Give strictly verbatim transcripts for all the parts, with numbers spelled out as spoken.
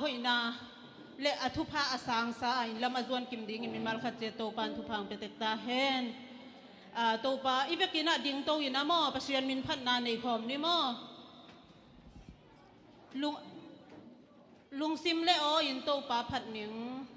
hoihna le a thupha a sangsa a inn lam a zuan kim dingin mimal khat ciat Topa'n thupha hong pia tek ta hen. A, Topa, i vekin ah dingto in ah maw, Pasian min phatna nei khawm ni maw. Lung, lungsim le aw in Topa phat ning.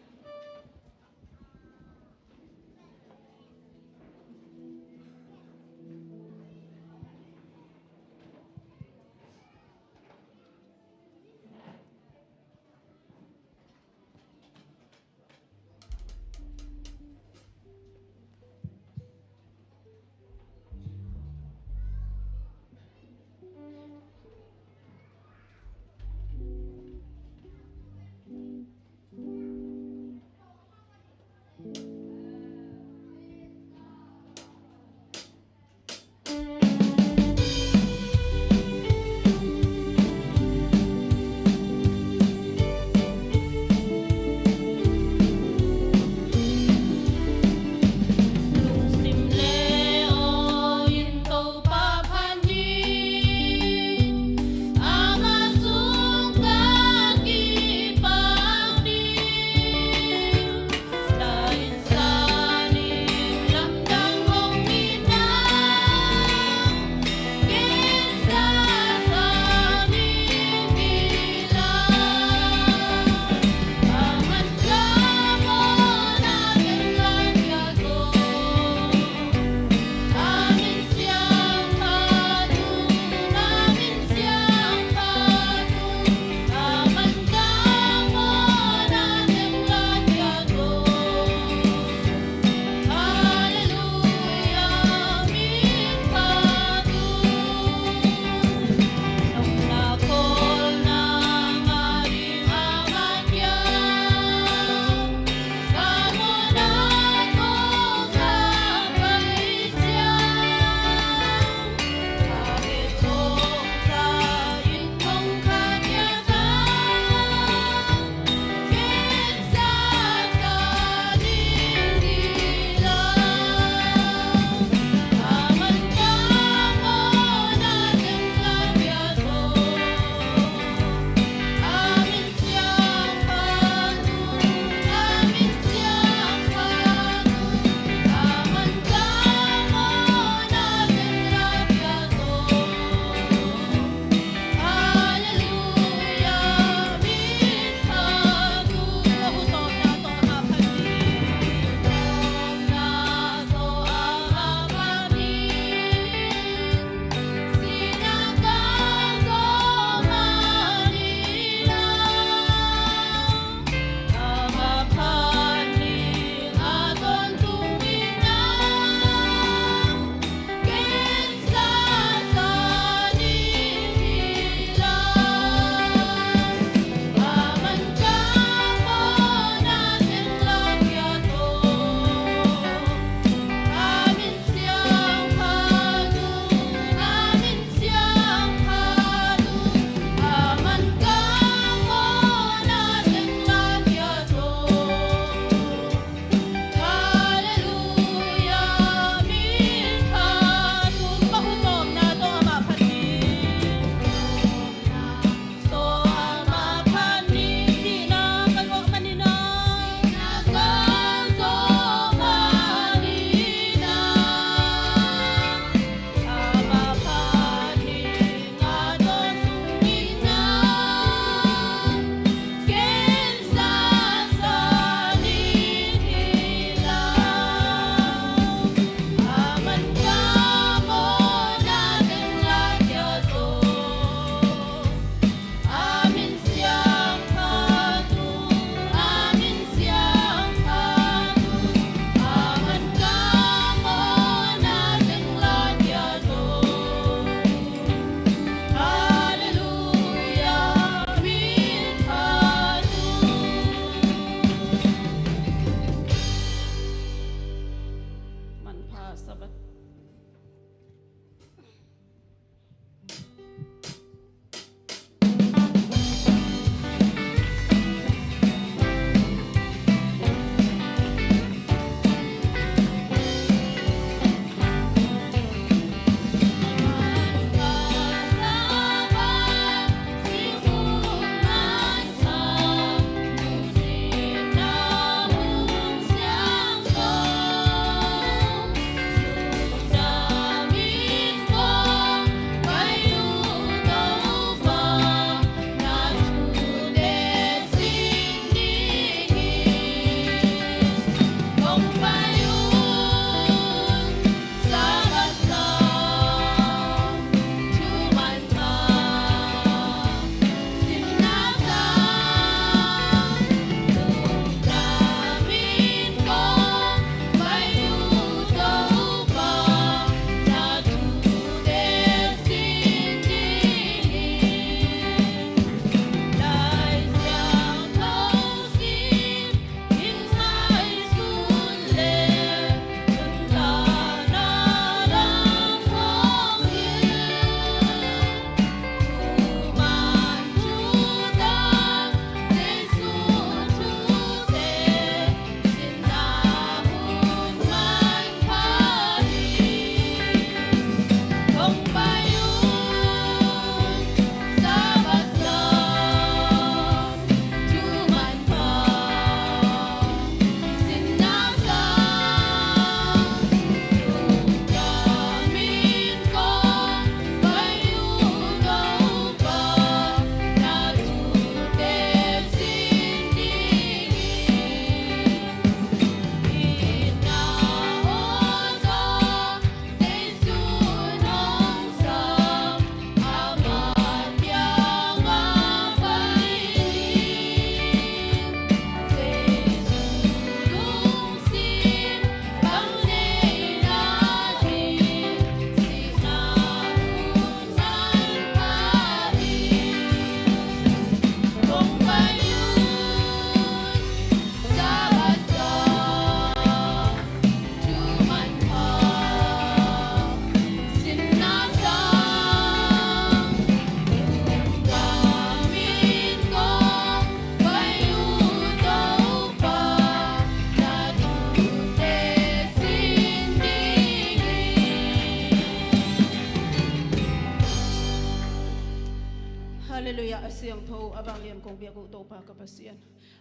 Lian kong biak uh Topa ka Pasian,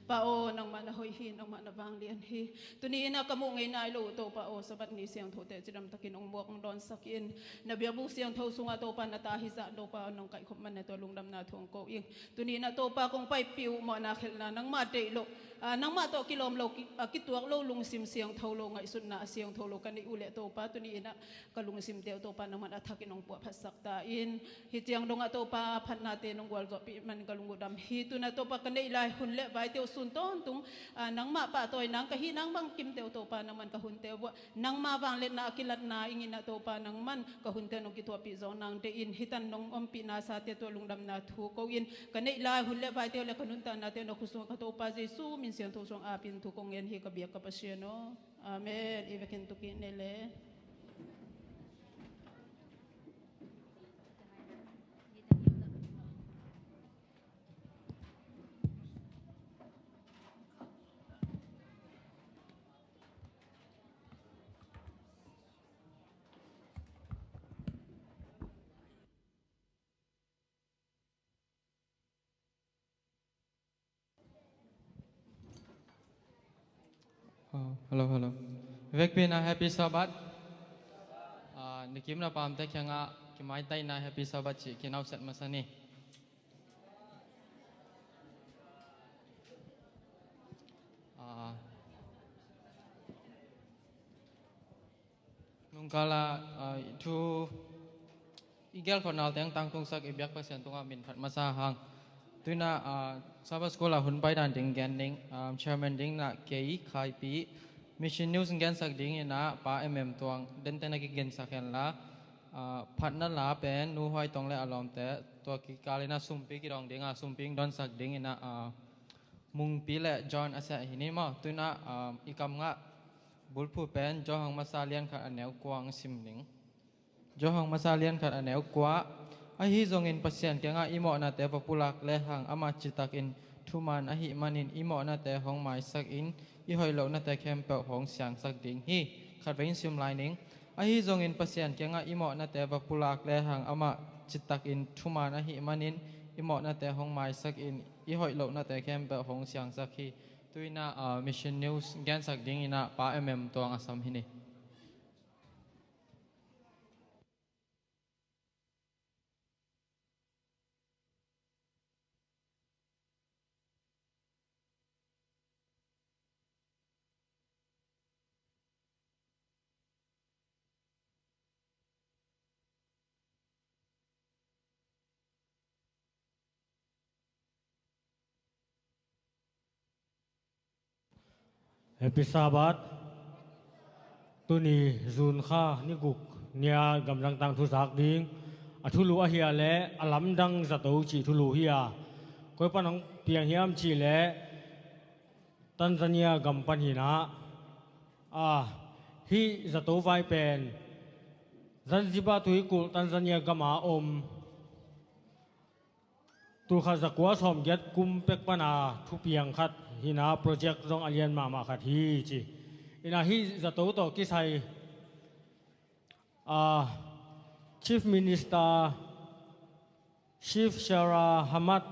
Pa aw, nangmah na hoih hi, nangmah na vanglian hi. Tuni in ah ka muh ngei nai lo uh Topa aw, Sabbath ni siangthote cidamtakin hong muak hong dawnsak in, na biakbuk siangtho sungah Topa na ta hizah Topa aw, nong kaihkhop man na tua lungdamna thu hong ko ing. Tuni in ah Topa kong paipih uh mawhna khelhna nangmah deih loh, ah, nangmah tawh kilawm lo, ki- ah, kituak lo, lungsim siangtho lo, ngaihsutna a siangtho lo ka neih uh leh Topa, tuni in ah ka lungsimte uh Topa nangman a thakin hong puahphatsak ta in. Hih ciang dongah Topa phatnate nong gualzawhpih man ka lung uh dam hi. Tu-in ah Topa ka neih lai hun le vaite uh sun tawntung, ah, nangmah pahtawi nang ka hih nang bangkimte uh Topa nangman ka hunte uh vuah nangma vangliatna a kilatna ing in ah Topa nangman ka hunte nong kithuahpih zawh nang deih in, hih tan nong ompihna sate tua lungdamna thu ko in, ka neih lai hun le vaite uh le ka nuntaknate uh na khutsung ka Topa Jesu min siangtho suang apin thu kong ngen hi ka biak ka Pasian aw. Amen. I vekin tukih nei le. Oh, hello, hello. Vekpi in ah Happy Sabbath. Ah, nikim na pamte kiangah kimaitai in ah Happy Sabbath cih kinauset masa ni. Ah, nungkala, ah, i thu i gelkhawh nal teng tangtungsak i biak Pasian tungah min phat masa hang. Tu-in ah, ah, Sabbath School ah hun paidan ding gen ding, ah, chairman ding in ah kei Khaipi, Mission News gensak ding in ah Pa M M Tuang, dente na kigensak hen la, ah, phatna la pen Nu Huai Tong le a lawmte, tua kikal in ah sumpi kidong ding a, sumpi hong dawnsak ding in ah, ah, Mungpi le John a seh hi ni maw. Tu-in ah, ah, i kam ngah bulphuh pen Johan Masa lian khat a neu kua hong sim ning. Johan Masa lian khat a neu kua. Ahi zongin Pasian kiangah i mawhnate va pulak lehang amah citakin thuman ahih manin i mawhnate hong maisak in i hoih lohnate khempeuh hong siangsak ding hi. Khatvei in sim lai ning. Ahi zongin Pasian kiangah i mawhnate va pulak lehang amah citakin thuman ahih manin i mawhnate hong maisak in i hoih lohnate khempeuh hong siangsak hi. Tu-in ah, ah, Mission News gensak ding in ah Pa M M Tuang a sam hi ni. Happy Sabbath. Tuni June kha ni guk ni-a gamdang tangthu zak ding. A thulu ahi a leh a lamdang zato cih thulu hi a, koi pan hong piang hiam cih leh Tanzania gam pan hi in ah, ah, hih zato vai pen Zanzibar tuikulh Tanzania gam a om tulkhat zakua sawmgiat kum pek pan a thupiang khat hi in ah, project zong a lian mahmah khat hi ci. In ah hih zato tawh kisai, ah, Chief Minister Sheikh Sharah Hamad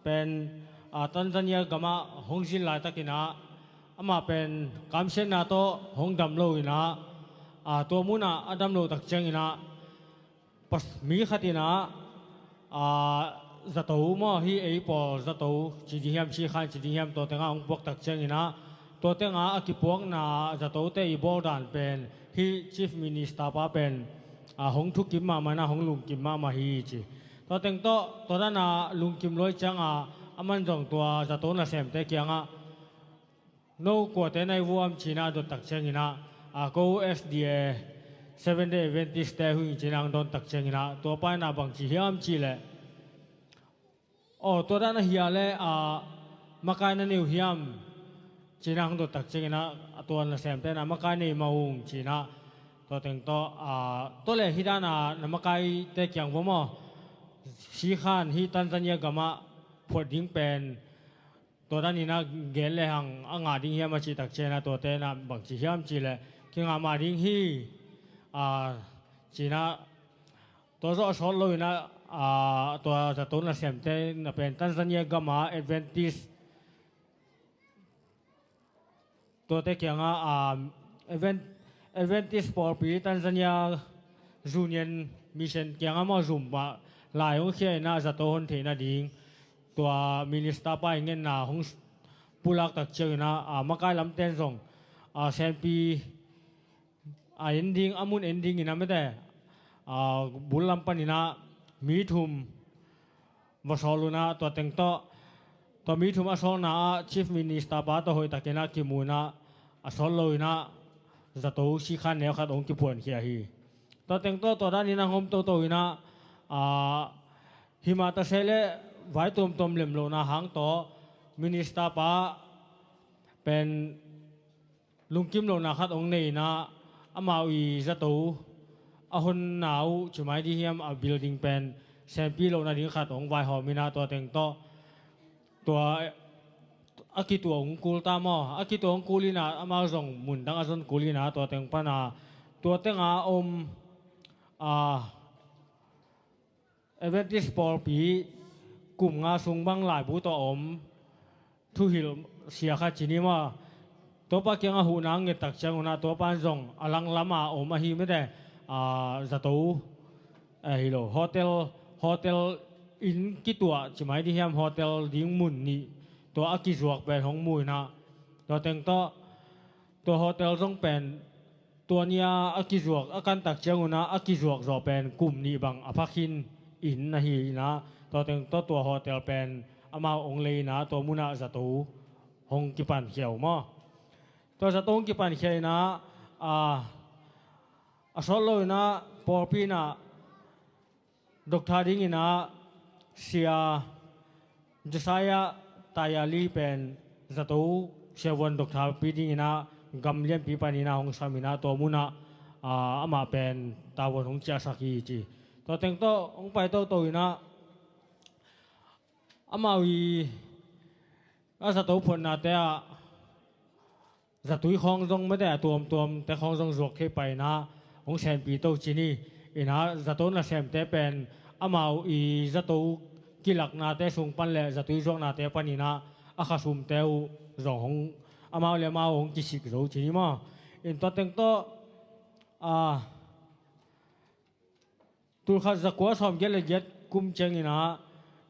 pen, ah, Tanzania gam ah hong zin laitakin ah, amah pen kamsiatna tawh hong dam lo in ah, ah, tua mun ah a dam loh tak ciangin ah, pas- mi khat in ah, ah, zato maw, hih ei pawl zato ci ding hiam, Sheikh Khan ci ding hiam, tua teng ah hong puak tak ciangin ah, tua teng ah a kipuakna zatote i bawl dan pen hih Chief Minister pa pen, ah, hong thukim mahmah in ah, hong lungkim mahmah hi ci. Tua teng tawh, tua dan a lungkim lua ahih ciangin ah, aman zong tua zato nasemte kiangah, no kuate na hi uh hiam ci in ah dot tak ciangin ah, ah, ko S D A, Seventh Day Adventist te hi ing ci in ah hong dawn tak ciangin ah, tua pa in ah bang ci hiam cih leh, aw, tua dan ahi a leh, ah, makai na nei uh hiam ci in ah hong dot tak ciangin ah, a tua nasemte in ah makai nei mah ung ci in ah, tua teng tawh, ah, tua leh hih dan a na makaite kiang va maw, Sheikh Khan hih Tanzania gam ah phuat ding pen tua dan in ah gen lehang a ngah ding hiam a cih tak ciangin ah, tuate in ah bang ci hiam cih leh, kingah mah ding hi, ah, ci in ah, tua zawh a sawt lo in ah, A, tua zato nasemte na pen Tanzania gama Adventist, tuate kianga, a, Advent-, Adventist pawlpi Tanzania Union Mission kianga maw zum ah lai hong khia ina zato hon theihna ding tua minister pa i ngenna hong pulak tak ciang ina, a, makai lamten zong, a, senpi a en ding, a mun en ding ina mete, a, bul lam pan ina mi thum va sawl una, tua teng tawh tua mi thum a sawlna ah Chief Minister pa tawh hoih tak ina kimu ina, a sawl lo ina zato sikhan neu khat hong kipuan khia hi. Tua teng tawh tua dan ina hong om toto ina, a, himah ta se le vai tuamtuam lem lohna hang tawh minister pa pen lungkim lohna khat hong nei ina, amau i zato a honna uh ci mai di hiam, a building pen senpi lohna ding khat hong vaihawm ina, tua teng tawh tua a kituah hong kul ta maw, a kituah hong kul ina amau zong mun dang a zon kul ina, tua teng pana tua tenga om, a, Adventist pawlpi kum nga sung bang laibu tawh a om thuhilh sia khat ci ni maw, tuapa kianga huhna nget tak ciang una tuapa in zong a langlam a om ahi mete, a, zato, a, hi lo, hotel, hotel inn kituah ci mai di hiam, hotel ding mun nih tua a kizuak pen hong mu ina, tua teng tawh tua hotel zong pen tua nia a kizuak a kan tak ciang una a kizuak zawh pen kum nih bang a phakhin inn ahi ina, tua teng tawh tua hotel pen amau hong lei ina, tua munah zato hong kipan khia uh maw. Tua zato hong kipan khia ina, a, a sawt lo ina pawlpi ina doctor ding ina Sia Josiah Tayali pen zato siavuan doctor pi ding ina gam lianpi pan ina hong sam ina, tua munah, a, amah pen tavuan hong ciahsak hi ci. Tua teng tawh hong pai toto ina amau i a zato photnate ah zatui khawng zong mete a tuamtuamte khawng zong zuak thei pai ina hong senpi to ci ni. Ina zato nasemte pen amau i zato kilaknate sung pan le zatui zuaknate pan ina a khasumte uh zong hong, amau le amau hong kisik zo ci ni maw. In tua teng tawh, a, tulkhat zakua sawmgiat le giat kum ciang ina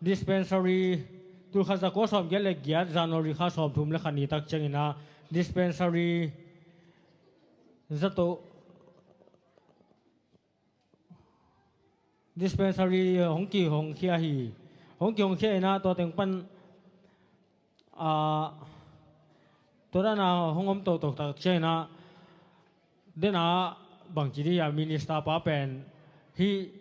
dispensary, tulkhat zakua sawmgiat le giat January kha sawmthum le khat ni tak ciang ina dispensary zato, dispensary hong kihong khia hi. Hong kihong khia ina tua teng pan, a, tua dana hong om toto tak ciang ina dena bangci di a minister pa pen hih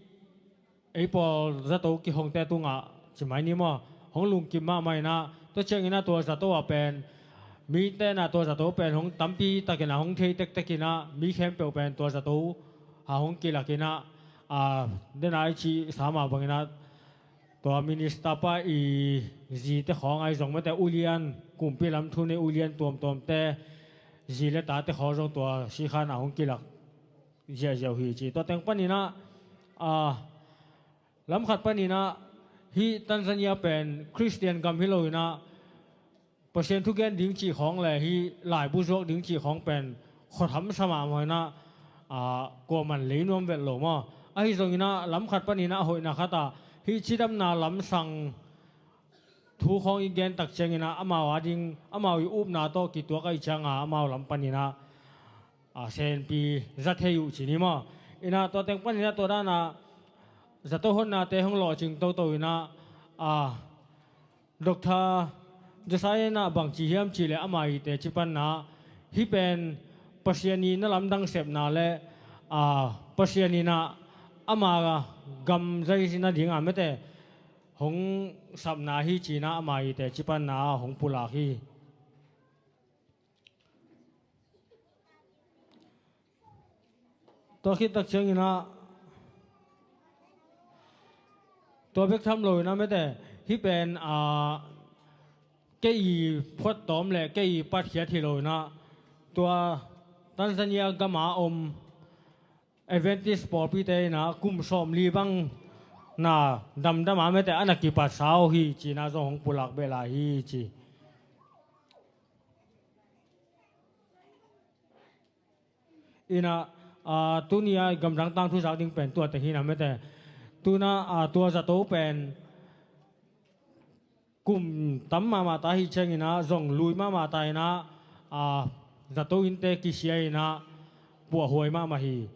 ei pawl zato kihongte tungah ci mai ni maw, hong lungkim mahmah ina, tua ciang ina tua zato ah pen mite na tua zato pen hong tampi tak ina hong thei tektek ina mi khempeuh pen tua zato a hong kilak ina, a, dena i cih sa mah bang ina tua minister pa i zite khawng ahi zong mete ulian, kumpi lam thu nei ulian tuamtuamte zi le tate khawng zong tua sikhan a hong kilak ziahziah uh hi ci. Tua teng pan ina, a, lam khat pan ina hih Tanzania pen Christian gam hi lo ina Pasian thugen ding cih khawng le hih laibu zuak ding cih khawng pen khuatham sa mahmah ina, a, kuaman lei nuam vet lo maw. Ahi zong ina lam khat pan ina a hoihna khat ah hih cidamna lamsang thu khawng i gen tak ciang ina amau a ding, amau i upna tawh kituak ahi cianga amau lam pan ina, a, senpi za thei uh ci ni maw. Ina tua teng pan ina tua dana zato honnate hong lawhcing toto ina, a, doctor Josiah ina bangci hiam cih le ama i teci panna hih pen Pasian i na lamdang sepna le, a, Pasian ina ama gam zai nadinga mete hong sapna hi ci ina ama i teci panna hong pulak hi. Tua khit tak ciang ina tua bek tham lo ina mete hih pen, a, kei i phuattawm le kei i patkhiat hi lo ina tua Tanzania gama om Adventist pawlpite ina kum sawmli bang na damdam a mete a na kipatsa uh hi ci-in ah zong hong pulak beh lai hi ci. In ah, ah, tuni a gamdang tangthu zak ding pen tua teng hi na mete. Tu-in ah, ah, tua zato pen kum tam mahmah ta ahih ciangin ah zong lui mahmah ta in ah, ah, zato innte kisia in ah puahhuai mahmah hi.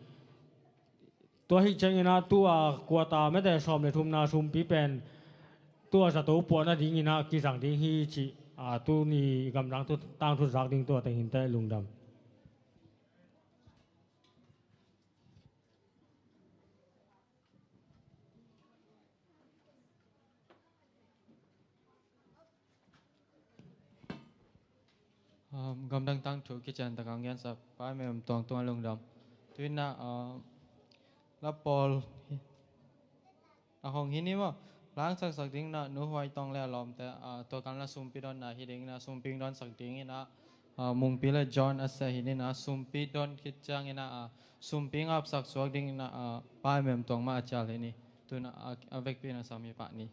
Tua ahih ciangin ah tua quarter mete sawm le thumna sumpi pen tua zato puah nadingin ah kizang ding hi cih, ah, tuni gamdang tangthu zak ding tua teng hi inteh, lungdam. Um, gamdang tangthu kician tak a hong gensa Pa Mem Tuang tungah lungdam. Tu-in ah, um, la pawl hi, a hong hi ni maw. La hong saksak ding in ah Nu Huai Tong le a lawmte, ah, tua kan la sumpi donna hi ding in ah sumpi hong donsak ding in ah, ah, Mungpi le John a seh hi ni in ah sumpi don khit ciangin ah, ah, sumpi hong apsak suak ding in ah, ah, Pa Mem Tuang mah a cial hi ni. Tu-in ah, a, a vekpi in ah sami pah ni.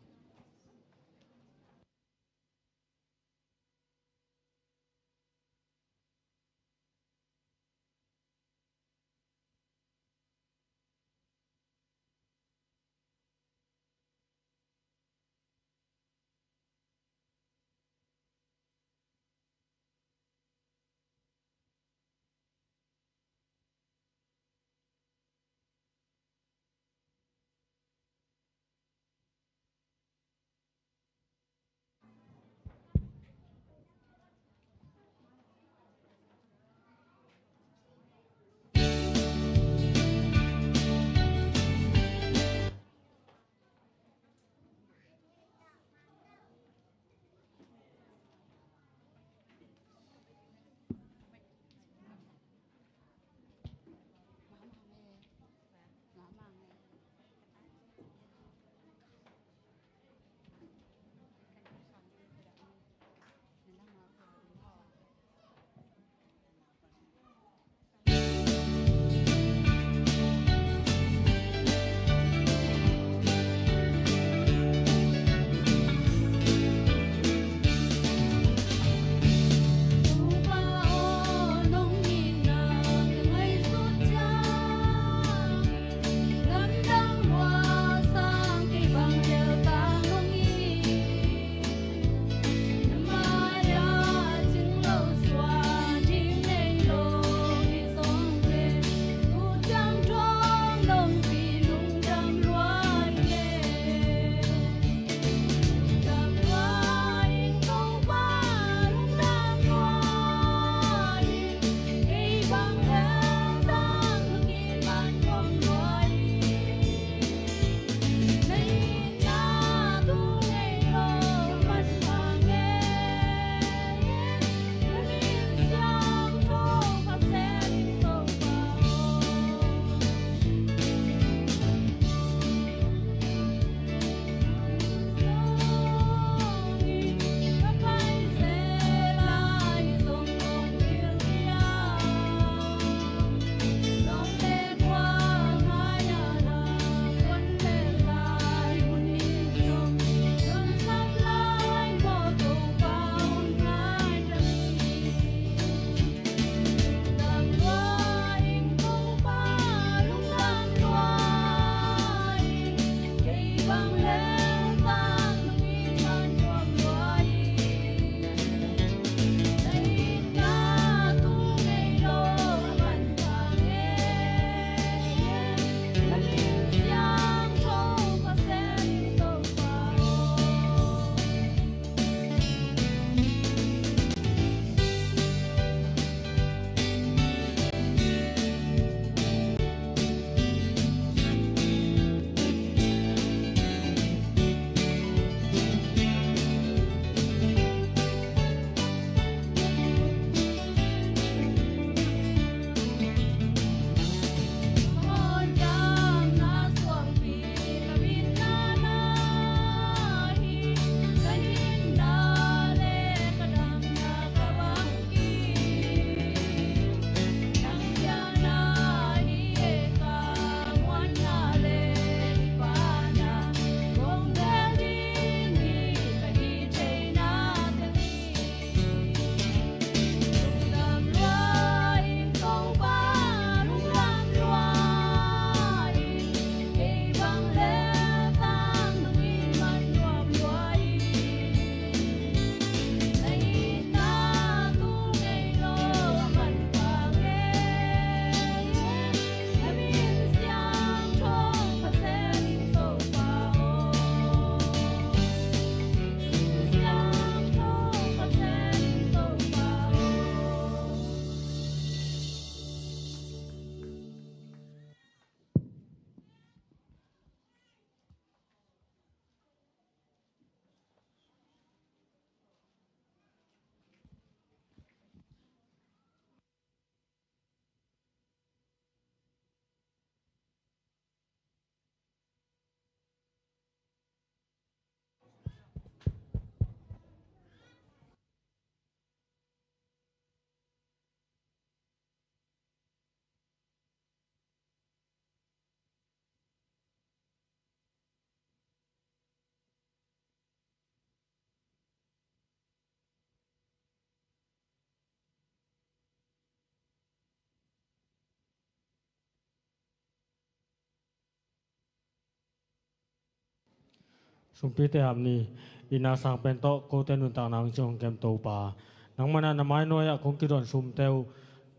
Sumpite hap ni. Ina sang pen tawh kote nuntakna hong ciang hong kem Topa, nangmah in ah na mainuai ah kong kidawn sumte uh,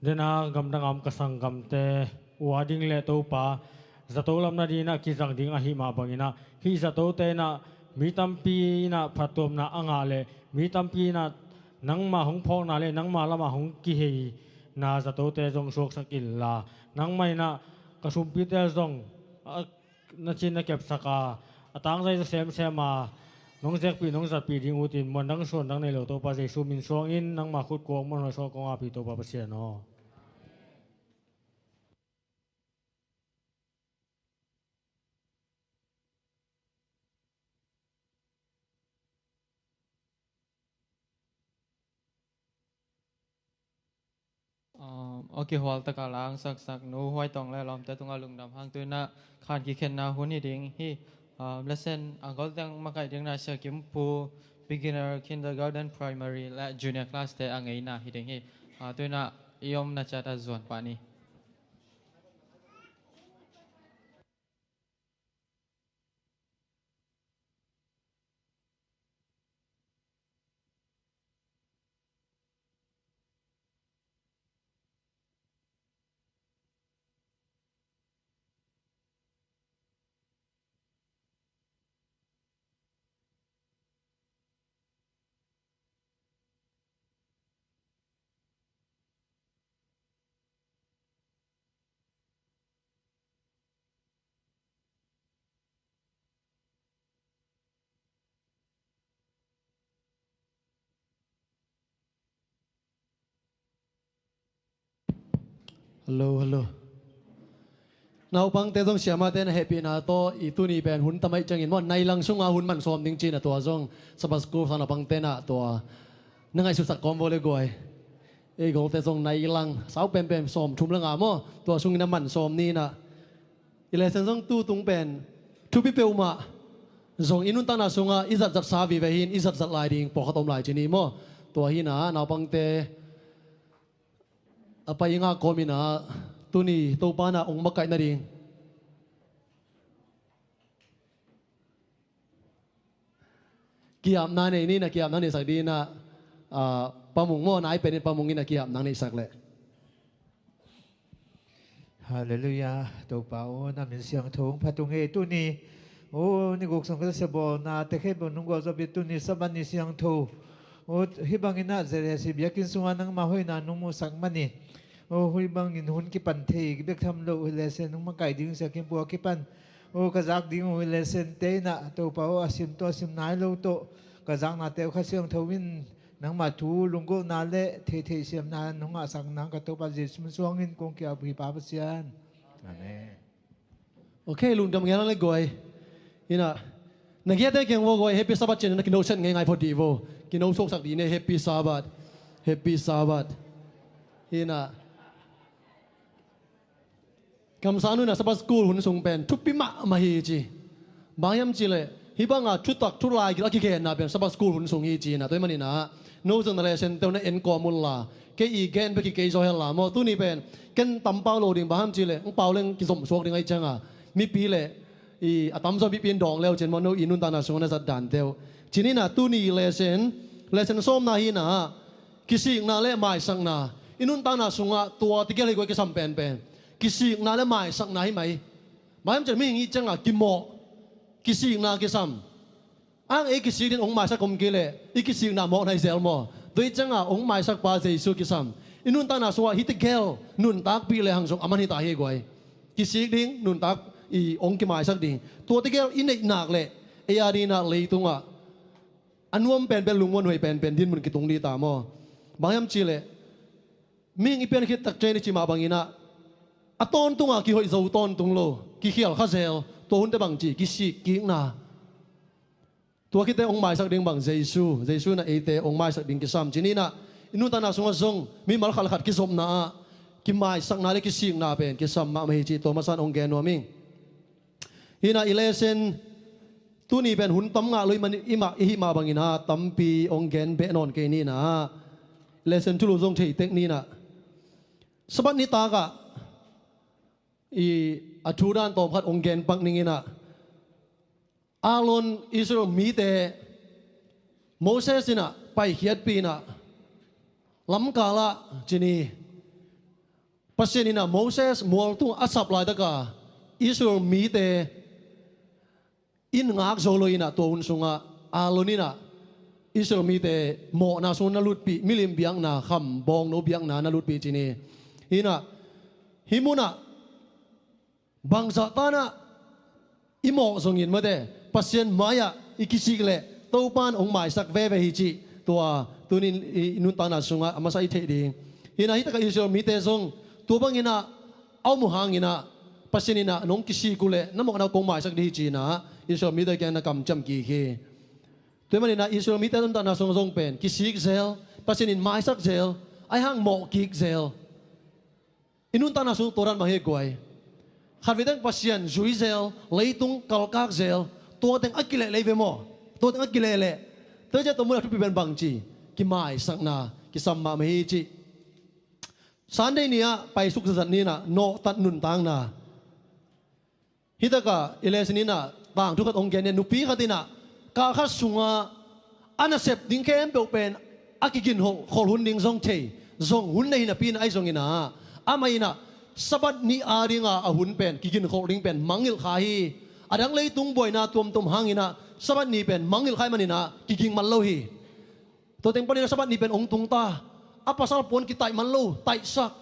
dena gamdang a om ka sanggamte uh ading le Topa, zato lam nading in ah kizang ding ahih mah bangin ah, hih zatote in ah mi tampi in ah phattuamna a ngah leh mi tampi in ah nangmah hong phawkna le nangmah lamah hong kiheina zatote zong suaksak inla, nangmah in ah ka sumpite zong a na cin na kepsak a, a tangzai zaw semsem a, nong zekpih nong zatpih ding utin muan dang suan dang nei lo Topa Jesu min suangin nangmah khut kuang muanhuai suang kong apih Topa Pasian aw. Um, a kihual taka langsaksak Nu Huai Tong le lawmte tungah lungdam hang. Tu in ah khan kikhenna hun hi ding hi. Um, lesson a gol teng makaih ding in ah Sia Kim Pu, beginner, kindergarten, primary le junior class te a ngeina hi ding hi. Uh, tu in ah i omna ciat ah zuan pah ni. Hello, hello. Naupangte zong siamate na hehpihna tawh i tuni pen hun tamai ciangin maw, nai lang sunga hun man sawm ding cina tua zong Sabbath School sang naupangte na tua na ngaihsutsak kawm vo le guai. Ei golte zong nai lang sau penpen sawm thum le nga maw, tua sungin a man sawm ni in ah. I lesson zong tu tung pen thupi peuhmah zong i nuntakna sungah i zatzatsa vive hi in, i zatzat lai ding pawlkhat om lai ci ni maw. Tua hi in ah naupangte a pai i ngak kawm in ah tuni Topa in ah hong makaih nading kiapna nei ni in ah, kiapna neihsak ding in ah, ah, Pa Mung maw, nai pen in Pa Mung in ah kiapna neihsak leh. Halleluiah. Topa aw, na min siangtho hong phat ung ei. Tuni aw, ni guk sung ka sia bawlna te khempeuh nong gualzawhpih, tuni Sabbath ni siangtho aw, hih bangin ah Z S C biakinn sungah nangmah hoihna nong muhsak man hi. Aw, hih bangin hun kipan thei bek tham lo uh hi leh sen, nong makaih ding Sia Kim Pu a kipan aw, ka zak ding uh hi leh sen, te in ah Topa aw, a sim tawh a sim nai lo tawh ka zaknate uh Kha Siangtho in nangmah thu lunggulhna le theihtheih siamna nong ngahsak nang ka Topa Jesu min suangin kong ki-ap uh hi Pa Pasian. Amen. Ok, lungdam ngei lang le guai. In ah na giate kiang vo guai, Happy Sabbath ci-in na kino siat ngei ngai phot dih vo. Kino suaksak dih ne, Happy Sabbath. Happy Sabbath. In ah Kamsang nu in ah Sabbath School hun sung pen thupi mahmah hi ci. Bang hiam cih leh hih banga thutak thulai gil a kigenna pen Sabbath School hun sung hi ci in ah, tua ahih manin ah no zong na lesson te uh na en kawm un la, kei i gen bek hi kei zaw hen la maw. Tuni pen ken tam pau lo ding, bang hiam cih leh hong pau leng kizom suak ding ahih ciangin mipi le i a tamzaw mipi in dawng le uh cin maw, no i nuntakna sungah na zat dante uh. Ci ni in ah tuni lesson, lesson sawmna hi in ah kisikna le maisakna. I nuntakna sungah tua tegel hi guai kisam penpen. Kisikna le maisakna hi mai. Bang hiam cih leh mihing i hih ciangin kimawh, kisikna kisam. Ang ei kisik ding hong maisak om kei leh i kisikna mawh na hi zel maw. Tua ahih ciangin hong maisak pa Jesu kisam. I nuntakna sungah hih tegel nuntakpih le hang sung a man hi ta hi guai. Kisik ding, nuntak i hong kimaisak ding. Tua tegel i neih nak leh ei a ding in ah leitungah a nuam penpen, lungmuanhuai penpen dinmun kitung ding ta maw. Bang hiam cih leh mihing i pian khit tak ciangin i cih mah bangin ah a tawntung a kihoih zo tawntung lo, kikhial kha zel, tua hunte bang ci, kisik kikna. Tua khit teh hong maisak ding bang Jesu, Jesu in ah eite hong maisak ding kisam. Ci ni in ah i nuntakna sungah zong mimal khat le khat kizopna ah kimaisakna le kisikna pen kisam mahmah hi ci, tua masa in hong gen nuam ing. Hi in ah i lesson tuni pen hun tam ngah lo i hih mah, i hih mah bangin ah tampi hong gen beh nawn kei ni in ah, lesson thulu zong thei tek ni in ah, Sabbath nitak ah i a thu dan tawm khat hong gen pak ning in ah, Aaron Israel mite Moses in ah paikhiatpih in ah lamkal ah cih ni, Pasian in ah Moses mual tungah a sap laitak a Israel mite in ngak zo lo in ah tua hun sungah Aaron in ah Israel mite mawhna sung na lutpih, milim biakna, kham bawngno biakna na lutpih cih ni. Hi in ah hih mun ah bangzah tan ah i mawh zongin mate Pasian mai-ah i kisik leh Topa in hong maisak veve hi cih tua tuni-in i nuntakna sungah a masa i theih ding. Hi in ah hih takah Israel mite zong tua bangin ah a om uh hangin ah Pasian in ah nong kisik uh leh na mawhna uh kong maisak ding hi ci-in ah Israel mite kiang na kamciam kik hi. Tua ahih manin ah Israel mite nuntakna sungah zong pen kisik zel, Pasian in maisak zel, ahih hang mawh kik zel. I nuntakna sung tua dan mah hi guai. Khatvei teng Pasian zui zel, leitung kalkak zel, tua teng a kileh lei ve maw? Tua teng a kileh leh tua ciang tua mun a thupi pen bangci kimaisakna kisam mahmah hi cih. Sunday ni ah paisuk zatzat ni in ah nawhtat nuntakna. Hih takah i lesson in ah tangthu khat hong gen in, nupi khat in ah kah khat sungah a nasep ding khempeuh pen a kiginkholh hun ding zong thei, zong hun nei napi in ah ahi zongin ah amah in ah Sabbath ni a ding a a hun pen kiginkholh ding pen mangngilh kha hi. A dang leitung buaina tuamtuam hangin ah Sabbath ni pen mangngilh kha ahih manin ah kiging man lo hi. Tua teng panin ah Sabbath ni pen hong tung ta, a pasal puan kitaih man lo, taihsak,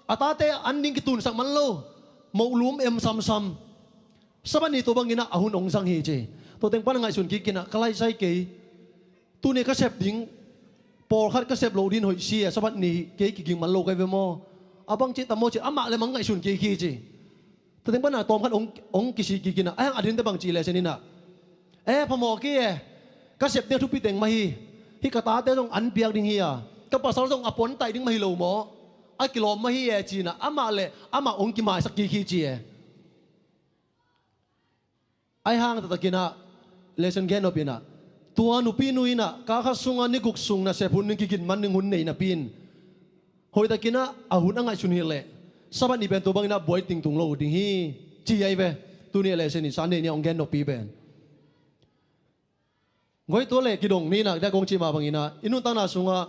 a tate an ding kitunsak man lo, mohlum em samsam. Sabbath ni tua bangin ah a hun hong zang hi ci. Tua teng pan a ngaihsun kik in ah ka laisai kei, tuni ka sep ding pawlkhat ka sep loh ding hoih si e, Sabbath ni kei kiging man lo ka hi ve maw? A bangci tam maw ci, amah le mang ngaihsun kik hi ci. Tua teng pan a tawm khat hong, hong kisik kik in ah, ahih hang a dinte bangci lesson in ah, e phamawh kei e, ka sep ding a thupi teng mah hi. Hih ka tate zong an piak ding hi a, ka pasal zong a puan taih ding mah hi lo maw? A kilawm mah hi e ci in ah amah le amah hong kimaisak kik hi ci e. Ahih hang taktak in ah lesson gen nop in ah, tua nupi nu in ah kah khat sungah ni guk sung nasep hun ding kigin man ding hun nei napi in, hoihtak in ah a hun a ngaihsun hi leh Sabbath ni pen tua bangin ah buai tingtung lo ding hi ci ahi ve. Tuni a lesson in Sunday ni a hong gen noppi pen guai, tua le kidong ni in ah, tua kong cih mah bangin ah i nuntakna sungah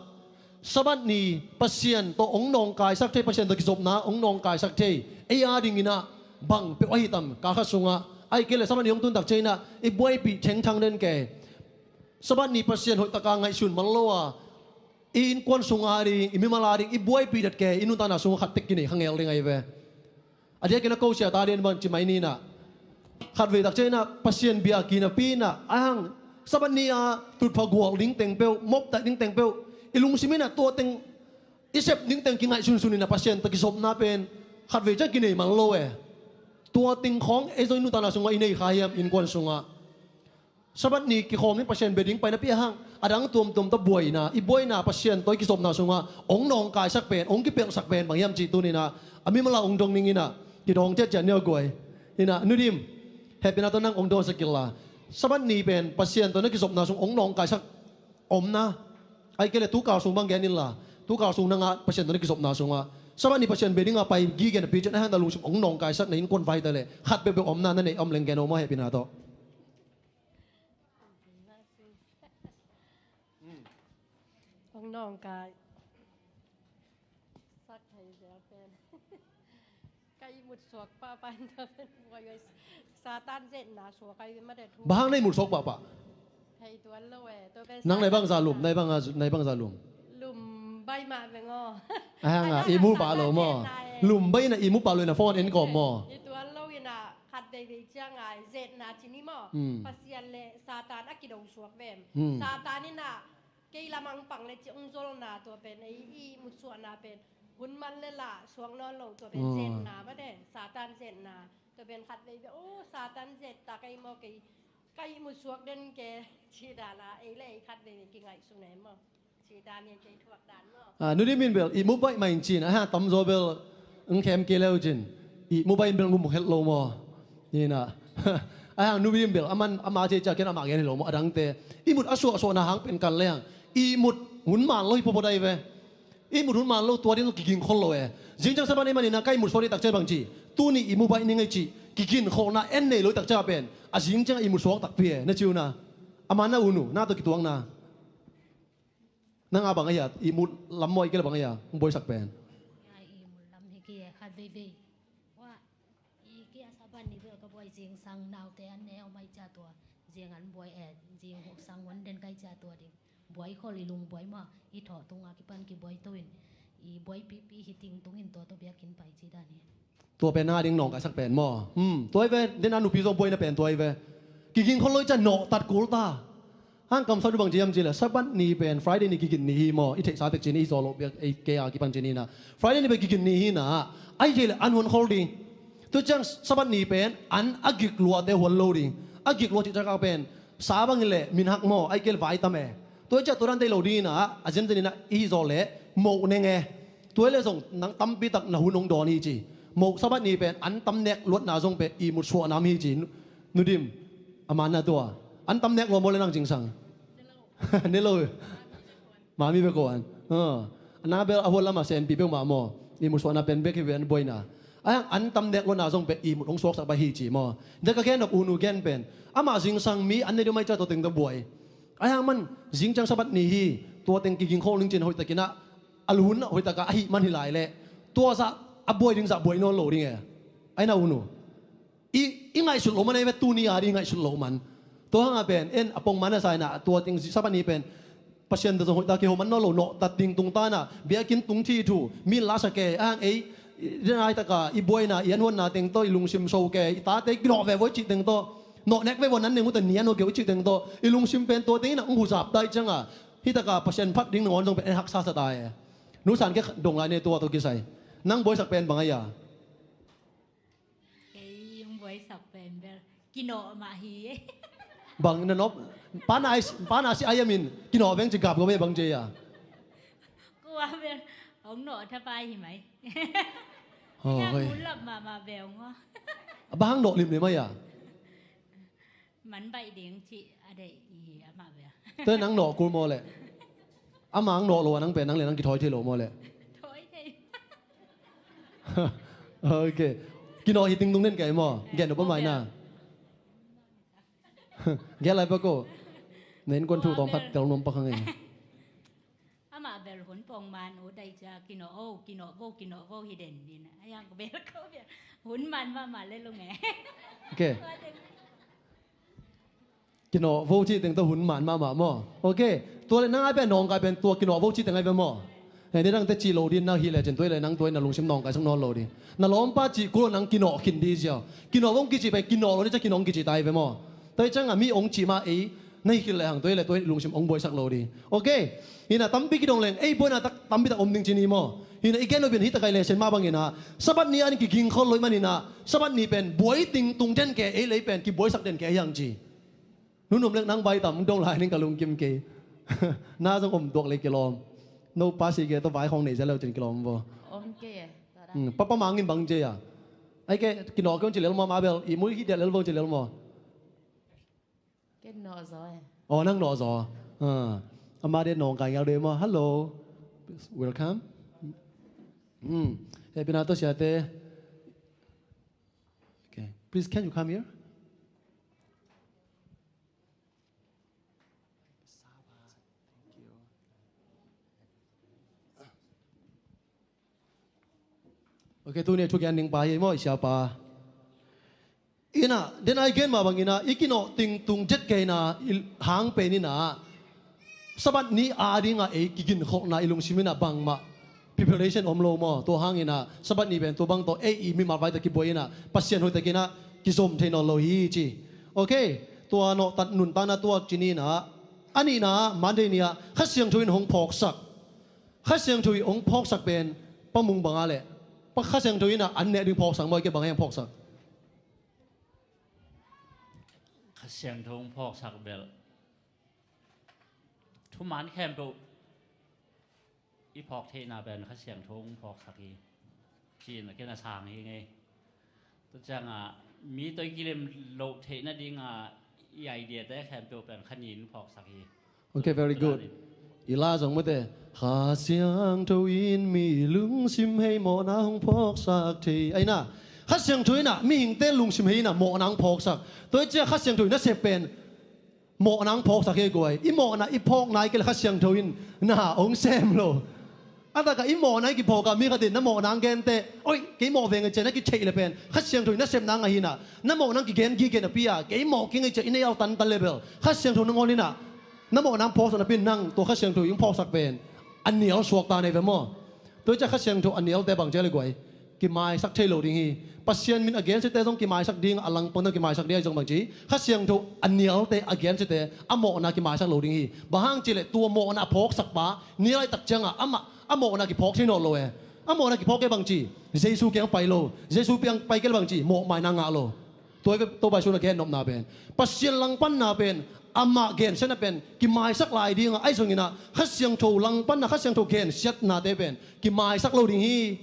Sabbath ni Pasian tawh hong nawngkaisak thei, Pasian tawh kizopna hong nawngkaisak thei ei a dingin ah bang peuh ahi tam? Kah khat sungah, ahih kei leh Sabbath ni hong tun tak ciangin ah i buaipih thengthang den kei, Sabbath ni Pasian hoihtak a ngaihsun man lo a, i innkuan sung a ding, i mimal a ding i buaipih den kei, i nuntakna sungah khat tek kinei kha ngel ding ahi ve. A diakin a ko sia ta ding bang ci mai ni in ah, khatvei tak ciangin ah Pasian biakinn napi in ah, ahih hang Sabbath ni a tutphah gual ding teng peuh, mop taih ding teng peuh i lungsim in ah tua teng i sep ding teng kingaihsunsun in ah Pasian tawh kizopna pen khatvei ciang kinei man lo e. Tua teng khawng ei zong i nuntakna sungah i nei kha hiam? Innkuan sungah Sabbath ni kikhawm ding, Pasian bia ding pai napi, ahih hang a dang tuamtuam tawh buaina, i buaina Pasian tawh i kizopna sungah hong nawngkaisak pen, hong kipelhsak pen bang hiam cih tuni in ah a mimal a hong dong ning in ah, kidawng ciatciat ni aw guai. In ah Nu Dim, hehpihna tawh nang hong dawngsak kei la. Sabbath ni pen Pasian tawh na kizopna sung hong nawngkaisak omna, ahih kei leh tu kal sung bang gen in la. Tu kal sung nang a Pasian tawh na kizopna sungah Sabbath ni Pasian bia ding a pai gige napi ciang, ahih hang na lungsim hong nawngkaisak, na innkuan vai ta leh khat peuhpeuh omna na neih om leng gen aw maw, hehpihna tawh. Hong nawngkaisak thei zel pen ka ihmut suak pahpah in tua pen buai, Satan zetna suak ahi mate thu. Bang hang na ihmut suak pahpah? Thei tuan lo e, tua pen nang nai bang za lum, nai bang a, nai bang za lum? Lum baih mah veng aw. Ahih hang a ihmu pah lo maw? Lum baih in ah ihmu pah lo in ah phone en kawm maw? I tuan lo in ah khat veivei ciang a zetna ci ni maw? Hmm. Pasian le Satan a kido suak ve em? Hmm. Satan in ah kei lam ah hong pang le ci hong zolna, tua pen ei i ihmut suahna pen hun man le lah suak nawn lo, tua pen zetna mate, Satan zetna. Tua pen khat veivei, o, Satan zet ta ka hi maw, kei ka ihmut suak den ke ci dan a ei le ei khat veivei kingaihsun e maw? Ci dan in kei thuak dan maw? Ah, Nu Dim in bel ihmu baih mah in cin, ahih hang tamzaw bel hong khem kei le uh cin, ihmu baih in bel ngumh het lo maw? Hi in ah, ahih hang Nu Dim bel aman ama cih ciah ken amah gen hi lo maw? A dangte ihmut a suahsuahna hang pen kan le hang ihmut hun man lo hi photphot ahi ve. Ihmut hun man lo, tua ding zong kiging khol lo e. Zing ciang Sabbath ahih manin ah ka ihmut suak ding tak ciang bang ci, tuni ihmu baih ning ei ci, kiginkholhna en nei lo i tak ciang pen a zing ciang ihmut suak takpi e, na ci uh na. A man na un uh, na tawh kituakna. Nang a bang a hia, ihmut lam maw, i kei le bang a hia, hong buaisak pen. Ai, ihmut lam hi kei e, khat veivei. Wa, i kei a Sabbath ni bel ka buai, zingsang naute an ne om ahih ciang tua. Zing an buai e, zing sang hun den ka hih ciang tua ding. Buai khol i lung buai mah, i thawh tung a kipan kibuai to in. I buai pipi hi ting tung in tua tawh biakinn pai ci dan hi. Tua pen nang a ding nawngkaisak pen maw. Hmm, tua hi ve, den a nupi zong buaina pen tua hi ve. Kigingkhol lo i ciang nawhtat kul ta. Hang kamsang uh bang ci hiam cih leh, Sabbath ni pen Friday ni kigin ni hi maw. I theihsa tek ci-in i zaw loh biak, ei kei a kipan ci-in hi na. Friday ni pen kigin ni hi na. Ahih kei leh an huan khol ding. Tua ciang Sabbath ni pen an a gik luate huan lo ding. A gik lua cih ciang a pen sa bang hi leh minhak maw, ahih kei leh vai tam e. Tua ciang tua dan tei lo ding hi na, a zenzen hi na, i zaw leh moh neng e. Tua hi leh zong nang tampi tak na hun hong dawn hi ci. Moh Sabbath ni pen an tam nek luatna zong pen ihmut suahna om hi ci. Nu, Nu Dim, a man na tua. An tam nek lua maw le nang zingsang. Ne lo. Mami bek ko an. Ah. Na bel a huan lam a senpi peuhmah maw. Ihmut suahna pen bek hi ve an buaina. Ahih hang an tam nek luatna zong pen ihmut hong suaksak bek hi ci maw. Dek a gen nop u nu gen pen. Amah zingsang mi an ne deuh mai ciang tua teng tawh buai. Ahih hang man zing ciang Sabbath ni hi, tua teng kigingkhol ning ci-in hoihtakin ah, a lun hoihtak a ahih man hi lai leh, tua zah a buai ding zah buai nawn lo ding e. Ai na u nu. I, i ngaihsut loh man ahi ve, tuni a ding i ngaihsut loh man. Tua hang a pen, en a pongman a sa in ah, tua teng Sabbath ni pen Pasian tawh zong hoihtak kiho man nawn lo, nawhtat ding tungtawn ah, biakinn tung thithu, mi in la sa kei, ahih hang ei, i den a hoihtak a, i buaina, i anhuanna teng tawh, i lungsim so kei, i tate kinawh ve vo i cih teng tawh, nawh nek ve vo, nan neng uh teh ni an hua kei uh i cih teng tawh, i lungsim pen tua teng in ah hong huzap ta ahih ciang a, hih tak a Pasian phat ding nangawn zong pen en haksa sa ta e. Nu San, kei dong lai ne tua tawh kisai. Nang buaisak pen bang a hia? Kei hong buaisak pen bel kinawh mah hi. Bang na nop? Pa na ai, pa na si ai a min kinawh veng ci gap gawp e bang ci a. Kua bel hong nawh thapai hi mai. Oh, hoi. Mun lap mahmah bel hong aw. Bang hang nawh limlim a hia? Man baih ding cih a deih hi amah bel. Tua nang nawh kul maw leh? Amah hong nawh lo a nang pen nang le nang kithawi thei lo maw leh? Thawi thei. Ok. Kinawh hi ting tung den kei maw? Gen uh pa mai na. Gen lai pa ko. Na innkuan thu tawm khat tel nuam pak hang e. Amah bel hun pongman uh dai cia kinawh o, kinawh vo, kinawh vo hi den din. Ayang bel ko bel hun man mahmah le lung e. Ok. Kinawh vo cih teng tawh hun man mahmah maw? Ok. Tua le nang ai pen nawngkai pen tua kinawh vo cih teng ai ve maw? He, ni dang te cih lo din na hi le cin tua hi le nang tua in na lungsim nawngkaisak nawn lo ding. Na lawmpa cih kul nang kinawh khin di ziau. Kinawh vo hong kicih pen kinawh lo ni cia kinawh hong kicih ta ai ve maw? Tua hi ciang a mi hong cih mah ei na hi khit le hang tua hi le tua hi lungsim hong buaisak lo ding. Ok. Hi na tampi kidong leng ei buaina tak tampi tak om ding ci ni maw? Hi na i gen lo pen hi tak ai le sen mah bang hi na Sabbath ni a ding kigingkhol lo i man hi na Sabbath ni pen buai ting tung den kei ei lei pen kibuaisak den kei ei hang ci. Nunum lek nang vai tam dong lai ning ka lungkim kei. Na zong om duak lei kilawm. No pa si kei tawh vai khawng nei zel leu cin kilawm vo. Om kei e. Papa mangin bang ci a. Ai kei kinawh kei un ci lel maw, ma bel i mui hi dial lel vo ci lel maw? Kei nawh zaw e. Aw, nang nawh zaw. Ama de nawngkai ngal de maw. Hello. Welcome. Happy na tawh siate. Okay. Please, can you come here? Ok, tuni a thugen ding pa hi maw, i siapa. Ina, den a i gen mah bangin ah i kinawh ting tung zet kei na i hang pen ina Sabbath ni a dingah ei kiginkholhna i lungsim inah bangmah preparation om lo maw? Tua hangin ah Sabbath ni pen tua bang tawh ei i mimal vai tawh kibuai inah Pasian hoihtakin ah kizom thei nawn lo hi ci. Ok, tua nawhtat nuntakna tuak ci ni inah a nihna Monday ni ah Kha Siangtho in hong phawksak. Kha Siangtho in hong phawksak pen Pa Mung bangah leh Pa Kha Siangtho inah an nek ding phawksak maw, i ke bangah hong phawksak? Kha Siangtho hong phawksak bel thuman khempeuh i phawk theihna pen Kha Siangtho hong phawksak hi. Ci-in a ken a sang hi ngei. Tua ciangah mi tawh i kilem loh theih nadingah i idea te khempeuh pen Kha Ni in phawksak hi. Ok, very good. I la zong mate. Kha Siangtho in mi lungsim hei mawhna hong phawksak thei. Aina, Kha Siangtho in ah mihingte lungsim hei in ah mawhna hong phawksak. Tua hi ciah Kha Siangtho in a sep pen mawhna hong phawksak hi guai. I mawhna i phawkna i kei le Kha Siangtho in na hong sem lo. A taka i mawhna i kiphawk a mi khat in na mawhna hong gente, oi, kei mawh veng a ciah na kitheih le pen Kha Siangtho in na sepna hong a hi in ah, na mawhna hong kigen gige napi a kei mawh keng a ciah i nei au tantan le bel Kha Siangtho nangawn in ah na mawhna hong phawksak napi in nang tua Kha Siangtho in hong phawksak pen a nial suak ta nei ve maw? Tua hi ciah Kha Siangtho a nialte bang ciah le guai, kimaisak thei lo ding hi. Pasian min a gensiate zong kimaisak ding, a langpang ding kimaisak ding ahi zong bang ci, Kha Siangtho a nialte a gensiate a mawhna kimaisak lo ding hi. Bang hang cih leh tua mawhna a phawksak pa nial ahi tak ciangah amah a mawhna kiphawk thei nawn lo e. A mawhna kiphawk kei bang ci, Jesu kiang pai lo, Jesu kiang pai kei le bang ci mawhmaina ngah lo. Tua hi ve Topa Jesu in a gen nopna pen, Pasian langpanna pen, amah gensiatna pen kimaisak lai ding a, ahi zongin ah Kha Siangtho langpanna, Kha Siangtho gensiatnate pen kimaisak lo ding hi.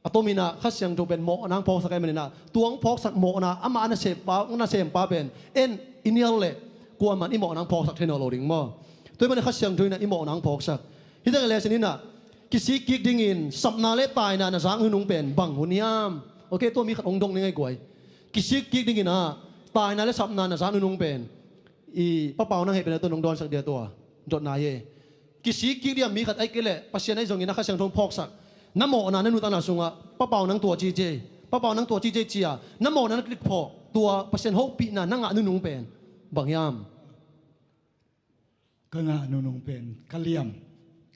A tom in ah Kha Siangtho pen mawhna hong phawksak ahih manin ah tua hong phawksak mawhna amah a na sem pa, na sem pa pen en i nial leh kuaman i mawhna hong phawksak thei nawn lo ding maw? Tua ahih manin Kha Siangtho in ah i mawhna hong phawksak. Hi tak leh sin in ah kisik kik dingin sapna le taina na zak nunung pen bang hun hiam? Ok, tua mi khat hong dong ning ei guai. Kisik kik dingin ah taina le sapna na zak nunung pen i Pa Pau Nang heh pen a tua nong dawnsak dia tua dotna hi. Kisik kik dia mi khat ahih kei leh Pasian ahi zongin a Kha Siangtho hong phawksak, na mawhna na nuntakna sungah Pa Pau Nang tua ci ci ei, Pa Pau Nang tua ci ci ei ci a na mawhna na kiphawk tua Pasian hopihna na ngah nunung pen bang hiam? Ka ngah nunung pen ka liam,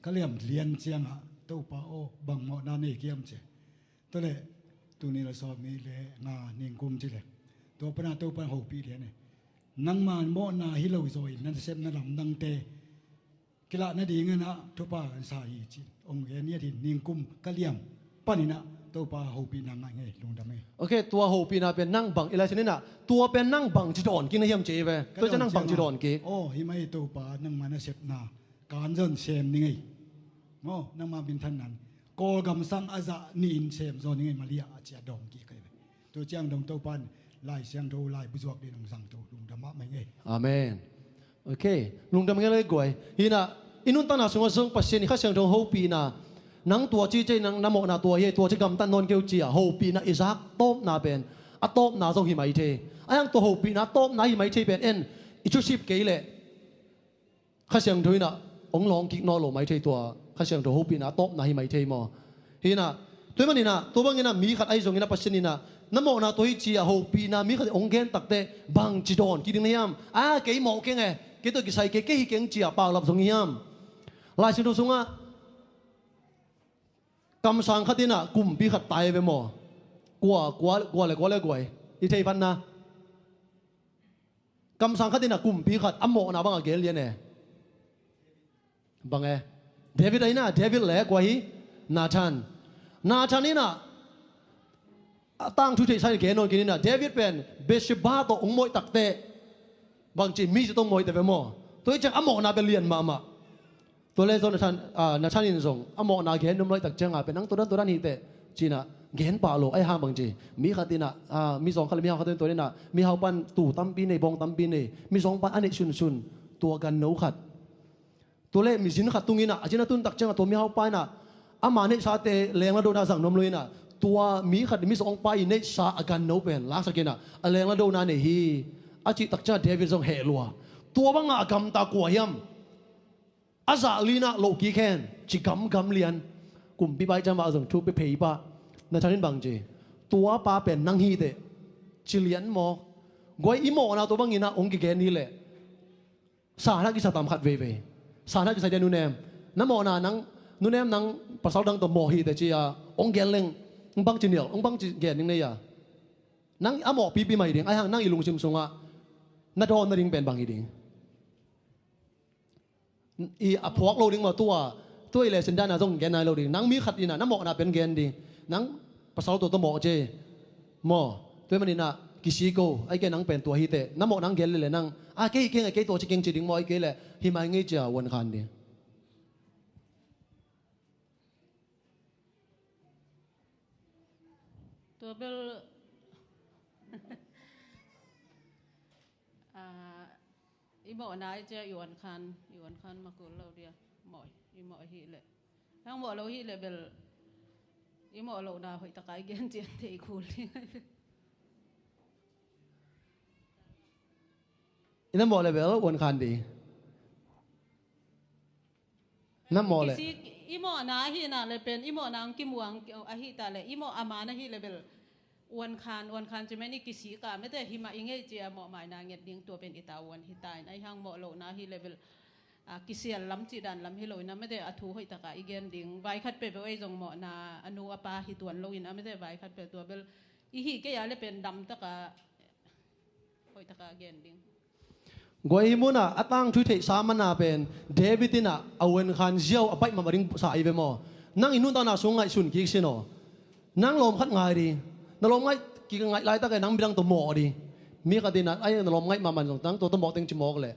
ka liam lian ciangah Topa aw bang mawhna nei kiam ci. Tua leh tuni la sawm nih le nga ningkum ci leh tua pana Topa in hopih lian e. Nangma mawhna hi lo zaw in na nasepna lamdangte kilah nadingin ah thupha kan sa hi ci-in hong gen hi a, hi ningkum ka liam panin ah Topa hopihna ngah ing ei, lungdam ei. Ok, tua hopihna pen nang bang i Lai Siangtho in ah tua pen nang bang ci dawn kik na hiam ci ei ve. Tua ciang nang bang ci dawn kik? Aw, hi mah ei Topa, nangma nasepna kan zon sem ning ei. Maw, nangma minthanna in Kawlgam sang a zah nih in sem zaw ning ei, Malaysia ah ci a dawng kik ei ve. Tua ciang dong Topa in Lai Siangtho laibu zuak dingin hong zangto, lungdam mahmah ing ei. Amen. Ok, lungdam ngei lo ei guai. Hi in ah i nuntakna sungah zong Pasian i Kha Siangtho hopihna, nang tua ci ci ei, nang na mawhna tua hi, tua ci gamtat nawn kei un ci a hopihna i zak tawpna pen a tawpna zong hi mai thei. Ahi hang tua hopihna a tawpna hi mai thei pen en i thusip kei leh Kha Siangtho in ah hong lawng kik nawn lo mai thei, tua Kha Siangtho hopihna a tawpna hi mai thei maw? Hi in ah, tua ahih manin ah tua bangin ah mi khat ahi zongin ah Pasian in ah na mawhna tua hi ci a hopihna mi khat in hong gen tak teh bang ci dawn kik ding na hiam? A, kei mawh keng e, kei tawh kisai kei, kei hi keng ci a paulap zong hiam? Lai Siangtho sungah kamsang khat in ah kumpi khat tai ve maw? Kua, kua, kua le kua le guai, i thei vatna. Kamsang khat in ah kumpi khat a mawhna bang a gen lian e. Bang e? David ahi in ah, David le kua hi? Nathan. Nathan in ah a tangthu theihsa in gen nawn kik in ah, David pen Bathsheba tawh hong mawh tak teh bang ci, mi ci tawh hong mawh teh ve maw? Tua hi ciang a mawhna pen lian mahmah. Tua leh zong Nathan, ah, Nathan in zong a mawhna gen nuam lo ahih tak ciangah pen nang tua dan tua dan hi teh ci in ah gen pah lo, ahi hang bang ci, mi khat in ah, ah, mizawng khat le mihau khat in tua in ah mihau pan tuu tampi nei, bawng tampi nei, mizawng pan a neih sunsun tua ganno khat. Tua leh mizin khat tung in ah a zin a tun tak ciangah tua mihau pa in ah ama neihsate leenggahdohna zang nuam lo in ah tua mi khat mizawngpa i neihsa a ganno pen laksak in ah a leenggahdohna nei hi a cih tak ciangah David zong heh lua. Tua bangah a gamta kua hiam? A zah li in ah loh kik hen ci gamgam lian. Kumpipa i cih mah zong thu pia phei pah. Nathan in bang ci, tua pa pen nang hi teh ci lian mawk. Guai, i mawhna tua bangin ah hong kigen hi leh sanah kisa tam khat veivei. Sanah kisa dia nunem, na mawhna nang, nunem nang pasal dang tawh mawh hi teh ci a hong gen leng hong bang ci nial, hong bang ci gen ding na hia? Nang a mawh pipi mah hi ding, ahi hang nang i lungsim sungah na dawn nading pen bang hi ding? I a phuak lo ding maw, tua, tua i leh sin dan a zong gen nai lo ding. Nang mi khat in ah na mawhna pen gen ding. Nang pasal tua tawh mawh ci maw? Tua ahih manin ah kisik o, ahih kei leh nang pen tua hi teh, na mawhna hong gen leh leh nang, a, kei hi keng e, kei tua ci keng ci ding maw, ahih kei leh hi mai ing ei ci a uan khan ding. Tua bel, ah, i mawhna i cih a i uan khan, i uan khan mah kul lo dia. Mawh, i mawh hi leh. Hang mawh lo hi leh bel I mawh lohna hoih taka i gen cian thei kul ding. I na mawh le bel uan khan ding. Na mawh le. Kisik, i mawhna ahi na le pen, i mawhna ang kimuang ahi ta le, i mawh a man ahi le bel. Uan khan, uan khan ci men i kisik a, mete himah i ngei ci a mawh maina nget ding tua pen i ta uan hi ta in, ahi hang mawh lohna ahi le bel. A, kisial lam cih dan lam hi lo in a, mete a thu hoih taka i gen ding. Vai khat peuhpeuh ei zong mawhna a nu a pa hi tuan lo in a, mete vai khat peuh tua bel i hih kei a le pen dam taka hoih taka gen ding. Guai, hih munah a tangthu i theihsa mana pen David in a uan khan ziau a baih mahmah ding sa i ve maw? Nang i nuntakna sung ngaihsun kik sin aw. Nang lawm khat ngai ding. Na lawm ngaih, kingaih laitak e nang midang tawh mawh ding. Mi khat in a, ai, na lawm ngaih mahmah zong nang tua tawh mawh teng ci mawk leh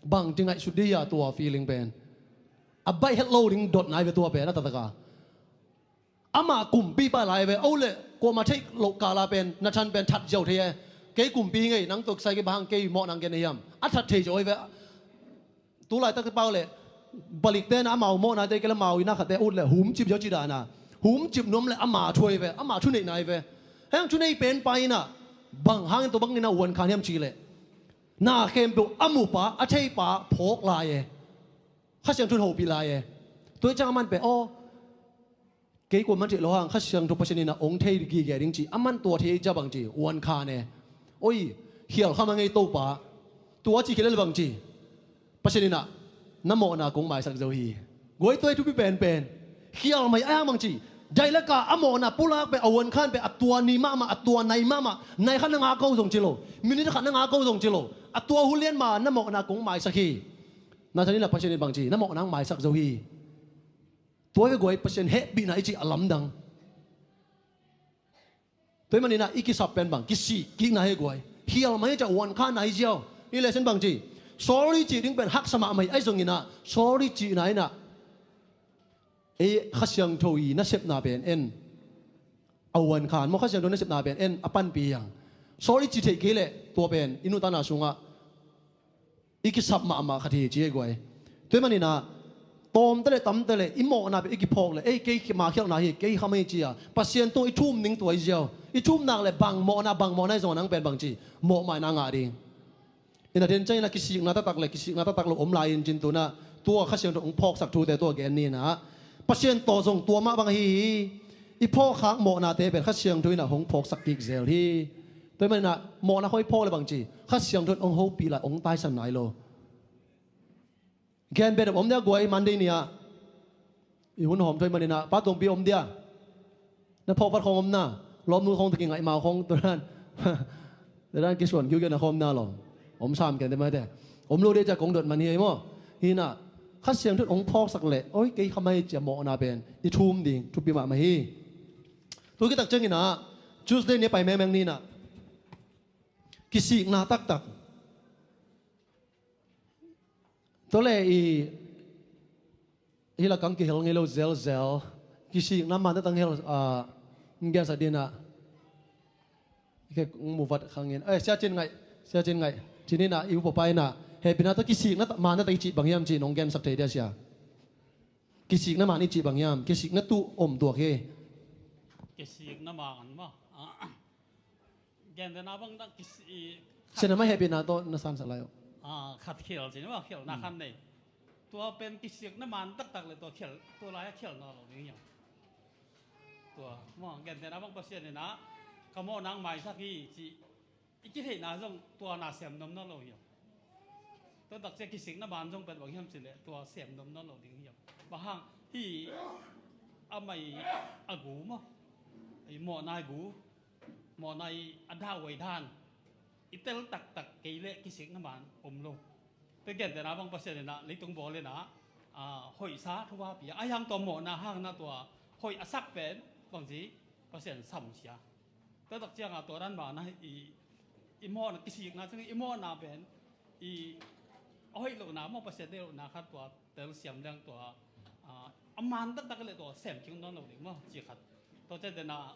bangci ngaihsut ding hia tua feeling pen. A baih het lo ding dotna i ve tua pen a taktak a. Amah kumpipa lai ve, o le, kuamah theih loh kala pen, Nathan pen that ziau thei e. Kei kumpi ngei, nang tua kisai kei bang hang kei mawh nang gen a hiam? A that thei ziau hi ve. Tu laitak i pau le, palik te na amau mawhna te kei le amau i na khat te ut le, humcip ziau ci dana. Humcip nuam le ama thu hi ve, ama thuneihna hi ve. Heng thuneih pen pa in a, bang hangin tua bangin a uan khan hiam ci le. Na khempeuh a mupa, a theipa phawk lai e. Kha Siangtho in hopih lai e. Tua i ciang a man pen, aw, kei kuaman theih lo hang Kha Siangtho Pasian in a hong thei gige ding ci, a man tua thei cia bang ci, uan khan e. Oi, khial kha ma ngei Topa. Tua ci khia le bang ci. Pasian in a, na mawhna kong maisak zo hi. Guai, tua i thupi penpen. Khial mai a hang bang ci. Dailaka a mawhna pulak pen, a uan khan pen, a tua ni mahmah, a tua nai mahmah, nai khan na ngak ko zong ci lo. Minute khat na ngak ko zong ci lo. A tua hun lian ma na mawhna kong maisak hi. Nathan in a Pasian in bang ci, na mawhna hong maisak zo hi. Tua hi ve guai, Pasian hehpihna i cih a lamdang. Tua hi manin a i kisap pen bang, kisik kikna hi guai. Khial mai hi cia uan kha nai ziau. I lesen bang ci. Sorry cih ding pen haksa mahmah hi, ahi zongin a sorry cihna in a, ei Kha Siangtho i nasepna pen en. A uan khan maw, Kha Siangtho nasepna pen en a panpih hi hang. Sorry ci theih kei leh tua pen i nuntakna sungah i kisap mahmah khat hi ci hi guai. Tua hi manin a, tawmte le tamte le i mawhna pen i kiphawk le, ei, kei ma khialhna hi, kei kha mah hi ci a, Pasian tung i thum ning tua hi ziau. I thum nak le bang mawhna, bang mawhna hi zong a nang pen bang ci, mawh maina ngah ding. Ina den ciangin a kisikna taktak le kisikna taktak lo om lai in cin tu in a, tua Kha Siangtho hong phawksak thute tua gen ni in a, Pasian tawh zong tua mah bang ahi hi. I phawkkhak mawhnate pen Kha Siangtho in a hong phawksak kik zel hi. Tua hi manin a mawhna khawng i phawk le bang ci, Kha Siangtho in hong hopih lai, hong taisan nai lo. Gen bet om dia guai, Monday ni a. I hun hawm thoi manin a, Pa Tongpi om dia. Na phawk vat khawng om na. Lawmnu khawng ta kingaih mau khawng tua dan. Tua dan kisuan kiu gen a khawm na lo. Om sam ken te mai te. Om lo dia cia kong dot man hi ei maw. Hi na. Kha Siangtho in hong phawksak le, oi, kei kha mai cia mawhna pen i thum ding thupi mahmah hi. Tu kitak ciangin a, Tuesday ni a pai mengmeng ni na. Kisikna taktak. Tua le i, hi la kang kihel ngei lo zelzel. Kisikna man taktak hel, a, ngiansak dina. Khe muvat khangin. Eh, Sia Cin Ngaih, Sia Cin Ngaih. Cin ina, i upa pa ina. Hehpihna tawh kisikna man taktak i cih bang hiam cih nong gensak thei dia sia. Kisikna man i cih bang hiam. Kisikna tuh om tuak hi. Kisikna man maw. Ah. Gentehna bang na kisi. Sia na mai hehpihna tawh na sansak lai uh. Ah, khat khial cin maw, khialna khat nei. Tua pen kisikna man taktak le tua khial, tua lai-ah khial nawn lo ding hiam. Tua, maw, gentehna bang Pasian ina, ka mawhna hong maisak hi, ci, i kitheihna zong tua na sem nuam nawn lo hiam. Tua takcia kisikna man zong pen bang hiam cileh, tua sem nuam nawn lo ding hiam. Bang hang, hi, a mai a gu maw, i mawhna i gu, mawhna i a dah uh a i dan, i tel taktak kei leh kisikna man om lo. Tua gentehna bang Pasian ina, leitung bawl ina, a, hoihsa thuvapi a, a hiang tua mawhna hangna tua, hoih a sak pen, bangci, Pasian samsia. Tua tak cianga tua dan bana, i, i mawhna, kisikna ciang, i mawhna pen, i, a hoih lohna, maw Pasian deih lohna khat tua, telsiam leng tua, a, a man taktak le tua, sem kik nawn lo ding maw, ci khat. Tua ciang dena,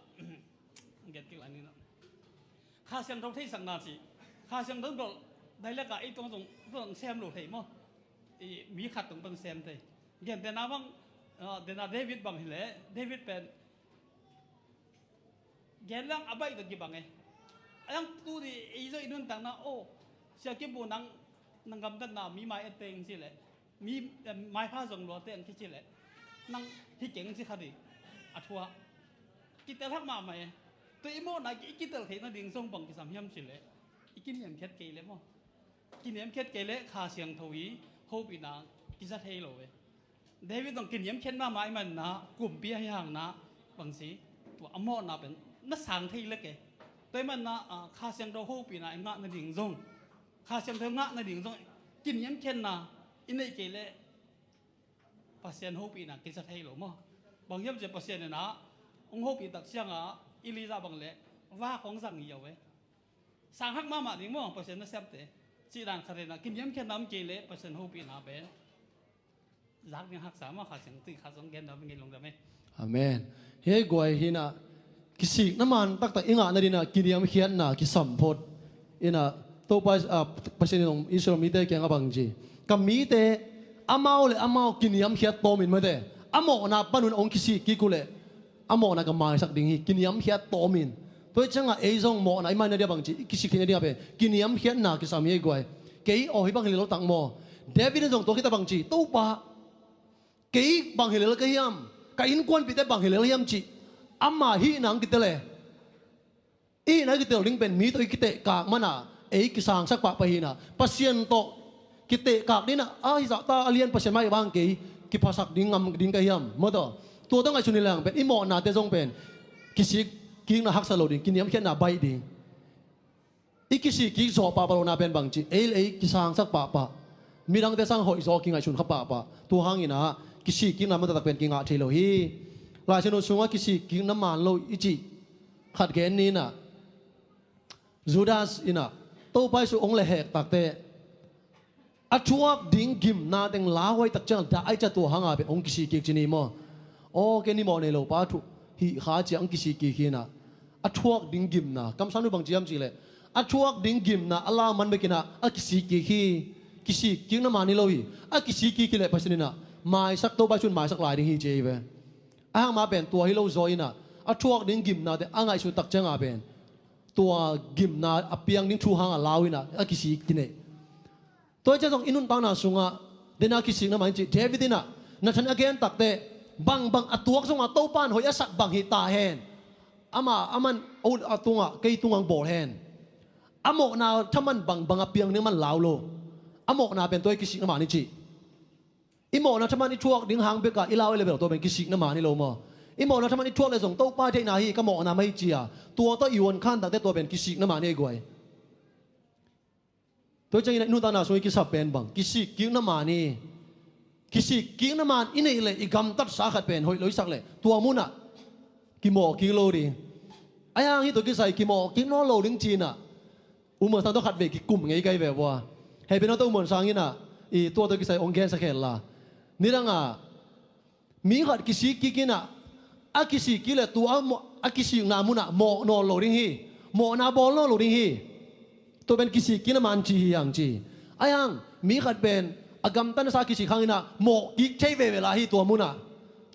get kik lai ni na. Kha Siangtho theihsakna ci. Kha Siangtho tawh, daileka ei tong tong, tong sem lo thei maw. I, mi khat tong pan sem thei. Gentehna bang, ah, dena David bang hileh, David pen, Gen lang a baih tawh kibang e. A lang tu di ei zawh i nuntakna aw, sia kibu nang, nang gamtatna mi mai a teng ci leh, mi, em, maipha zong lua teng kici leh, nang hi keng ci kha di. A thuah kitel hak mahmah e. Tua i mawhna i kitel theih nading zong bang kisam hiam ci leh, i kiniamkhiat kei leh maw? Kiniamkhiat kei leh Kha Siangtho i hopihna kiza thei lo e. David zong kiniamkhiat mahmah i manna kumpi a hi hangna bangci, tua a mawhna pen na sang thei lek e. Tua i manna, ah, Kha Siangtho hopihna i ngah nading zong, Kha Siangtho ngah nading zong kiniamkhiatna i neih kei leh Pasian hopihna kiza thei lo maw? Bang hiam cia Pasian ina hong hopih tak cianga Elijah bang leh vak hong zang i au e. Sang hak mahmah ding maw Pasian na siamte? Cihdan khat ina kiniamkhiatna om kei leh Pasian hopihna pen zak ding haksa maw? Kha Siangtho khat zong gen dam ngei lungdam e. Amen. Hei guai hina kisikna man taktak i ngah nadina kiniamkhiatna kisam phot. Ina Topa, ah, Pasian in hong Israel mite kiang a bang ci, ka mite amau le amau kiniamkhiat tawmin mate, a mawhna panun hong kisik kik uh leh a mawhna ka maisak ding hi, kiniamkhiat tawmin. Tua i cianga ei zong mawhna i maina dia bang ci, i kisik theihna dia pen kiniamkhiatna kisam hi ei guai. Kei aw hi bang hi lel tak maw? David in zong tua khita bang ci, Topa, kei bang hi lel ka hiam? Ka innkuanpihte bang hi lel hiam ci, ama hihna ang kitel e. I hihna i kitel ding pen mi tawh i kitehkak mana ei kisangsak pahpah hina, Pasian tawh kitehkak dina a hizahta a lian Pasian mai vang kei kiphasak ding ngam ding ka hiam? Maw taw, tua tawh ngaihsun hi leng pen i mawhnate zong pen kisik kikna haksa lo ding, kiniamkhiatna baih ding. I kisik kik zawh pahpah lohna pen bang ci, ei le ei kisangsak pahpah, midangte sang hoih zaw kingaihsun kha pahpah. Tua hangina kisik kikna man taktak pen kingah thei lo hi. Laisiangtho sungah kisik kikna man lo i cih khat gen nina, Judas ina Topa Jesu hong lehhek takte a thuak ding gimna teng lauhuai tak ciang dah ai cia tua hanga pen hong kisik kik ci ni maw? Aw, kei ni mawh nei lo pa thu hih kha cia hong kisik kik hina. A thuak ding gimna kamsang nu bang ciam cih leh a thuak ding gimna a lau man bekina a kisik kik hi. Kisik kikna man hi lo hi. A kisik kik hi leh Pasian ina maisak, Topa Jesu in maisak lai ding hi ci ei ve. A hang ma pen tua hi lo zaw ina a thuak ding gimnate a ngaihsut tak cianga pen tua gimna a piang ding thu hanga lau ina a kisik ti nei. Tua i cia zong i nuntakna sungah dena kisikna man ci, David ina Nathan a gen takte bangbang a tuak zonga Topa in hoih a sak bang hi ta hen. Ama a man a tungah kei tungah bawl hen. A mawhna thaman bangbang a piang ding man lau lo. A mawhna pen tua i kisikna man i ci. I mawhna thaman i thuak ding hang beka i lau i le bel tua pen kisikna man hi lo maw? I mawhna thaman i thuak le zong Topa deihna hi ka mawhna mah hi cia tua tawh i uan khan takte tua pen kisikna man hi ei guai. Tua i ciangin i nuntakna sung i kisap pen bang kisik kikna man hi. Kisik kikna man i neih leh i gamtatsa khat pen hoih lo i sak leh tua munah kimawh kik lo ding. Ai hang hi tua kisai kimawh kik nawn lo ding cina. U Muan Sang tawh khat vei kikum ngei kai ve vua. Hei pen tawh U Muan Sang ina i tua tawh kisai hong gensa khel la. Nidanga mi khat kisik kik ina a kisik kik le tua a mawh, a kisikna munah mawh nawn lo ding hi. Mawhna bawl nawn lo ding hi. Tua pen kisik kikna man ci hi hang ci. Ai hang mi khat pen a gamtatsa kisik hang ina mawh kik thei veve la hi tua munah.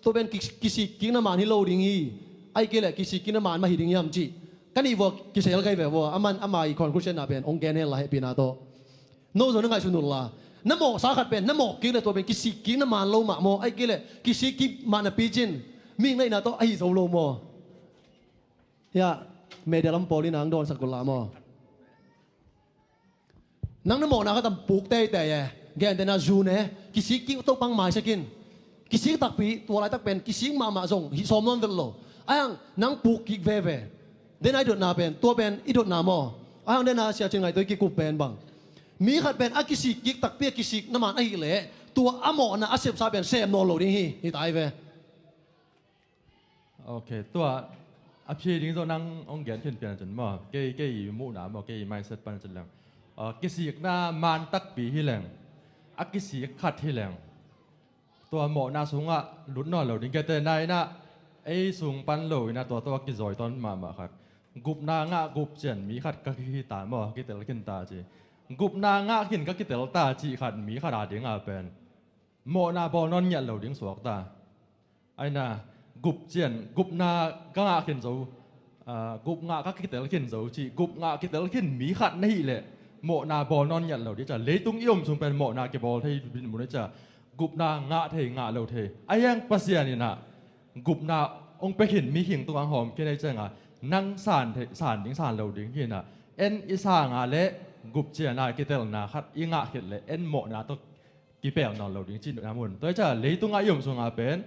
Tua pen ki-, kisik kikna man hi lo ding hi. Ai kei le kisik kikna man mah hi ding hiam ci. Ka nih vua kisel kai ve vua, a man ama i conclusion na pen hong gen hen la hehpihna tawh. No zong na ngaihsun un la. Na mawhsa khat pen na mawh kik le tua pen kisik kikna man lo mah maw? Ai kei le kisik kik man a picin mihing na ihna tawh ahi zo lo maw? Hiah media lam pawl in ang dawnsak un la maw? Nang na mawhna khat a puk teitei e. Gentehna zun e. Kisik kik Topa hong maisak in. Kisik takpi tua laitak pen kisik mahmah zong hih sawm nawn vet lo. Ai hang nang puk kik veve. Dena i dotna pen tua pen i dotna maw? Ai hang dena Sia Cin Ngaih tawh i kikup pen bang mi khat pen a kisik kik takpi a kisikna man ahih leh tua a mawhna a sepsa pen sem nawn lo ding hi. Hi tai ve. Ok, tua a phi ding zawh nang hong gen khin pian cun maw, kei, kei i muhna maw, kei i mindset pan cun leng, ah, kisikna man takpi hi leng, a kisik khat hi leng, tua mawhna sungah lut nawn lo ding. Gentehna inah ei sung pan lo inah tua tawh a kizawi tawn mahmah khat, gupna ngah gup cian mi khat ka hi ta maw, kitel khin ta ci. Gupna ngah khin ka kitel ta cih khat mi khat a dingah pen mawhna bawl nawn ngiat lo ding suak ta. Aina, gup cian, gupna ka ngah khin zo, Aa, gup ngah ka kitel khin zo cih, gup ngah kitel khin mi khat na hih leh mawhna bawl nawn ngiat lo ding cia. Leitung i om sung pen mawhna kibawl thei dinmun a cia, gupna ngah thei ngah lo thei. A hiang Pasian in ah gupna hong pia khin mi hing tungah hong hawm khin a hi ciangah, nang san thei, san ding san lo ding hi in ah, en i sang a leh gup ciang a kitelna khat i ngah khit leh en mawhna tawh kipel nawn lo ding cih na mun. Tua hi ciah leitungah i om sungah pen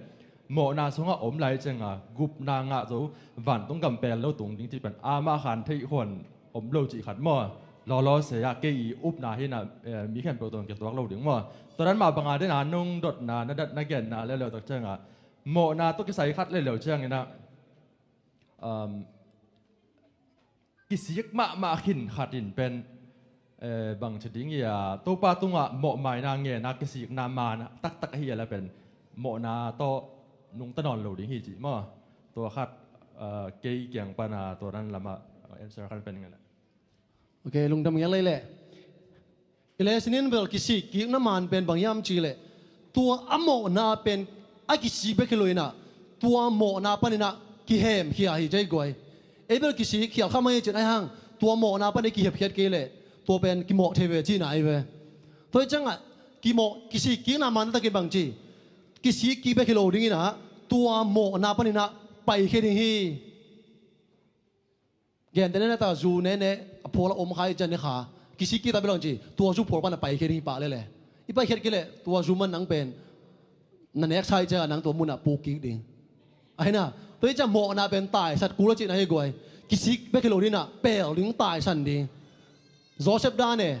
mawhna sungah om lai ciangah gupna ngah zo, vantung gam pel lo tung ding cih pen amah khan theih khuan om lo cih khat maw? Lawlaw se ah kei i upna hi in ah, eh, mi khempeuh tawh kituak lo ding maw? Tua dan mah bangah den a nong dotna, na dat, na genna leuleu tak ciangah mawhna tawh kisai khat leuleu ciangin ah, um, kisik mahmah khin khat in pen, eh, bangci ding hi a, Topa tungah mawhmaina ngen a kisikna man taktak ahi a leh pen mawhna tawh nungta nawn lo ding hi cih maw? Tua khat, eh, kei kiang pana tua dan lamah answer khat pen ngen a. Ok, lungdam ngiat lei leh. I lesson in bel kisik kikna man pen bang hiam cih leh, tua a mawhna pen a kisik bek hi lo in ah, tua mawhna panin ah kihemkhia hi ci hi guai. Ei bel kisik khial kha mai hi cin, ahi hang tua mawhna panin kihemkhiat kei leh tua pen kimawh thei ve cihna ahi ve. Tua hi ciangah kimawh, kisik kikna man taktak in bangci, kisik kik bek hi lo ding in ah, tua mawhna panin ah paikhia ding hi. Gentehna in ah, ta zu nene a phual a om kha i ciang ni kha, kisik kik ta bel bangci, tua zu phual pan a paikhia ding hi pah leh leh. I paikhiat kei leh tua zu man nang pen na neksa i ciangah nang tua munah puk kik ding. Ahi in ah, tua hi ciah mawhna pen taisat kul a cihna hi guai. Kisik bek hi lo ding in ah, pel ding, taisan ding. Joseph dan e,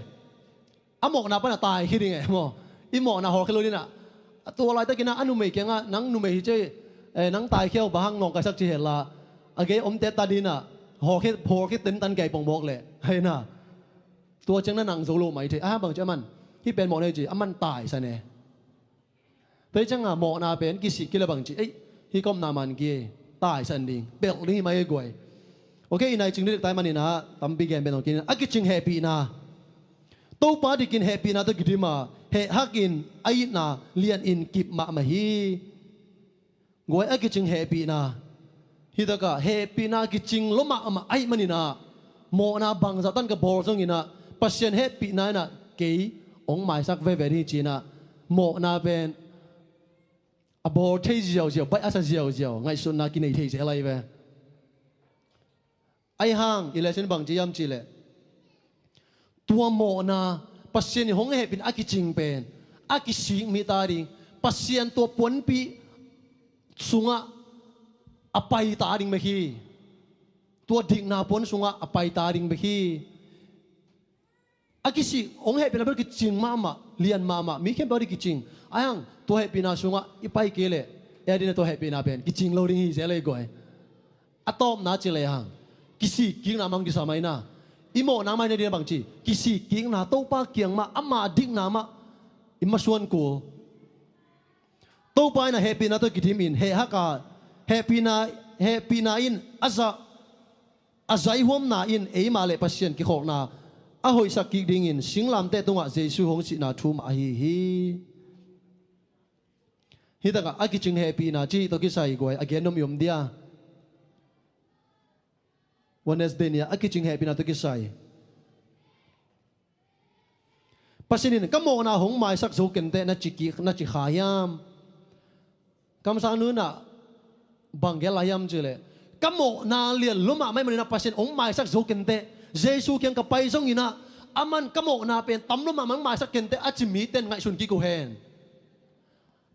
a mawhna pan a taikhia ding e maw? I mawhna hawlkhia lo ding in ah, tua laitakin ah a numei kiangah, nang numei hi ci, eh, nang taikhia uh, bang hang nawngkaisak ci hen la, a gei omte ta ding in ah, hawlkhia, hawlkhia tentan kei pong mawk leh, ahi in ah, tua ciang na nang zo lo mai thei. A bangci a man, hih pen mawhna hi ci, a man taisan e. Tua hi ciangah mawhna pen kisik kei leh bangci, ei, hih ka omna man kei, taisan ding, pel ding hi mai hi guai. Ok, i nai cing dikdek tai manin ah tampi gen pen hong kinin, a kicing hehpihna. Topa dikin hehpihna tawh kidim a, heh hakin a itna lianin kip mahmah hi. Guai, a kicing hehpihna. Hih takah hehpihna kicing lua mahmah ahih manin ah, mawhna bangzah tan ka bawl zongin ah, Pasian hehpihna in ah kei hong maisak veve ding hi ci-in ah, mawhna pen a bawl thei ziauziau, baih a sa ziauziau, ngaihsutna kinei thei zel ahi ve. Ahi hang i lesson bangci hiam cih leh, tua mawhna, Pasian in hong hehpihna a kicing pen a kisik mi ta ding, Pasian tua puanpih sungah a pai ta ding bek hi. Tua dikna puan sungah a pai ta ding bek hi. A kisik, hong hehpihna bel kicing mahmah, lian mahmah, mi khempeuh a ding kicing. Ahi hang tua hehpihna sungah i pai kei leh, ei a ding in ah tua hehpihna pen kicing lo ding hi zel ei guai. A tawpna ci lehang, kisik kikna mah hong kisam ahi in ah, i mawhna mah hi na ding in ah bangci, kisik kikna, Topa kiang mah, ama dikna mah i masuan kul. Topa in ah hehpihna tawh kidim in, heh hak a, hehpihna, hehpihna in a zah, a zaihuamna in eimah leh Pasian kikhawkna a hoihsak kik dingin singlamteh tungah Jesu hong sihna thu mah ahi hi. Hih takah a kicing hehpihna cih tawh kisai guai, a gen nuam i om dia? Wednesday ni-a a kicing hehpihna tawh kisai, Pasian in ka mawhna hong maisak zo kenteh na ci kik, na ci kha hiam? Kamsang nu in ah bang gen lai hiam cih leh, ka mawhna lian lua mahmah ahih manin ah Pasian hong maisak zo kenteh, Jesu kiang ka pai zongin ah, aman ka mawhna pen tam lua mahmah hong maisak kenteh a ci mite in ngaihsun kik uh hen.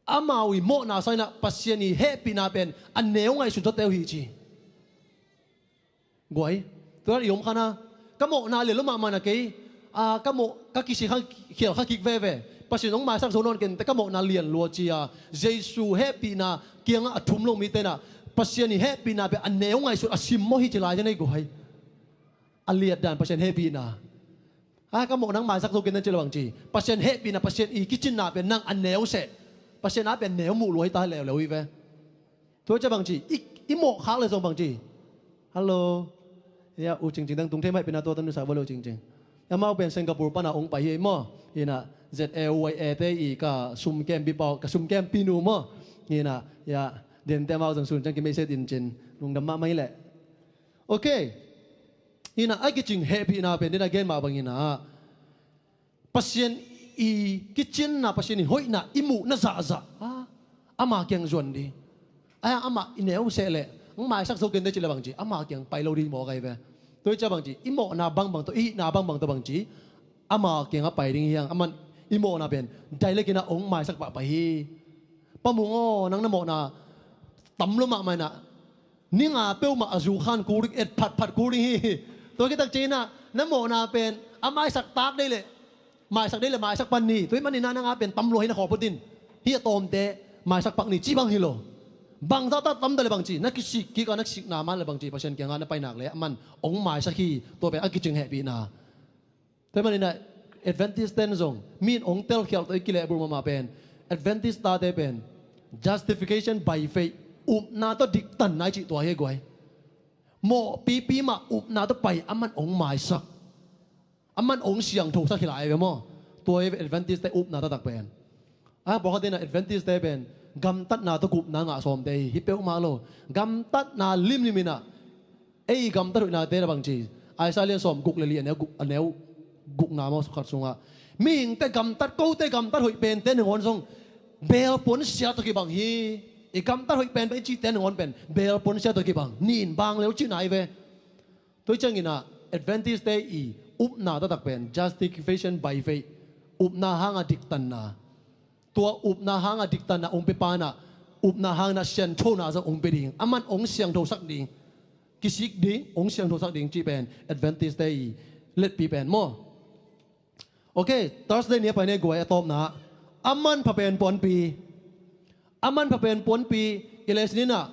Amau i mawhna sangin ah Pasian i hehpihna pen a neu ngaihsun zawte uh hi ci. Guai, tua dan i om kha na, ka mawhna lian lua mahmah na kei, a, ka mawh, ka kisik kha, khial kha kik veve. Pasian hong maisak zo nawn kenteh, ka mawhna lian lua ci-a, Jesu hehpihna kiangah a thum lo mite in ah, Pasian i hehpihna pen a neu ngaihsun, a simmawh hi ci lai zen ei guai. A liatdan Pasian hehpihna. A, ka mawhna hong maisak zo kei na ci leh bangci, Pasian hehpihna, Pasian i kicinna pen nang a neu seh. Pasian a pen neu muh lua hi ta leuleu hi ve. Tua ciah bangci, i, i mawh khak leh zong bangci, hello, ya, U Cingcing dang tung thei mah hehpihna tua tanu sa vua leh U Cingcing. Amau pen Singapore pan a hong pai hi ei maw. Hi in ah, Z A Y A te i ka sumkempi pau, ka sumkempi nu maw. Hi in ah, ya, dente amau zong sun ciang kimeihset in cin, lungdam mahmah hi leh. Ok. Inah a kicing hehpihna pen dina gen mah banginah Pasian i kicinna, Pasian i hoihna i muhna zahzah a, ama kiang zuan ding. Aia amah i neu seh leh ang maisak zo kente cih le bangci ama kiang pai lo ding mawk ahi ve. Tua i cia bangci i mawhna bangbang tawh i hihna bangbang tawh bangci ama kiang a pai ding hiang. Aman i mawhna pen dai lekinah ong maisak pahpah hi. Pamung aw, nang na mawhna tam lo mahmah inah ninga peuhmah a zu khan kul ding, et phatphat kul ding hi. Tua kitak cianginah na mawhna pen a maisak tak dei leh maisak dei leh maisak pan ni. Tua i maninah nanga pen tam lua hi na khawphutin hi a tawmte maisak pak ni ci bang hi lo. Bangzah ta tam da le bangci na kisik kik a na kisikna man le bangci Pasian kiangah na pai nak le aman ong maisak hi. Tua pen a kicing hehpihna. Tua i maninah Adventist ten zong mi in ong telkhial tawh i kilehbulh mahmah pen Adventist tate pen justification by faith, upna tawh diktanna i cih tua hi guai. Mawh pipi mah upna tawh pai aman ong maisak, aman ong siangthosak hi lai ve maw? Tua hi Adventist te upna taktak pen. A pawlkhat inah Adventist te pen gamtatna tawh gupna ngah sawmte hi, hi peuhmah lo. Gamtatna limlim inah ei gamtat hoihnate na bangci Isaiah lian sawm guk le li a neu guk, a neu gukna maw khat sungah mihingte gamtat, kote gamtat hoih pente nangawn zong beelpuan sia tawh kibang hi. I gamtat hoih penpen i cihte nangawn pen beelpuan sia tawh kibang, nin bang lel cihna hi ve. Tua i cianginah Adventist te i upna taktak pen justification by faith, upna hanga diktanna. Tua upna hanga diktanna ong pia pa inah upna hangin ah sianthona zong ong pia ding, aman ong siangthosak ding, kisik ding, ong siangthosak ding cih pen Adventist te i letpi pen maw? Ok, Thursday ni a pai nei guai a tawpna. A manpha pen puanpi. A manpha pen puanpi. I lei sininah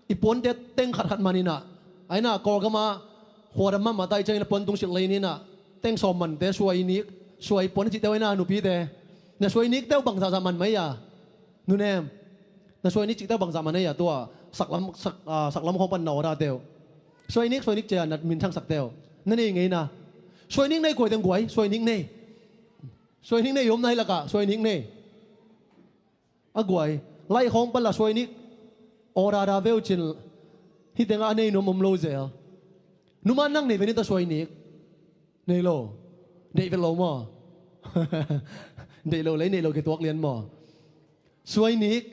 i puante teng khatkhat maninah a inah Kawlgama khuadam mahmah ta i ciangin a puan tungsilh lei ninah teng sawm mante suai nik, suai puan a cihte uh a inah nupite na suai nikteu bangzahzah man mai a? Nunem, na suai nik cihteu bangzah man ei a tua saklam, sak, ah, saklam khawng pan na order teu. Suai nik, suai nik cia na minthang sakteu na nei ngei na. Suai nik nei guai teng guai, suai nik nei. Suai nik nei i om na hi lakah suai nik nei. A guai lai khawng pan la suai nik order da veu cin. Hih tengah a nei nuam om lo zel. Numa nang nei ve ni ta suai nik. Nei lo. Deih vet lo maw? Deih lo lei, nei lo kituak lian maw? Suai nik.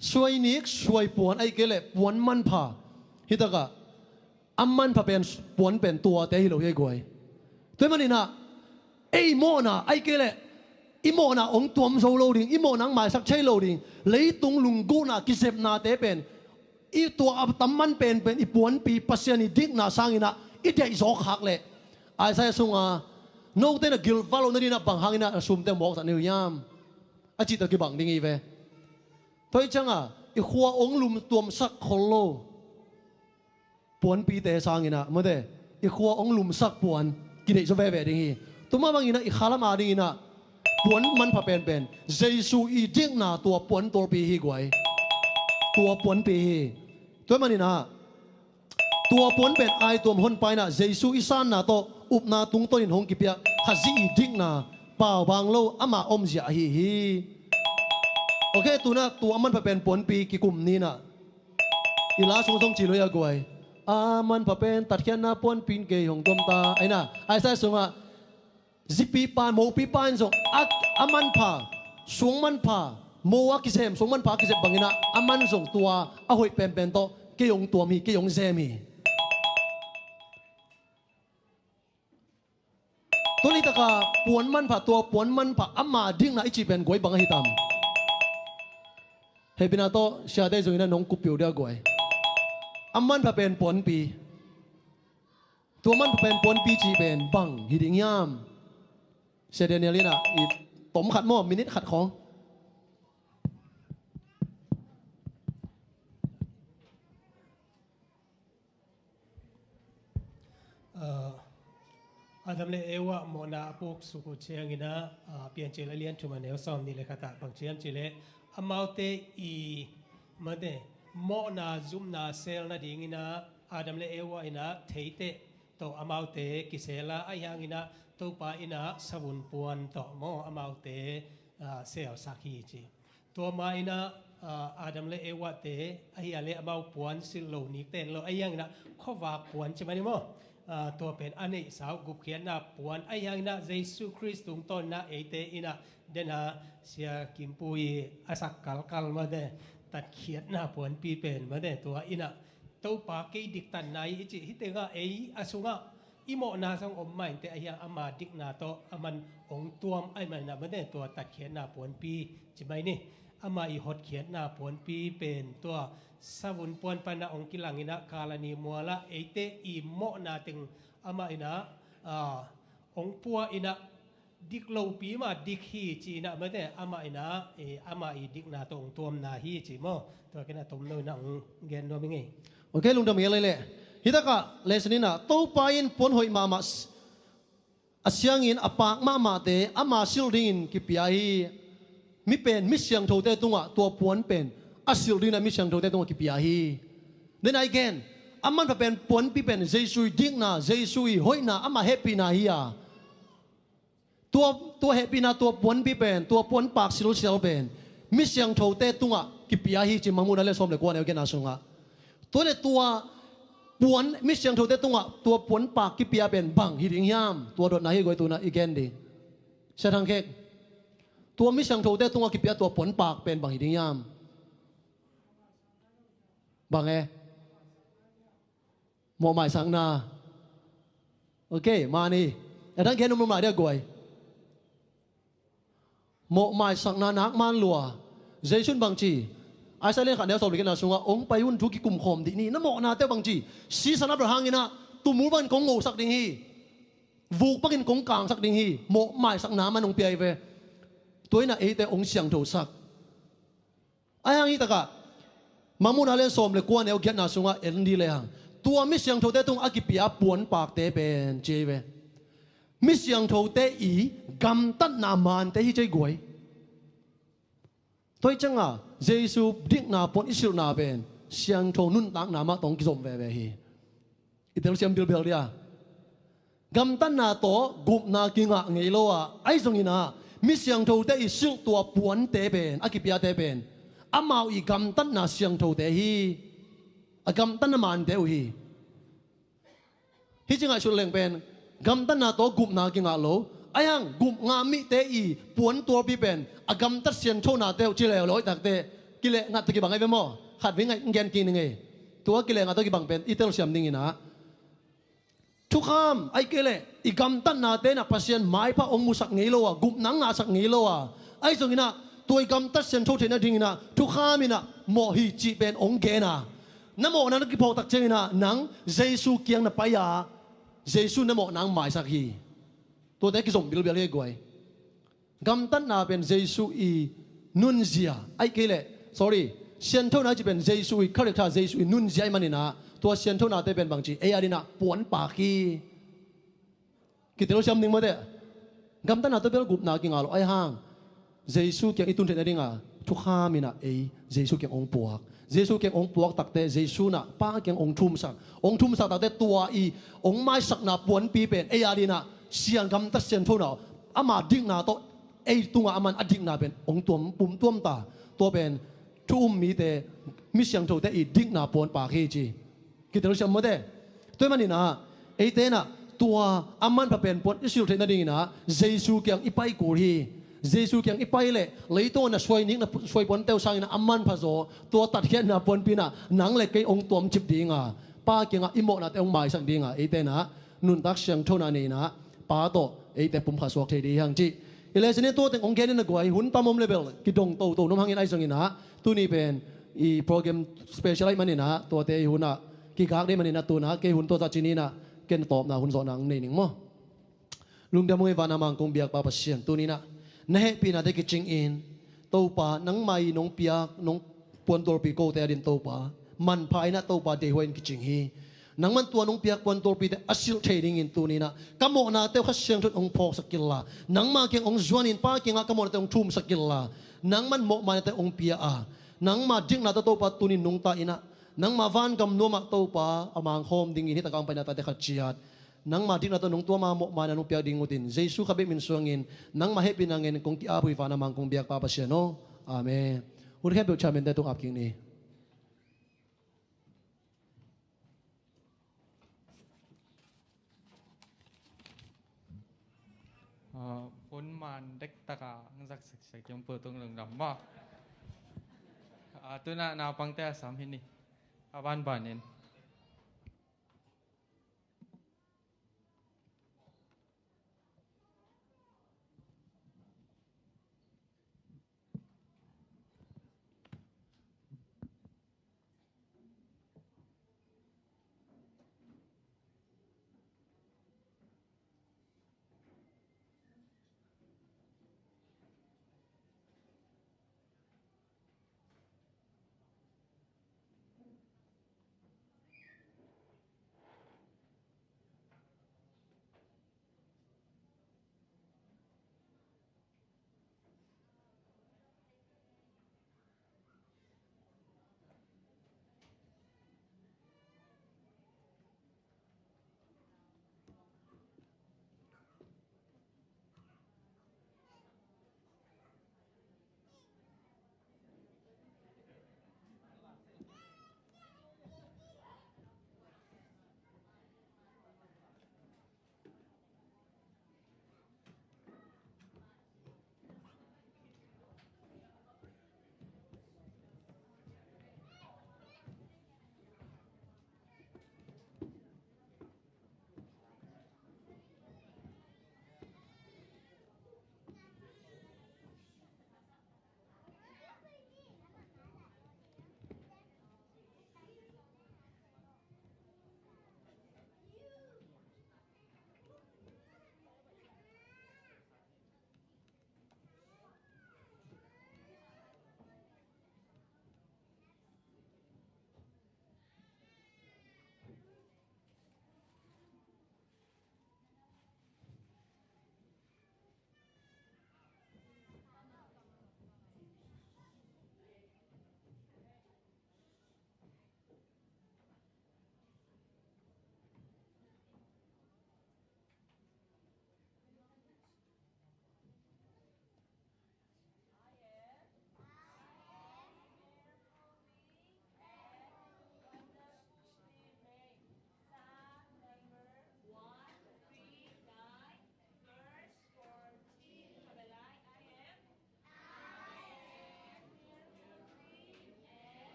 Suai nik, suai puan ahi kei leh puan manpha. Hitakah a manpha pen puan pen tuate hi lo hi ei guai. Tua hi maninah ei mawhna ahi kei leh i mawhna ong tuam zo lo ding, i mawhna ang maisak thei lo ding. Leitung lunggulhna kizepnate pen i tua a tam man penpen i puanpi Pasian i dikna sanginah i deih zawk khak leh Isaiah sunga note na gilvah loh nadinah bang hanginah na sumte mawksak ni uh hiam? A cih tawh kibang ding hi ve. Tua hi cianga i khua ong lum tuamsak khol lo puanpite sanginah mawte i khua ong lumsak puan kideih zaw veve ding hi. Tua mah banginah i khalam a dinginah puan manpha penpen Jesu i dikna tua puan tawlpi hi guai. Tua puanpi hi. Tua maninah tua puan pen ai tuam honpa inah Jesu i sanna tawh upna tungtawnin hong kipia Khazih i dikna paubang lo ama omzia ahi hi. Ok, tuna tua a manpha pen puanpi kikum ninah i la sung zong ci lo hi a guai. A manpha pen tatkhiatna puanpin kei hong tuam ta aina Isaiah sungah zipipa mopipa in zong a, a manpha, suang manpha, mo a kizem, suang manpha a kizem banginah a man zong tua a hoih penpen tawh kei hong tuam hi, kei hong zem hi. Tuni taka puan manpha, tua puan manpha ama dikna i cih pen guai bang ahi tam? Hehpihna tawh siate zongin a nong kuppih uh dia guai. A manpha pen puanpi. Tua manpha pen puanpi cih pen bang hi ding hiam? Sia Daniel in ah i tom khat maw, minute khat khawng. Aa, Adam le Eva mawhna a puk suk uh ciangin ah, aa, Piancil a lian thum a neu sawm nih le khat ah bang ci hiam cih leh amaute i mate mawhna zumna sel nadingin ah Adam le Eva in ah theiteh tawh amaute kisel a, ahi hangin ah Topa in ah savun puan tawh maw amaute, aa, selsak hi ci. Tua ma in ah Adam le Eva te ahi a le amau puan silh lo nik ten lo ahi hanginah khuavak puan ci mai ni maw? Tua pen a neihsa uh gupkhiatna puan ahi hanginah Jesu Khrist tungtawnna eite inah dena Sia Kimpu i a sak kalkal mate tatkhiatna puanpi pen mate tua inah Topa kei diktanna hi i cih hi tengah ei a sungah i mawhna zong om mainte ahi a ama dikna tawh aman ong tuam ahi maninah mate tua tatkhiatna puanpi ci mai ni. Ama i hotkhiatna puanpi pen tua savun puan panah ong kilanginah kalani mualah eite i mawhna teng amah inah ong pua inah dik lopi mah dik hi ci inah mate amah inah ama i dikna tawh ong tuamna hi ci maw? Tua kinah tomno inah ong gen nuam i ngei. Ok, lungdam ngei lei leh. Hitakah lesson inah Topa in puan hoih mahmah a siangin a paak mahmahte ama silh dingin kipia hi. Mi pen mi siangthote tungah tua puan pen a silh dingin a mi siangthote tungah kipia hi. Then again, a manpha pen puanpi pen Jesu i dikna, Jesu i hoihna, ama hehpihna hi a tua, tua hehpihna, tua puanpi pen, tua puanpak silsial pen mi siangthote tungah kipia hi ci Mangmuhna le sawm le kua neu genna sungah. Tua le tua puan mi siangthote tungah tua puanpak kipia pen bang hi ding hiam? Tua dotna hi guai tuna i gen ding. Sia Thang Khek. Tua mi siangthote tungah kipia tua puanpak pen bang hi ding hiam? Bang e? Mawhmaisakna. Ok, mani. A dang gen um lai dia guai. Mawhmaisakna nak man lua. Jesu in bangci Isaiah lian khat neu sawm le khatna sungah ong pai un thu kikum khawm dih ni. Na mawhnate bangci sisan a bel hanginah tumul bangin kong ngohsak ding hi. Vuk bangin kong kangsak ding hi. Mawhmaisakna man ong pia hi ve. Tua inah eite ong siangthosak. Ahi hang hitakah Mangmuhna lian sawm le kua neu giatna sungah en dih lehang tua mi siangthote tung a kipia puanpakte pen ci hi ve. Mi siangthote i gamtatna mante hi cei guai. Tua hi cianga Jesu dikna puan i silhna pen siangtho nuntakna mah tawh ong kizom veve hi. I telsiam bilbel dia. Gamtatna tawh gupna kingah ngei lo a, ahi zonginah mi siangthote i silh tua puante pen, a kipiate pen amau i gamtatna siangthote hi. A gamtatna mante uh hi. Hih ci ngaihsut leng pen gamtatna tawh gupna kingah lo. Ahi hang gupna mite i puan tualpi pen a gamtat sianthonate uh ci leu lo i takte kileh ngat tawh kibang ahi ve maw? Khat vei ngaih gen kik ning ei. Tua kileh ngat tawh kibang pen i telsiam dinginah thukham ahi kei leh i gamtatnate inah Pasian maipha ong musak ngei lo a, gupna ngahsak ngei lo a, ahi zonginah tua i gamtat siantho theih nadinginah thukham inah mawh hi cih pen ong gen a, na mawhna na kiphawk tak cianginah nang Jesu kiang na pai a, Jesu na mawhna ong maisak hi. Tuate kizom bilbel hi guai. Gamtatna pen Jesu i nunzia ahi kei leh, sorry, sianthona ci pen Jesu i character, Jesu i nunzia ahi maninah tua sianthonate pen bangci ei a dinah puanpak hi. Kitelsiam ding mawte. Gamtatna tawh bel gupna kingah lo ahi hang Jesu kiang i tun theih nadinga thukham inah ei Jesu kiang ong puak. Jesu kiang ong puak takte Jesu nah Pa kiang ong thumsak. Ong thumsak takte tua i ong maisakna puanpi pen ei a dinah siang gamtat sianthona ama dikna tawh ei tungah aman a dikna pen ong tuam pum tuam ta. Tua pen thu um mite mi siangthote i dikna puanpak hi ci. Kitelsiam mawte. Tua hi maninah eite inah tua a manpha pen puan i silh theih nadinginah Jesu kiang i pai kul hi. Jesu kiang i pai leh leitung a na suai nik na suai puante uh sanginah a manpha zaw tua tatkhiatna puanpi inah nang le kei ong tuam cip dinga, Pa kiangah i mawhnate ong maisak dinga eite inah nuntak sianthona nei inah Pa tawh eite pumkhat suak thei dih hang cih i lesson in tua teng ong gen in a guai. Hun tam om le bel kidong toto nuam hangin ahi zonginah tuni pen i program special ahi maninah tuate i hunah kigak dih maninah tunah kei hun tua za cininah ken tawpna hun zawhna ong nei ning maw? Lungdam ung ei, vana mangkung biakpa Pasian, tuninah na hehpihnate kicingin Topa nangmah i nong piak nong puantualpi kote adin Topa manpha inah Topa deihhuai in kicing hi. Nangman tua nong piak puantualpite a silh thei dingin tuninah ka mawhnate uh Kha Siangtho in ong phawksak killa. Nangmah kiang ong zuanin Pa kiangah ka mawhnate ong thumsak killa. Nangman mawhmainate ong pia a, nangmah diknate Topa tunin nungta inah nangmah vangam nuamah Topa a mangkhawm dingin hitakah ong paina tate khat ciat nangmah dikna tawh nong tuama mawhmaina nong piak ding utin Jesu kha bek min suangin nangmah hehpihna ngen kong ki-ap uh hi, vana mangkung biakpa Pasian aw. Amen. Khempeuh chairman te tung ap kik ni. Ah, hun man dektak a hong zak sekse kiang pultung lungdam maw. Ah, tu-in naupangte a sam hi ni. A banbanin.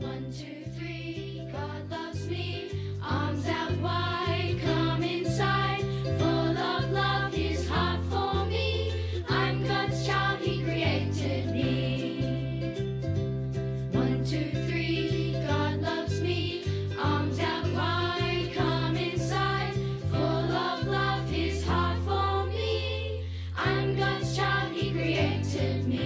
One, two, three, God loves me. Arms out wide, come inside. Full of love, his heart for me. I'm God's child, he created me. One, two, three, God loves me. Arms out wide, come inside. Full of love, his heart for me. I'm God's child, he created me.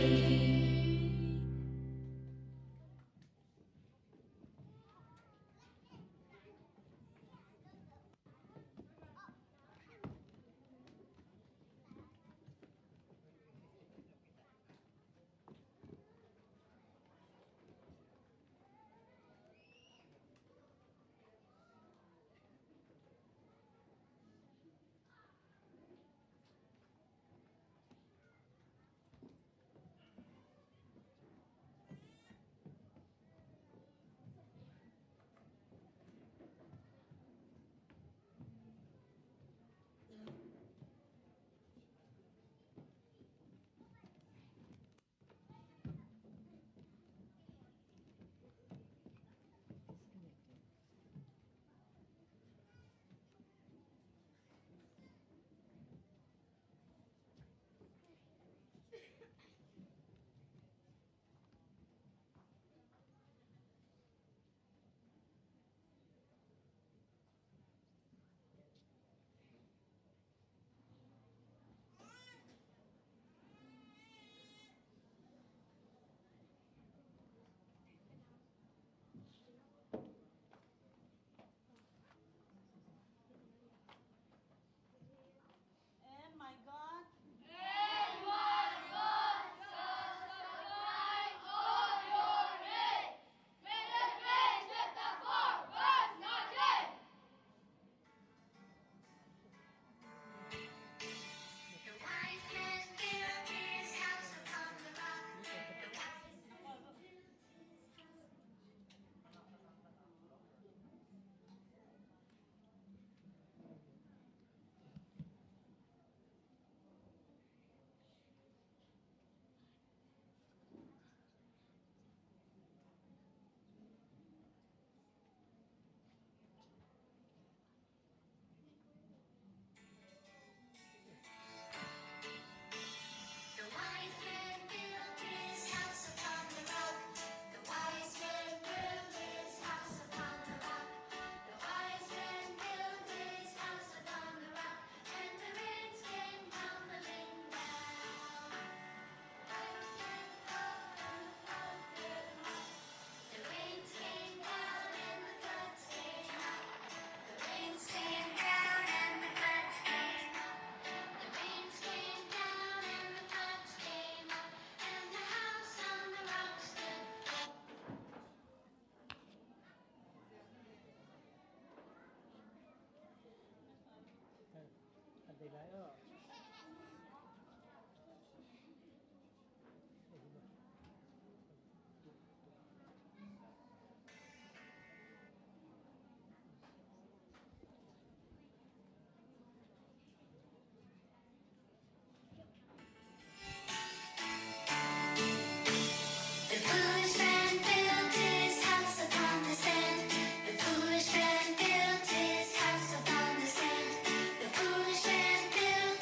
The foolish man built his house upon the sand. The foolish man built his house upon the sand. The foolish man built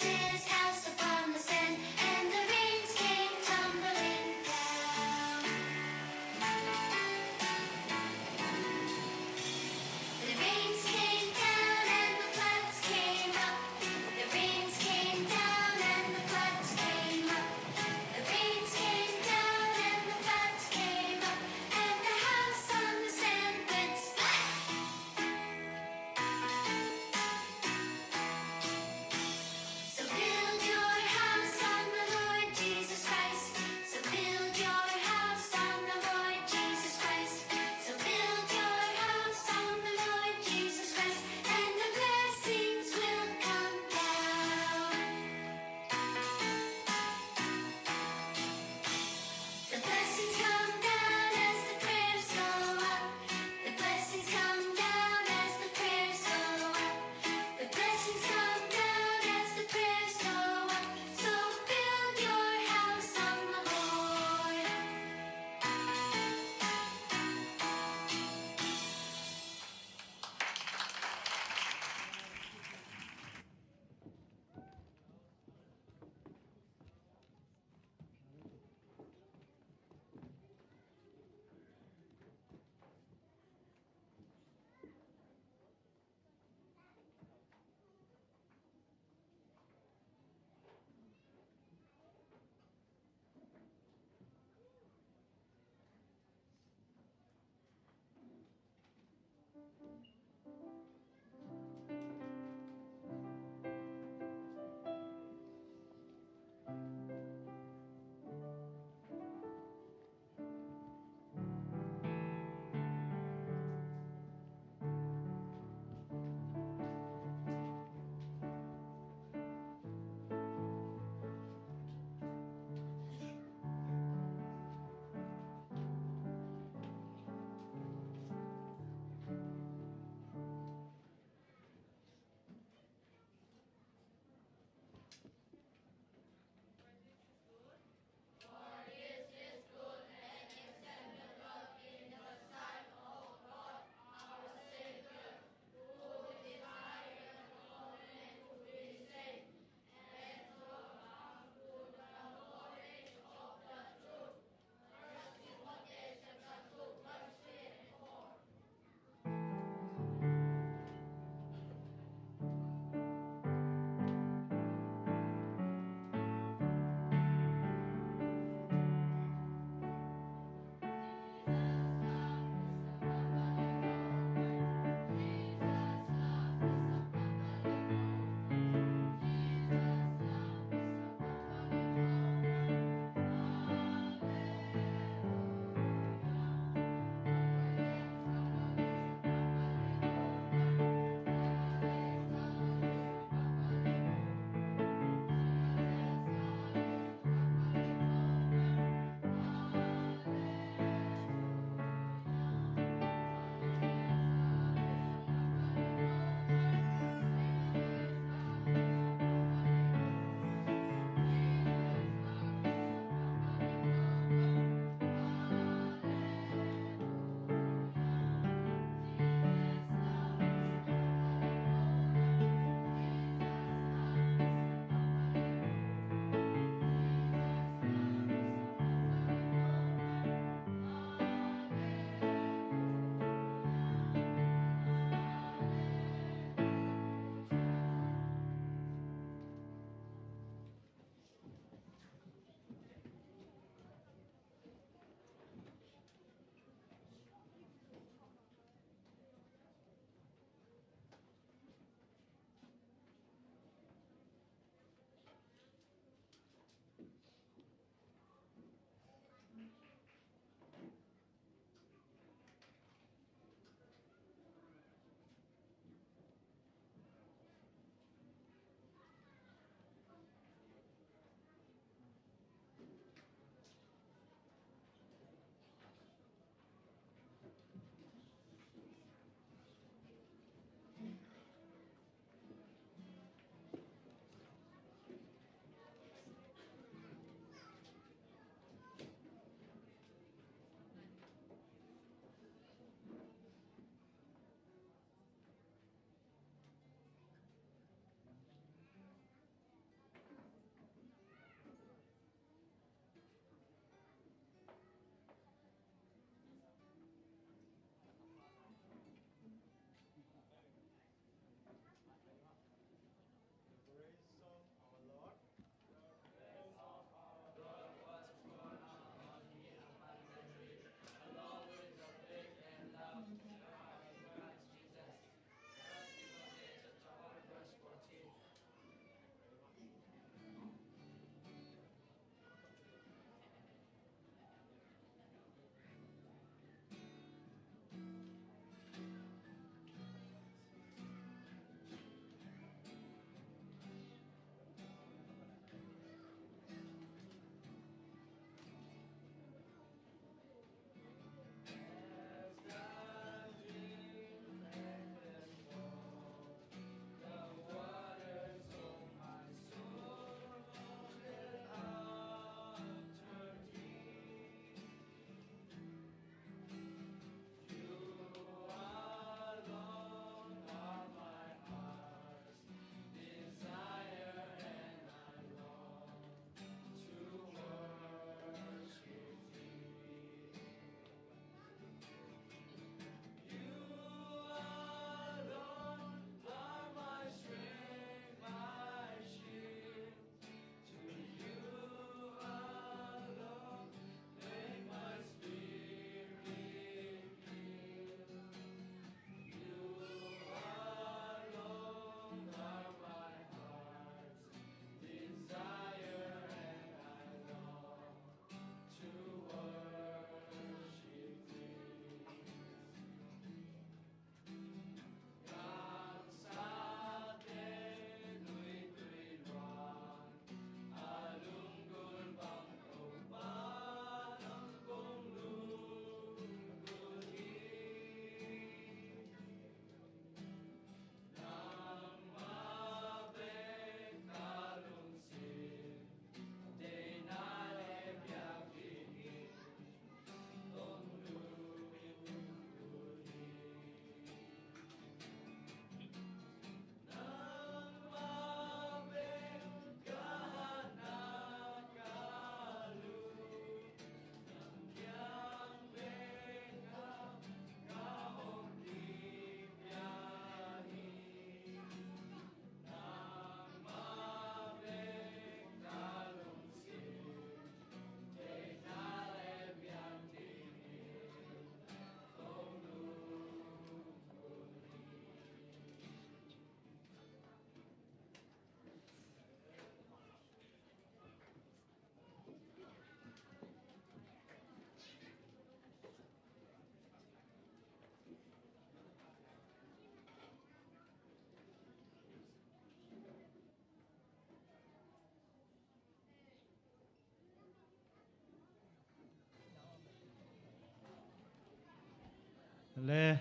Le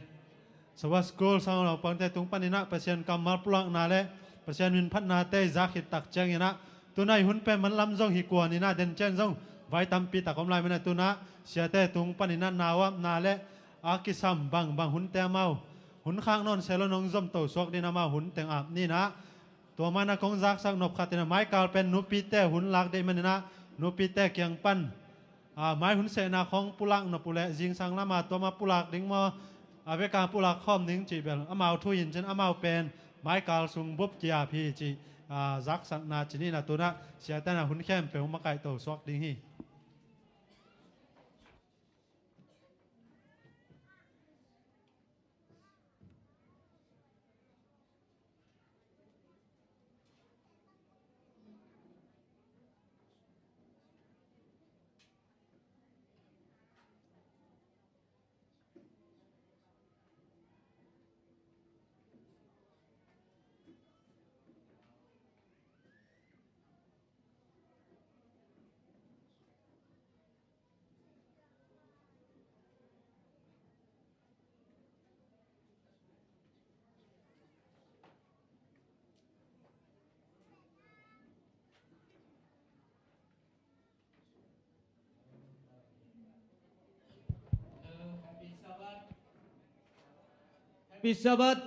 Sabbath School sang naupangte tung paninah Pasian kammal pulakna le Pasian minphatnate i zak khit tak cianginah, tunai hun pen man lam zong hi kuaninah, den ciang zong vai tampi tak om lai manah, tunah siate tung paninah nauapna le a kisam bangbang hunte amau hun khak nawn selo nong zomto suak din amau hun teng ap ninah. Tua manah kong zaksak nop khatinah, maikal pen nupite hun lak deih maninah, nupite kiang pan a, mai hun sehna khong pulak nop uh leh zingsang lama tua ma pulak ding maw, a veka pulak khawm ding cih bel amau thu in cin, amau pen maikal sung bup kiap hi cih, a, zaksakna cin inah, tunah siate na hun khempeuh makaihto suak ding hi. Happy Sabbath.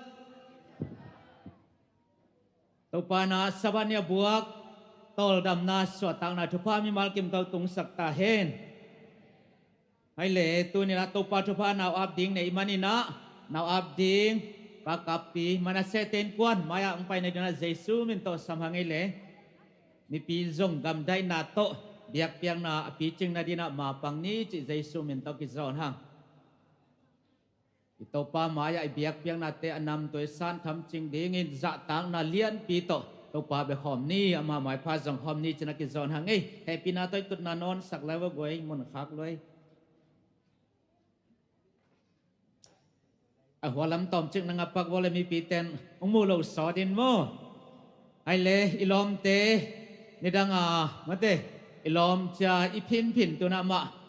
Topa na Sabbath ni a buak tawldamna, suahtakna thupha mimal kim tawh tungsak ta hen. Hai le, tuninah Topa thupha nau ap ding nei maninah, nau ap ding Pa Kappi Manasseh te innkuan mai-ah hong paina dinah Jesu min tawh sam hang ei le. Mipi zong gamdaihna tawh biakpiakna a picing nadinah mapang ni cih Jesu min tawh kizawn hang. I Topa mai-ah i biakpiaknate a namtui san thamcing dingin zahtakna lianpi tawh Topa bia khawm ni, ama maipha zong khawm ni cin a kizawn hang ei. Hehpihna tawh i tutna nawnsak lai va guai, mun khak luai. A hualam tawmcik nang a pak vawle, mipiten hong mu lo sawt in maw? Hai le, i lawmte nidanga mate, i lawmcia i phinphin tunah mah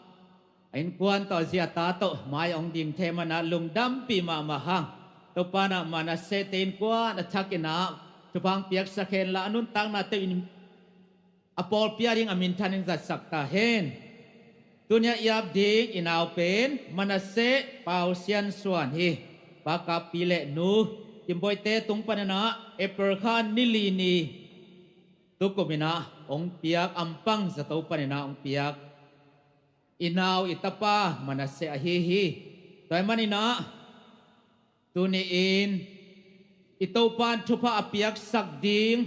a innkuan tawh ziata tawh mai hong ding thei manah lungdampih mahmah hang. Topa na Manasseh te innkuan a thakinah thupha piaksak hen la, a nuntakna teuh in a pawlpi a ding a minthan in zatsak ta hen. Tunia i ap ding i nau pen Manasseh Pau Sian Suan hi. Pa Kappi le nu Kim Boite tung paninah April kha ni li ni tukuminah hong piak, ampang zato paninah hong piak i nau i tapa Manasseh ahi hi. Tua ahih maninah tuni-in i Topa in thupha a piaksak ding,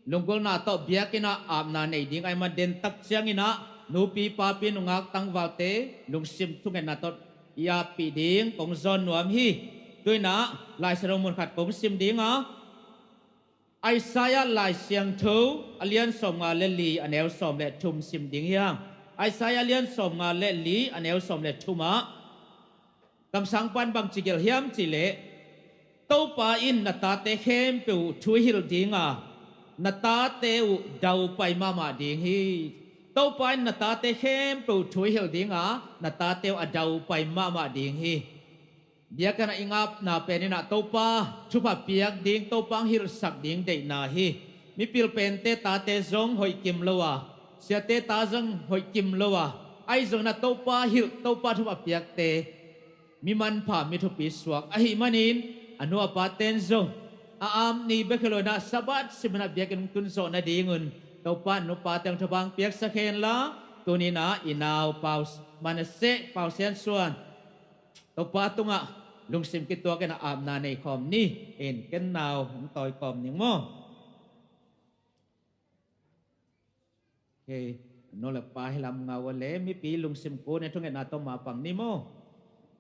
lunggulhna tawh biakinn ah apna nei ding ahih man, dentak cianginah nupi papi nungak tangvalte lungsim thungetna tawh i appih ding kong zawn nuam hi. Tuinah Lai Siangtho mun khat kong sim ding a, Isaiah Lai Siangtho a lian sawmnga le li a neu sawm le thum sim ding hi hang. Isaiah a lian sawmnga le li a neu sawm le thum ah kamsang pan bangci gelh hiam cihleh, Topa in na tate khempeuh uh thuhilh dinga, na tate uh daupai mahmah ding hi. Topa in na tate khempeuh uh thuhilh dinga, na tate uh a daupai mahmah ding hi. Biakinn ah i ngapna peninah Topa thupha piak ding, Topa hong hilhsak ding deihna hi. Mipil pente tate zong hoih kim lo a, siate ta zong hoih kim lo a, ahi zongin a Topa hilh, Topa thupha piakte mi manpha, mi thupi suak ahih manin, a nu a paten zong a am ni bek hi loinah Sabbath siminah biakinn hong tunzawh nadingun Topa in nupate hong thupha hong piaksak henla, tuninah i nau Pau, Manasseh Pau Sian Suan Topa tungah lungsim kituakin a apna nei khawm ni. In ken nau hong tawi kawm ning maw? Kei nu le pa hi lam ngau a le, mipi lungsim kun in thungetna tawh mapang ni maw?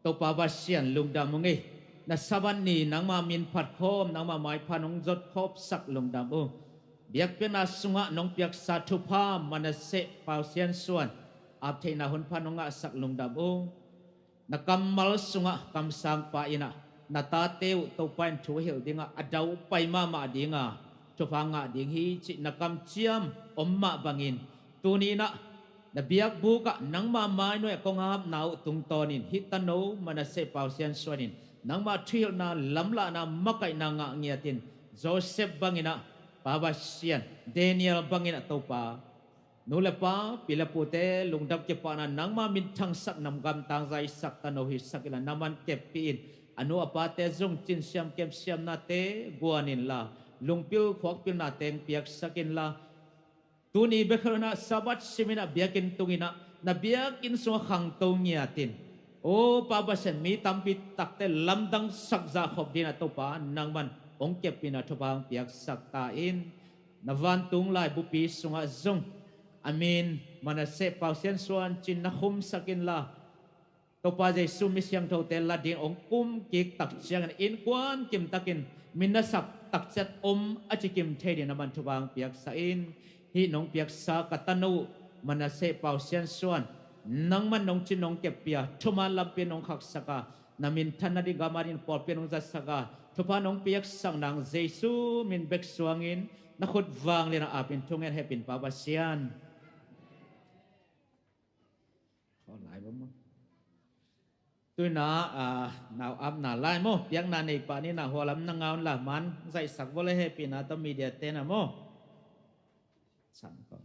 Topa Pasian lungdam ung ei. Na Sabbath ni nangma min phat khawm, nangma maipha nong zot khawmsak lungdam ung. Biakpiakna sungah nong piaksa thupha Manasseh Pau Sian Suan ap theihna hun pha nong ngahsak lungdam ung. Na kammal sungah kamsangpa innah na tate uh Topa in thu hilh dingah a daupai mahmah dinga thupha ngah ding hi cih na kamciam om mah bangin, tuni innah Na biakbuk ah nangma mainuai ah kong hapna uh tungtawnin hih tano Manasseh Pau Sian Suan in nangma thuhilhna, lamlahna, makaihna ngah ngiatin, Joseph bangin ah Pa Pasian, Daniel bangin ah Topa, nu le pa, pi le pute lungdam kipahna, nangma minthangsak, namgam tangzaisak tano hisak inla, nangman keppih in, a nu a pate zong cinsiam kemsiamnate guan inla, lungpil khuakpilna teng piaksak inla, tuni bek hi lo in ah Sabbath simin ah biakinn tungin ah na biakinn sungah khangto ngiatin, aw Pa Pasian, mi tampi takte lamdangsak zahkhop dingin ah Topa, nangman hong keppih in ah thupha hong piaksak ta in. Na vantung laibupi sungah zong a min Manasseh Pau Sian Suan ci-in na khumsak inla, Topa Jesu mi siangthote la ding hong kum kik tak ciangin innkuan kimtakin min na sak tak ciat om a ci kim thei dingin nangman thupha hong piaksak in. Hih nong piaksa ka tano uh Manasseh Pau Sian Suan, nangman nong cin nong keppih a, thuman lampi nong khaksak a, na minthan nading gam adingin pawlpi nong zatsak a, thupha nong piaksak nang Jesu min bek suangin na khut vanglian ah ap in, thungen hehpih in Pa Pasian. Khaw lai bawm maw? Tu-in ah, ah, nau apna lai maw, piakna nei pah ni in ah, hua lam na ngau inla man zaihsak vua leh, hehpihna tawh media-te in ah maw. Sang ko.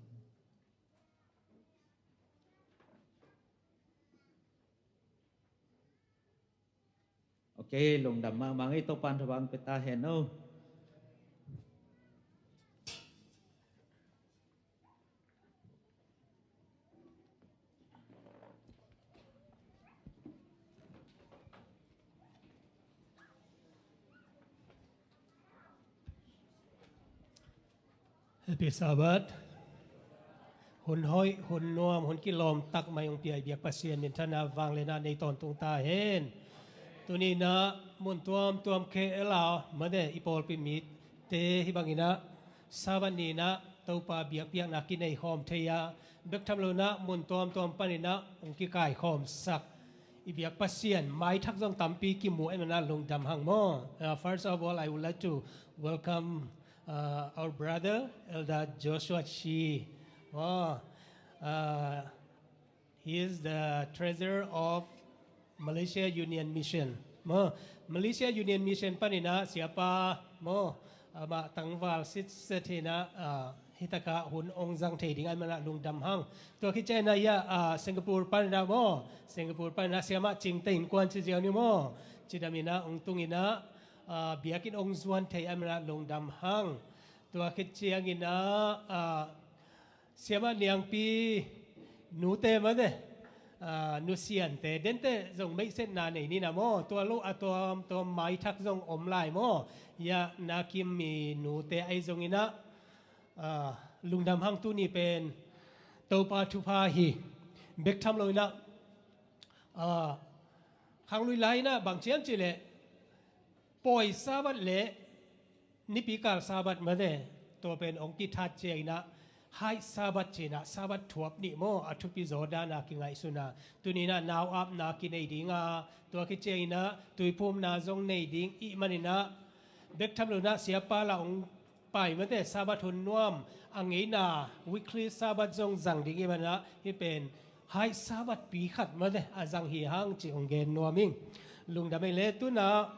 Ok, lungdam mahmah ing ei, Topa'n thupha hong pia ta hen aw. Happy Sabbath. Hun hoih, hun nuam, hun kilawm tak mai hong pia i biak Pasian minthanna vangliatna nei tawntung ta hen. Tuni-in ah mun tuamtuam K L a, mate, i pawlpi mite hih bangin ah Sabbath ni-in ah Topa biakpiakna kinei khawm thei a, bek tham lo-in ah mun tuamtuam panin ah hong kikaikhawmsak i biak Pasian maithak zong tampi kimu ahih manin ah lungdam hang maw. Uh, first of all, I would like to welcome, uh, our brother, Elder Joshua Chi. Maw, uh, he is the treasurer of Malaysia Union Mission. Maw, Malaysia Union Mission panin ah siapa, maw, amah tangval sitset hi-in ah, uh, hih takah hun hong zang thei ding ahih manin ah lungdam hang. Tua khit ciangin ah, ya, ah, Singapore panin ah maw, Singapore panin ah siamah Cingte innkuan ci ziau ni maw, cidam in ah hong tung in ah, ah, biakinn hong zuan thei ahih manin ah lungdam hang. Tua khit ciangin ah, ah, siamah Niangpi nute mate, ah, nusiante dente zong meihsetna nei ni in ah maw, tua lo a tuamtuam maithak zong om lai maw. Ya, na kim i nute ahi zongin ah, ah, lungdam hang. Tuni pen Topa thupha hi. Bek tham lo-in ah, ah, khanglui lai-in ah bang ci hiam cih leh, pawi Sabbath le nipi kal Sabbath mate, tua pen hong kithat ciangin ah, haih Sabbath ci-in ah, Sabbath thuap nih maw, a thupi zaw dan a kingaihsun a, tuni-in ah nau apna kinei ding a, tua khit ciangin ah tuiphumna zong nei ding ih manin ah, bek tham lo-in ah siapa lah hong pai mate, Sabbath hun nuam a ngeina, weekly Sabbath zong zang ding ih manin ah, hih pen haih Sabbath pi khat mate a zang hi hang cih hong gen nuam ing. Lungdam ei le. Tu-in ah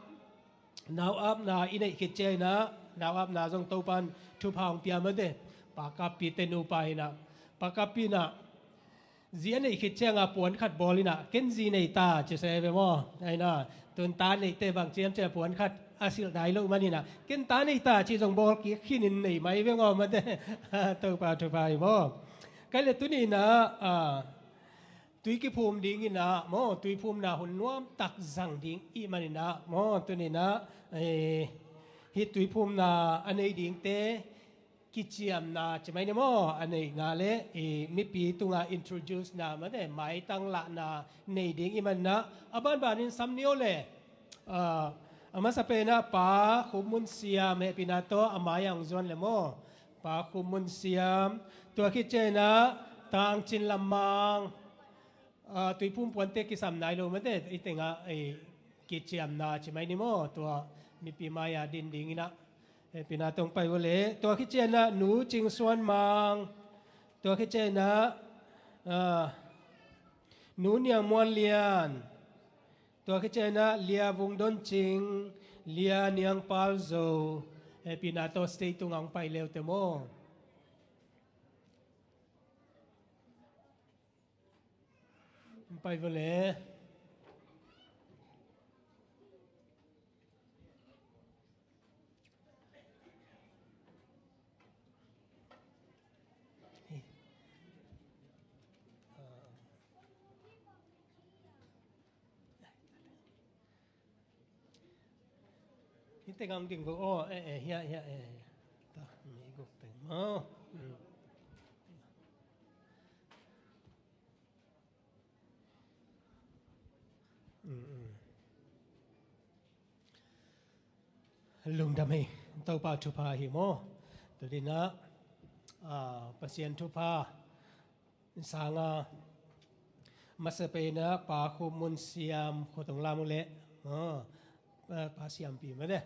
nau apna i neih khit ciangin ah, nau apna zong Topa'n thupha hong pia mate. Pa Kappi te nupa hi-in ah, Pa Kappi in ah zi a neih khit ciangin ah puan khat bawl in ah, ken zi nei ta ci se ve maw. Ahi-in ah, tu-in ta neihte bang ci hiam cih leh puan khat a silh nai loh manin ah, ken ta nei ta ci zong bawl kik khin in nei mai ve ngaw mate. Topa thupha hi maw. Kei le tuni-in ah, ah, tui kiphum dingin ah maw, tuiphumna hun nuam tak zang ding ih manin ah maw, tuni-in ah, eh, hih tuiphumna a nei dingte kiciamna ci mai ni maw, a neihna le, eh, mipi tungah introduce-na mate, maitang lahna nei ding ih manin ah, a banbanin sam ni aw le, ah, a masa pen ah Pa Khum Mun Siam, hehpihna tawh a mai-ah hong zuan le maw. Pa Khum Mun Siam, tua khit ciangin ah Tang Cin Lam Mang, ah, tuiphum puante kisam nai lo mate, i tengah, eh, kiciamna ci mai ni maw, tua mipi mai-ah din dingin ah, hehpihna tawh hong pai uh le. Tua khit ciangin ah Nu Cing Suan Mang, tua khit ciangin ah Ah, Nu Niang Muan Lian, tua khit ciangin ah Lia Vung Don Cing, Lia Niang Pal Zo, eh, Pi Na To stage tungah hong pai leute maw. Hong pai vele. Hih tengah hong ding vo. Oh, eh, eh, hiah, hiah, eh, hiah. Ta, mi guk teng. Oh. Mm. Mm, mm. Lungdam hi. Topa thupha hi maw. Tuni-in ah, ah, Pasian thupha sangin, masa pen ah Pa Khum Mun Siam khut hong lam uh leh, ah, Pa, Pa Siampi mah de.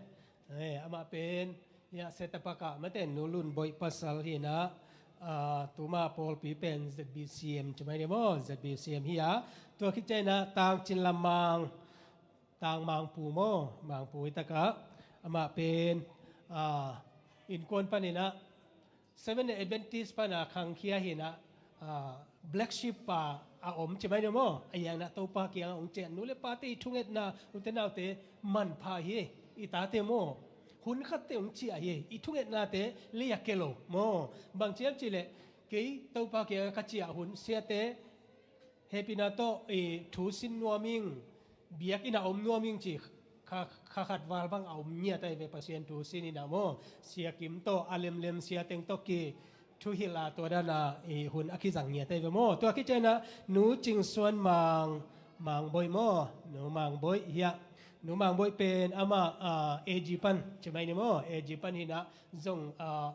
Eh, amah pen, hiah Setapak ah mate, Nu Lun Boih pasal hi-in ah, ah, tuma pawlpi pen Z B C M ci mai ni maw, Z B C M hi a. Tua khit ciangin ah Tang Cin Lam Mang, Tang Mangpu maw, Mangpu hi takah, amah pen, ah, innkuan panin ah, Seventh Day Adventist pan a khangkhia hi-in ah, ah, black sheep pa a om ci mai ni maw. Ahi hangin ah Topa kiangah hong ciah, nu le pate i thungetna, ute naute, manpha hi, i tate maw. Hun khatte hong ciah hi, i thungetnate lei a kia lo maw. Bang ci hiam cih leh, kei Topa kiangah ka ciah hun siate, Happy Na To, eh, thu sin nuam ing, biakinn ah om nuam ing ci, kha, kha khat val bang a om ngiat ahi ve, Pasian thu sin in ah maw. Sia Kim tawh, a lemlem sia teng tawh kithuhilh a, tua dan a, eh, hun a kizang ngiat ahi ve maw. Tua khit ciangin ah Nu Cing Suan Mang, Mang Boih maw, Nu Mang Boih hiah. Nu Mang Boih pen amah, ah, A G pan ci mai ni maw, A G pan hi-in ah zong, ah,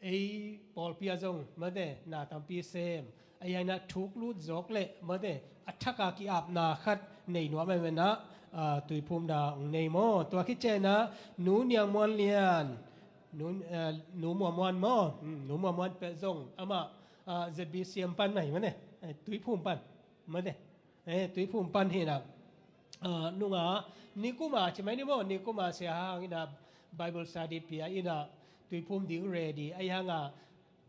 ei pawlpi ah zong mate, na tampi sem. Ahi hangin ah thuk lut zawk leh mate, a thak a ki-apna khat nei nuam ahih manin ah, ah, tuiphumna hong nei maw. Tua khit ciangin ah Nu Niang Muan Lian, Nu, eh, Nu Mua Muan maw. Hmm, Nu Mua Muan pen zong amah, ah, Z B C M pan mah hi mate, eh, tuiphum pan mate. Eh, tuiphum pan hi-in ah, ah, nung a, nikum a ci mai ni maw, nikum a sia hang in ah Bible study pia in ah, tuiphum ding ready, ahi hangin ah,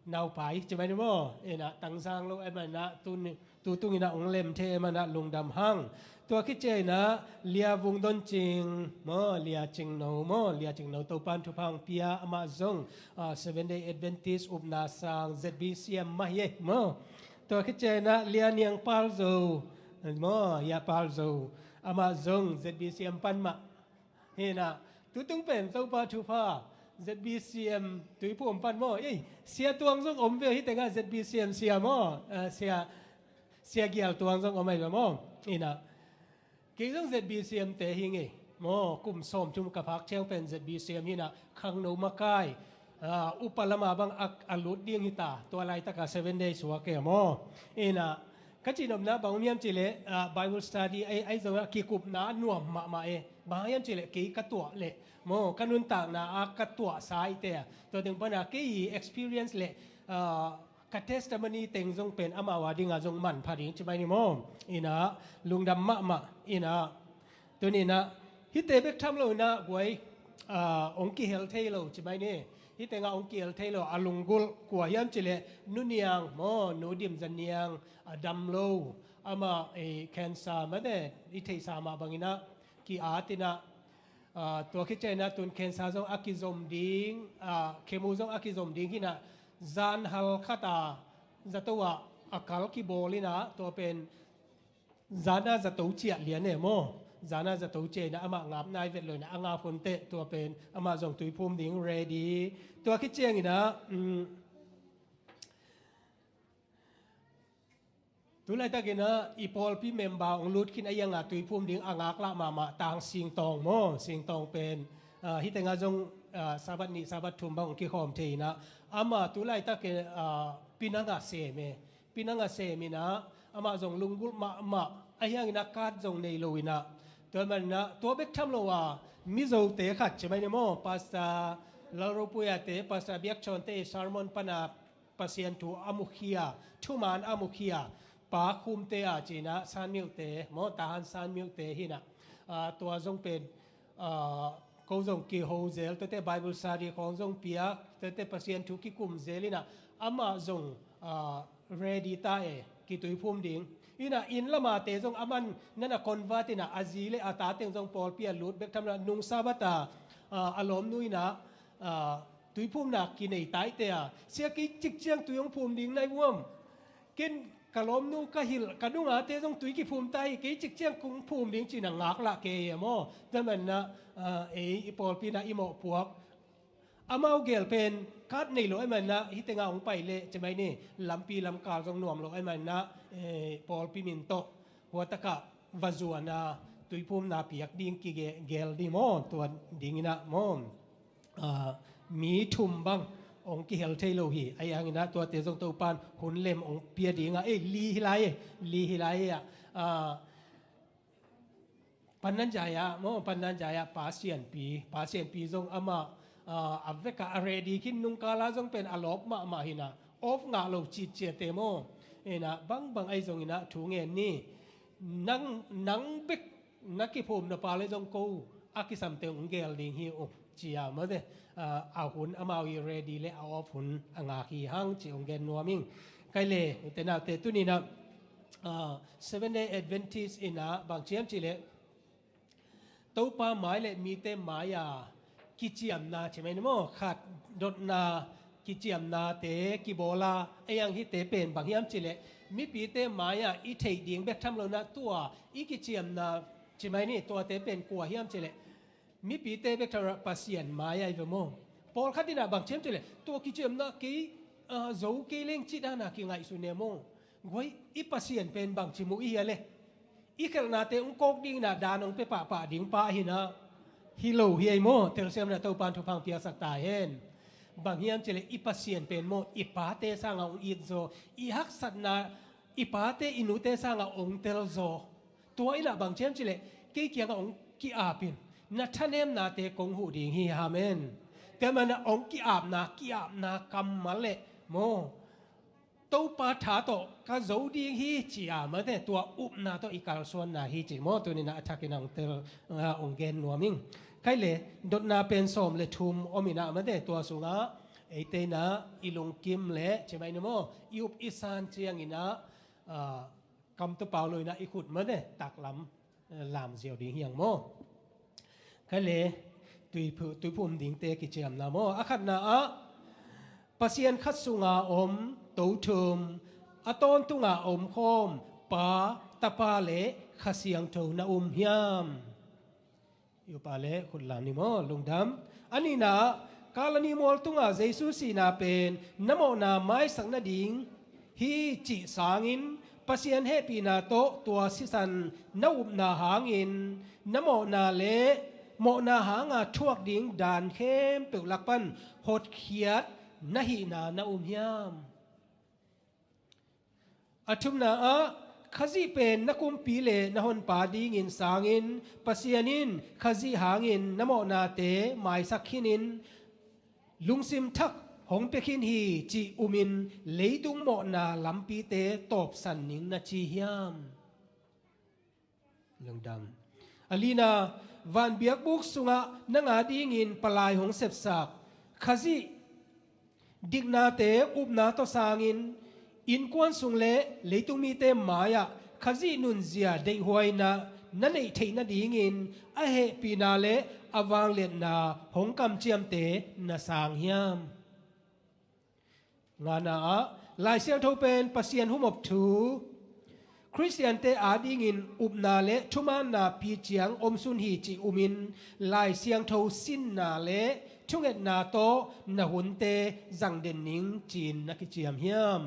naupai ci mai ni maw, in ah, tangzang lo ahih manin ah, tu ni, tu tung in ah hong lem thei ahih manin ah lungdam hang. Tua khit ciangin ah Lia Vung Don Cing maw, Lia Cing No maw, Lia Cing No Topa'n thupha hong pia, amah zong, ah, Seventh Day Adventist upna sang Z B C M mah hi ei maw. Tua khit ciangin ah Lia Niang Pal Zo maw, Lia Pal Zo, amah zong Z B C M pan mah hi-in ah, tu tung pen Topa thupha, Z B C M tuiphum pan maw. Ei, Sia Tuang zong om ve hih tengah, Z B C M sia maw, ah, Sia, Sia Gial Tuang zong om ahi ve maw. In ah, kei zong Z B C M te hi ing ei maw, kum sawmthum ka phak ciang pen Z B C M hi-in ah, khangno makai, ah, upa lam a bang a, a lut ding hi ta, tua laitak a Seventh Day suak e maw. In ah, ka cihnopna bang hiam cih leh, ah, Bible study ahi, ahi zongin ah kikupna a nuam mahmah e. Bang hiam cih leh kei ka tuah leh maw, ka nuntakna a ka tuahsa ahihte, tua teng pan a kei i experience leh, ah, ka testimony teng zong pen amau a ding a zong manpha ding ci mai ni maw. In ah, lungdam mahmah. In ah, tuni-in ah, hihte bek tham lo-in ah guai, ah, hong kihel thei lo ci mai ni. Hih tengah hong kihel thei lo a lunggulh kua hiam cih leh, Nu Niang maw, Nu Dim Za Niang, a dam lo, amah, eh, cancer mate, i theihsa mah bangin ah ki-at in ah, ah, tua khit ciangin ah tun cancer zong a kizom ding, ah, chemo zong a kizom ding hi-in ah, zan hal khat a zato ah a kal kibawl in ah, tua pen zan a zato ciah lian e maw. Zan a zato ciah in ah, amah ngap nai vet lo-in ah, a ngap hun teh tua pen amah zong tuiphum ding ready. Tua khit ciangin ah, um, tu laitakin ah i pawlpi member hong lut khin, ahi hangin ah tuiphum ding a ngaklah mahmah Tang Sing Tawng maw. Sing Tawng pen, ah, hih tengah zong, ah, Sabbath nih Sabbath thum bang hong kikhawm thei in ah, amah tu laitakin, ah, Pi Nang a sem e. Pi Nang a sem in ah, amah zong lunggulh mahmah, ahi hangin ah card zong nei lo-in ah, tua manin ah, tua bek tham lo a, Mizote khat ci mai ni maw, Pastor Lalropuia te, Pastor Biakchawn te sermon pan a Pasian thu a mukhia, thuman a mukhia, Pa Khumte a cinah Sanmiuhte maw, Tahan Sanmiuhte hinah, aa, tua zong pen, aa, ko zong kiho zel, tuate Bible study khawng zong piak, tuate Pasian thu kikum zel inah amah zong, aa, ready ta e, kituiphum ding. Inah inn lamate zong aman nana convert inah a zi le a tateng zong pawlpi a lut bek tham lo, nung Sabbath a, aa, a lawmnu inah, aa, tuiphumna kinei taite a, sia kei cikciang tui hong phum ding nai vuam. Ken ka lawmnu ka hilh, ka nungate zong tui kiphum ta hi, kei cikciang kong phum ding cina ngaklah kei e maw. Tua manah, aa, ei i pawlpi inah i mawhpuak. Amau gel pen kat nei lo ai manah, hih tengah hong pai leh, cimai ni, lampi lamkal zong nuam lo ai manah, eh, pawlpi min tawh huatakah va zuana tuiphumna piak ding kigel ding maw, tua dinginah maw. Aa, mi thum bang hong kihel thei lo hi. Ahi hanginah tuate zong Topan hun lem hong pia dingah, ei, li hi lai e, li hi lai e ah. Aa, Pannan Jaya maw, Pannan Jaya Pa Sianpi, Pa Sianpi zong amah, aa, a vekah a ready khin, nungkala zong pen a lawp mahmah hinah, off ngah lo citciate maw. Inah bangbang ahi zonginah thu ngen ni. Nang, nang bek na kiphum na pa le zong ko a kisamte hong gel ding hi uh, ci-a mate. Aa, a hun amau i ready le a off hun a ngak hi hang ci hong gen nuam ing. Kai le, ute naute tuninah, aa, Seven Day Adventist inah bang ciam ci le, Topa mai le mite mai-a kiciamna, cimai ni maw, khat dotna, kiciamnate kibawla, ei ang hihte pen bang hiam ci le, mipite mai-a i theih ding bek tham lo inah tua i kiciamna, cimai ni, tuate pen kua hiam ci le, mipite bek tham lo inah Pasian mai-a i ve maw. Pawlkhat inah bang ciam ci le, tua kiciamna kei, aa, zo kei leng cih dana kingaihsun e maw. Guai, i Pasian pen bangci muh i hia le? I khelhnate hong kawk dingin ah dan hong pia pahpah ding pa hinah, hi lo hi ei maw. Telsiamna Topan thupha piaksak ta hen. Bang hiam cih leh i Pasian pen maw, i pate sangah hong itzaw, i haksatna i pate i nute sangah hong telzaw. Tua in ah bang hiam cih leh kei kiangah hong ki-ap in, na thanemnate kong huh ding hi. Amen. Tua manin ah hong ki-apna, ki-apna kammal leh maw, Topa tha tawh ka zo ding hi ci-a mate, tua upna tawh i kalsuanna hi cih maw, tuni-in ah a thakin ah hong tel, ah, hong gen nuam ing. Khaile, dotna pen sawm le thum om in ah mate, tua sungah eite in ah i lungkim leh cimai ni maw, i up i san ciangin ah, ah, kamtuapau lo in ah i khut mate, taklam lam ziau ding hi hang maw. Khaile, tuiphu-, tuiphum dingte kiciamna maw. A khatna ah, Pasian khat sunga om, to thum, a tawntunga omkhawm, Pa, Tapa le Kha Siangtho na um hiam? I upa le khut lam ni maw, lungdam. A nihna ah, kalvary mual tunga Jesu sihna pen na mawhna maisak nading hi cih sangin, Pasian hehpihna tawh tua sisan na upna hangin, na mawhna le mawhna hanga thuak ding dan khempeuh lak pan hotkhiat na hihna na um hiam? A thumna ah, Khazih pen na kumpi le na honpa dingin sangin, Pasian in Khazih hangin na mawhnate maisak khinin, lungsim thak hong pia khin hi cih umin, leitung mawhna lampite tawpsan ning na ci hiam? Lungdam. A lina, van biakbuk sungah nang a dingin palai hong sepsak, Khazih diknate upna tawh sangin, innkuan sung le leitung mite mai-ah Khazih nunzia deihhuaina na neih theih nadingin, a hehpihna le a vangliatna hong kamciamte na sang hiam? Ngana ah, Lai Siangtho pen Pasian humop thu, Khristiante a dingin upna le thumaanna piciang omsun hi cih umin, Lai Siangtho sinna le thungetna tawh na hunte zangden ning ci-in na kiciam hiam?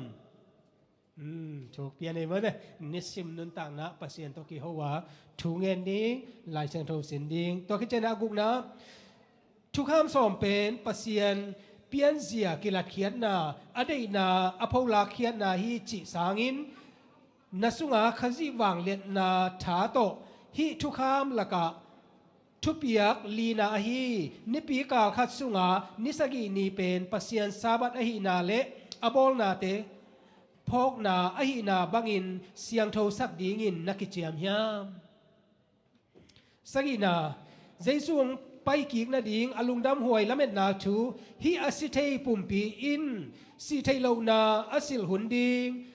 Hmm, thuk pian ei mate, nisim nuntakna Pasian tawh kiho a, thu ngen ding, Lai Siangtho sin ding. Tua khit ciangin a gukna, thukham sawm pen Pasian pianzia kilatkhiatna, a deihna a pholakkhiatna hi cih sangin, na sunga Khazih vangliatna tha tawh hih thukham lakah thupiak lina ahi, nipi kal khat sunga ni sagih ni pen Pasian Sabbath ahihna le a bawlnate phawkna ahihna bangin siangthosak dingin na kiciam hiam? Sagihna, Jesu hong paikik nading a lungdamhuai lametna thu, hih a si thei pumpi in sih theih lohna a silh hun ding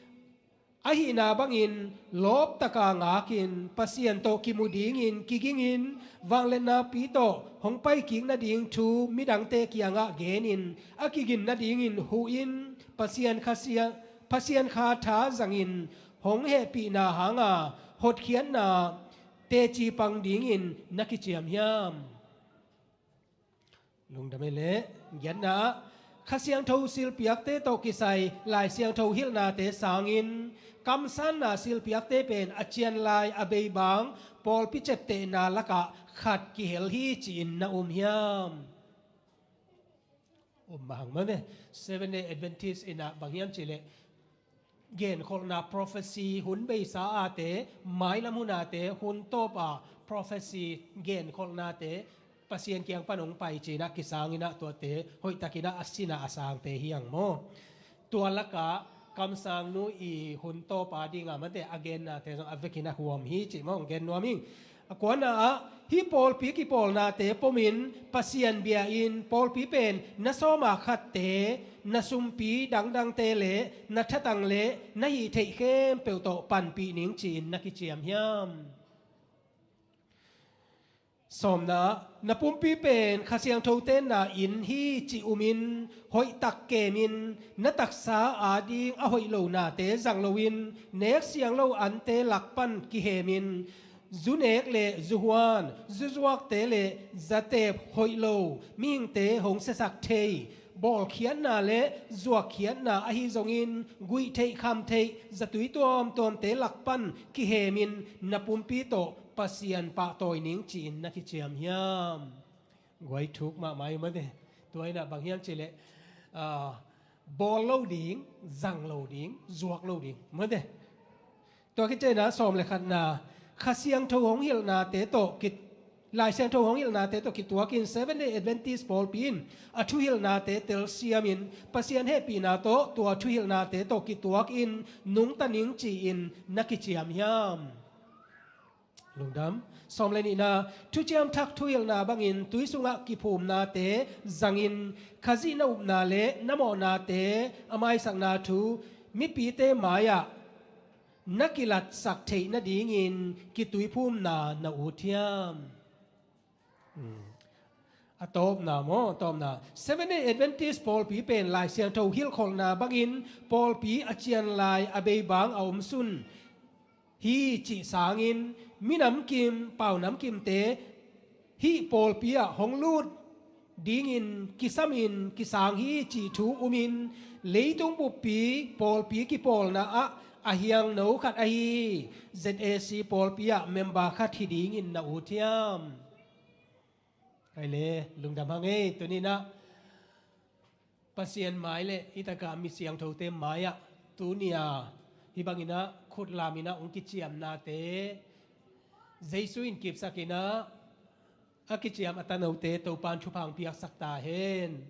ahihna bangin lawptaka ngakin Pasian tawh kimu dingin kigingin vangliatna pi tawh hong paikik nading thu midangte kiangah genin a kigin nadingin huhin Pasian kha sia-, Pasian kha tha zangin hong hehpihna hanga hotkhiatna teci pang dingin na kiciam hiam? Lungdam e leh, giatna ah, Kha Siangtho silpiakte tawh kisai Lai Siangtho hilhnate sangin kamsanna silpiakte pen a cian lai a bei bang pawlpi ceptehna lakah khat kihel hi ci-in na um hiam? Um mahang mah ne. Seven Day Adventist in ah bang hiam cih leh genkholhna prophecy hun beisa ate, mailam hun ate, hun tawpa prophecy genkholhnate Pasian kiang pan hong pai ci-in ah kisang in ah tuate hoihtakin ah a sin a a sangte hi hang maw. Tua lakah kamsangnu i hun tawpa dinga mate a gennate zong a vekin a huam hi cih maw hong gen nuam ing. A kuana ah hih pawlpi kipawlnate pomin Pasian bia in pawlpi pen na sawma khatte, na sumpi dangdangte le na thatang le na hih theih khempeuh tawh panpih ning ci-in na kiciam hiam? Sawmna ah, na pumpi pen Kha Siangtho tenna inn hi cih umin hoihtak kemin na taksa ading a hoih lonate zang loin nek siang lo ante lak pan kihemin zu nek le zu huan, zu zuakte le za teep hoih lo mihingte hong siasak thei, bawlkhiatna le zuakkhiatna ahi zongin guih theih kham theih zatui tuamtuamte lak pan kihemin na pumpi tawh Pasian pahtawi ning ci-in na kiciam hiam? Guai thuk mahmah hi mate. Tua in ah bang hiam cih leh, ah, bawl lo ding, zang lo ding, zuak lo ding mate. Tua khit ciangin ah sawm le khatna, Kha Siangtho hong hilhnate tawh ki, Lai Siangtho hong hilhnate tawh kituakin Seven Day Adventist pawlpi in a thuhilhnate telsiamin Pasian hehpihna tawh tua thuhilhnate tawh kituakin nungta ning ci-in na kiciam hiam? Lungdam. Sawm le nihna, thuciam thak thuhilhna bangin tui sungah kiphumnate zangin Khazih na upna le na mawhnate a maisakna thu mipite mai-ah na kilatsak theih nadingin kituiphumna na ut hiam? Hmm. A tawpna maw, a tawpna. Seven Day Adventist pawlpi pen Lai Siangtho hilhkholhna bangin pawlpi a cian lai a bei bang a omsun hi cih sangin minam kim, pau nam kimte hih pawlpi ah hong lut dingin kisamin kisang hi cih thu umin leitung buppi pawlpi kipawlna ah a hiangno khat ahi Z A C pawlpi ah member khat hi dingin na ut hiam? Kai le, lungdam hang ei, tuni in ah Pasian mai le, hi takah mi siangthote mai-ah, tuni-a, hi bangin ah, khutlam in ah, hong kiciamnate, Jesu in kipsak in ah, a kiciam a tanote, Topan thupha hong piaksak ta hen.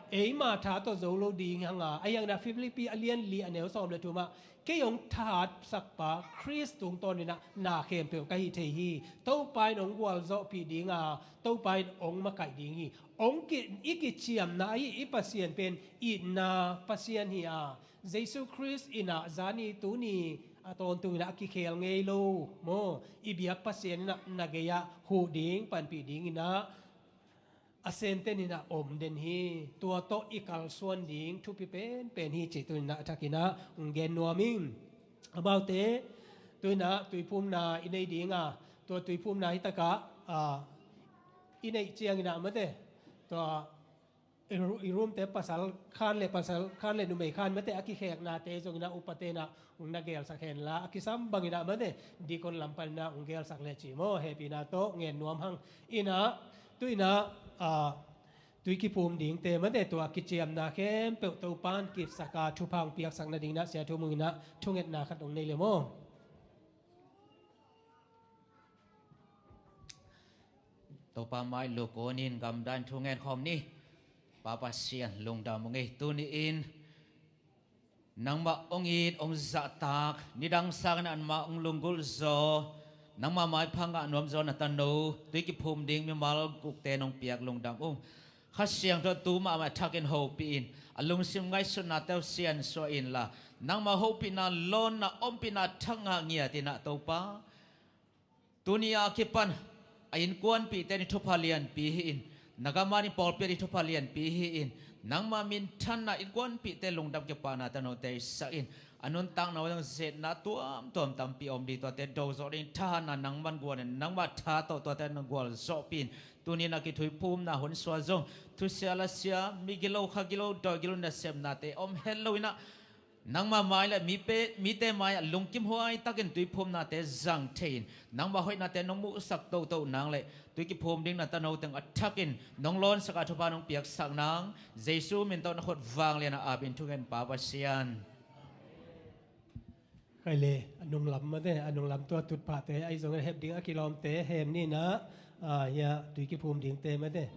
Eima tha tawh zo lo ding hanga, a hiangna Philippi a lian li a neu sawm le thum ah, kei hong thatsak pa, Khrist tungtawn in ah, na khempeuh ka hih thei hi. Topa in hong gualzawhpih dinga, Topa in hong makaih ding hi. Hong ki, i kiciamna ahi i Pasian pen itna Pasian hi a, Jesu Khrist in ah zani tuni a tawntung in ah a kikhel ngei lo maw, i biak Pasian in ah na gei-ah huh ding, panpih ding in ah a senten in ah om den hi. Tua tawh i kalsuan ding thupi penpen hi cih tuni in ah a thakin ah hong gen nuam ing. Amaute, tuni in ah tuiphumna i nei dinga, tua tuiphumna hi takah, ah, i neih ciangin ah mate, tua i ru-, i roomte pasal khan le pasal khan le numei khan mate a kikheknate zong in ah upate in ah hong na gelsak henla, a kisam bangin ah mate deacon lam pan in ah hong gelsak le cih maw, hehpihna tawh ngen nuam hang. In ah, tuni in ah, ah, tui kiphum dingte mate tua kiciamna khempeuh Topan kipsak a thupha hong piaksak nading in ah Sia Thu Mung in ah thungetna khat hong nei le maw. Topa mai lukun in gamdanin thungen khawm ni. Pa Pasian lungdam ung ei, tuni-in Nangmah hong it, hong zahtak, nidang sangin anmah hong lunggulh zaw, nangmah maipha ngah nuam zaw na tano, tui kiphum ding mimal gukte nong piak lungdam ung. Kha Siangtho tu mahmah thakin hopih in, a lungsim ngaihsutnate uh siansuah inla, nangmah hopihna lawnna ompihna thak ngah ngiat in ah Topa. Tuni a kipan a innkuanpihte in thupha lianpi hi in, na gam a ding pawlpi a ding thupha lianpi hi in, nangma minthanna innkuanpihte lungdam kipahna tano teisak in, a nuntakna uh zong zetna tuamtuam tampi om ding, tuate do zawh ding thahatna nangman guan in, nangma tha tawh tuate na gualzawhpih in, tuni in a kithuiphumna hun sua zong thusia lasia, migilo khagilo dawigilo nasepnate om het lo in ah, nangma mai le mite mai ah lungkimhuai takin tuiphumnate zang thei in, nangma hoihnate nong muhsak toto nang le tui kiphum ding na tano teng a thakin nong lawnsak a thupha nong piaksak nang, Jesu min tawh na khut vanglian a apin thungen Pa Pasian. Khai le, a nunglam mate, a nunglam tua tutphahte ahi zongin hep ding a kilawmte hem ni in ah, ah, hiah tui kiphum dingte mate,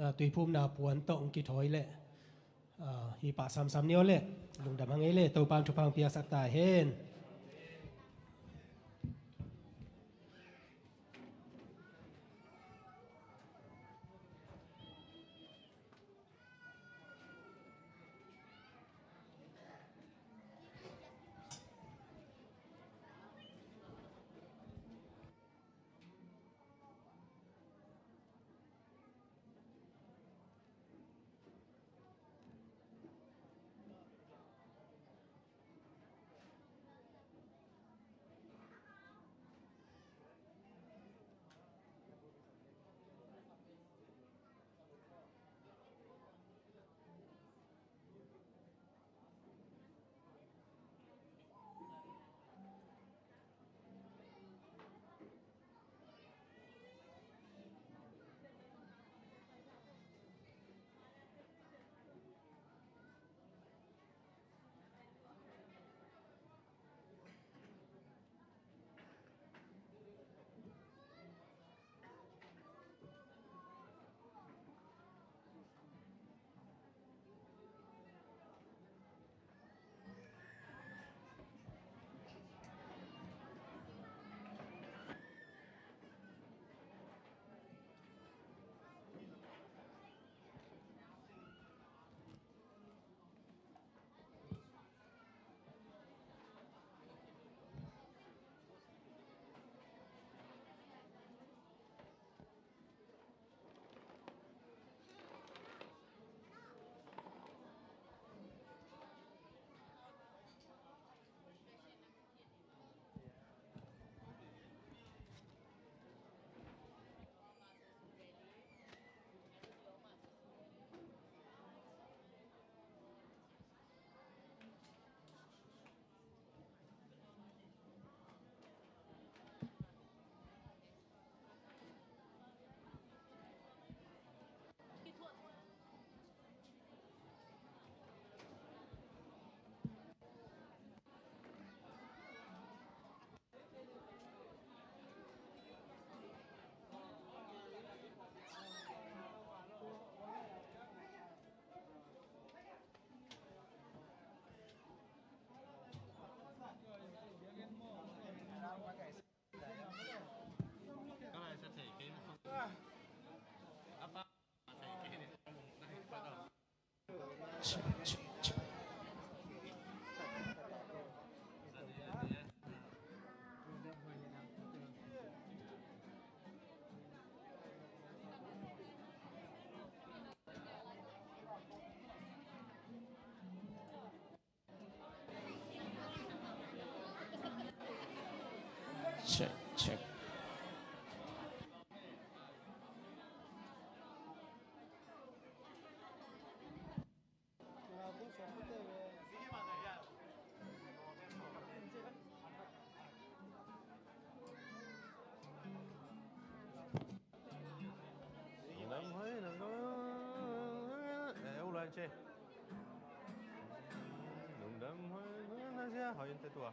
ah, tuiphumna puan tawh hong kithawi leh, ah, hi pah samsam ni aw leh, lungdam hang ei le, Topa in thupha hong piaksak ta hen. Check, check. Lungdam hoi, lungdam. Eh, u lan che. Lungdam hoi, lungdam na sia, hoi, inte tua.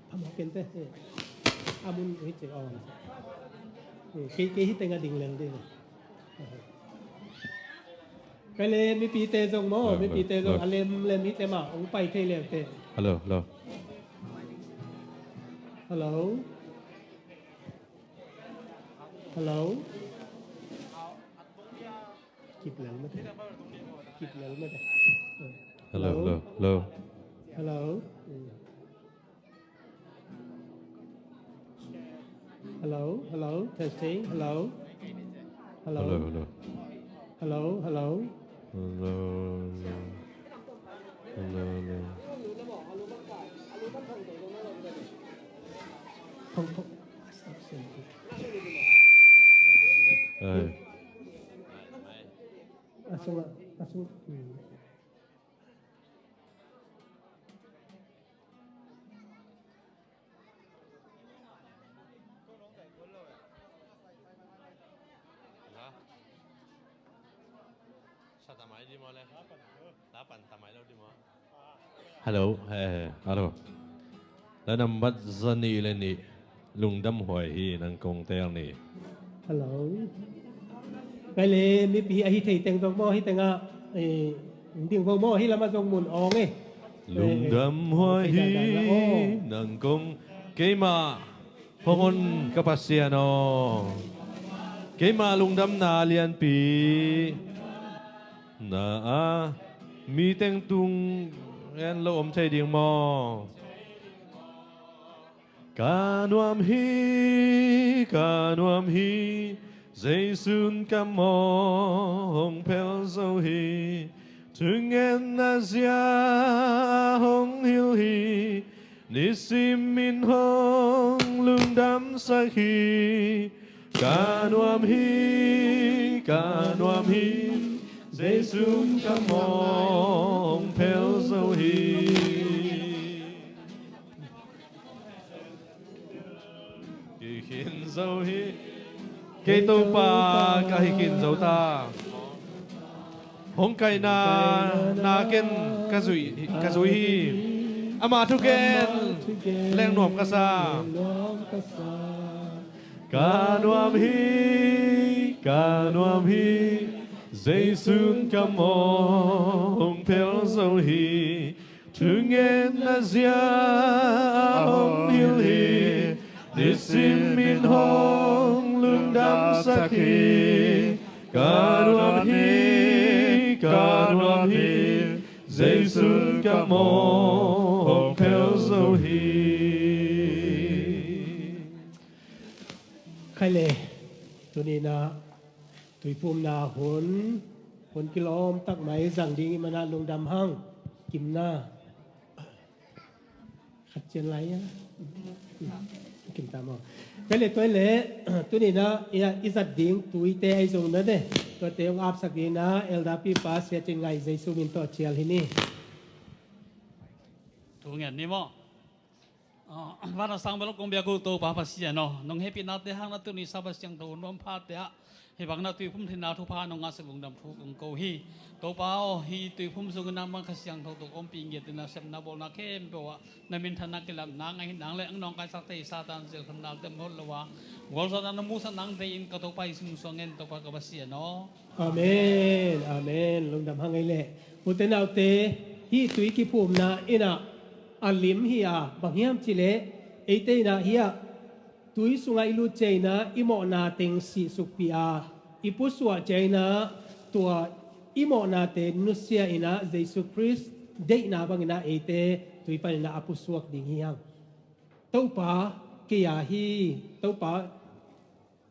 Phamawh kei inteh. A mun hi ci aw. Kei, kei hi teng a ding lel ding. Kei le mipite zong maw, mipite zong a lemlem hi teh mah hong pai thei leuteh. Hello, hello. Hello. Hello. Kip lel mah teh. Kip lel mah teh. Hello, hello, hello. Hello. Hello, hello, testing, hello. Hello. Hello, hello. Hello, hello. Hello, hello. Hello, hello. Pong, pong. Ai. A sung ah, a sung. Hmm. Hello, eh, hello. La nambat za nih le nih. Lungdam huai hi, nang kong tel ni. Hello. Kei le mipi ahi thei teng zong maw, hi tengah, eh, ding vo maw, hi lamah zong mun awng eh. Lungdam huai hi, nang kong keimah hong hon ka Pasian aw. Keimah lungdamna lianpi na a mi teng tung en lo om thei ding maw? Ka nuam hi, ka nuam hi, Jesu'n ka mawh hong phel zo hi. Thungetna zia a hong hilh hi, nisimin hong lungdamsak hi. Ka nuam hi, ka nuam hi, Jesu'n ka mawh hong phel zo hi. Kikhin zo hi. Kei Topa ka hi khin zo ta. Hong kaihna na ken ka zui, ka zui hi. Ama thu ken leng nuam ka sa. Ka nuam hi, ka nuam hi, Jesu'n ka mawh hong phel zo hi. Thungetna zia a hong hilh hi, nisimin hong lungdamsak hi. Ka nuam hi, ka nuam hi, Jesu'n ka mawh hong phel zo hi. Khai le, tuni-in ah Tuiphumna hun, hun kilawm tak mai zang ding ih manah lungdam hang. Kimna. Khat cian lai a. Kim ta maw. Tua le, tua le, tuni-in ah, i, i zat ding tuite ahi zong na de. Tuate hong apsak ding na, Elder Pipa, Sia Cin Ngaih Jesu min tawh cial hi ni. Thu ngen ni maw. Ah, van a sang bel kong biak uh Topa Pasian aw, nong hehpihnate hang na tuni Sabbath siangtho nuam phate ah hih bang na tuiphum theihna thupha nong ngahsak lungdam thu kong ko hi. Topa aw, hih tuiphum sungin nangmah Kha Siangtho tawh ompih ngiat in na sepna bawlna khempeuh ah na minthanna kilamna ngaihna le ang nawngkaisak thei Satan zelkhanna te mawh lo a, gualzawhna na muhsak nang deihin ka Topa Jesu min suang ngen Topa ka Pasian aw. Amen, amen. Lungdam hang ei leh. Ute naute, hih tui kiphumna in ah a lim hi a, bang hiam cih leh eite in ah hih ah tui sungah i lut ciangin ah i mawhna teng sihsukpih a, i pusuah ciangin ah tua i mawhnate nusia in ah Jesu Khrist deihna bangin ah eite tui panin ah a pusuak ding hi hang. Topa, kei a hi, Topa,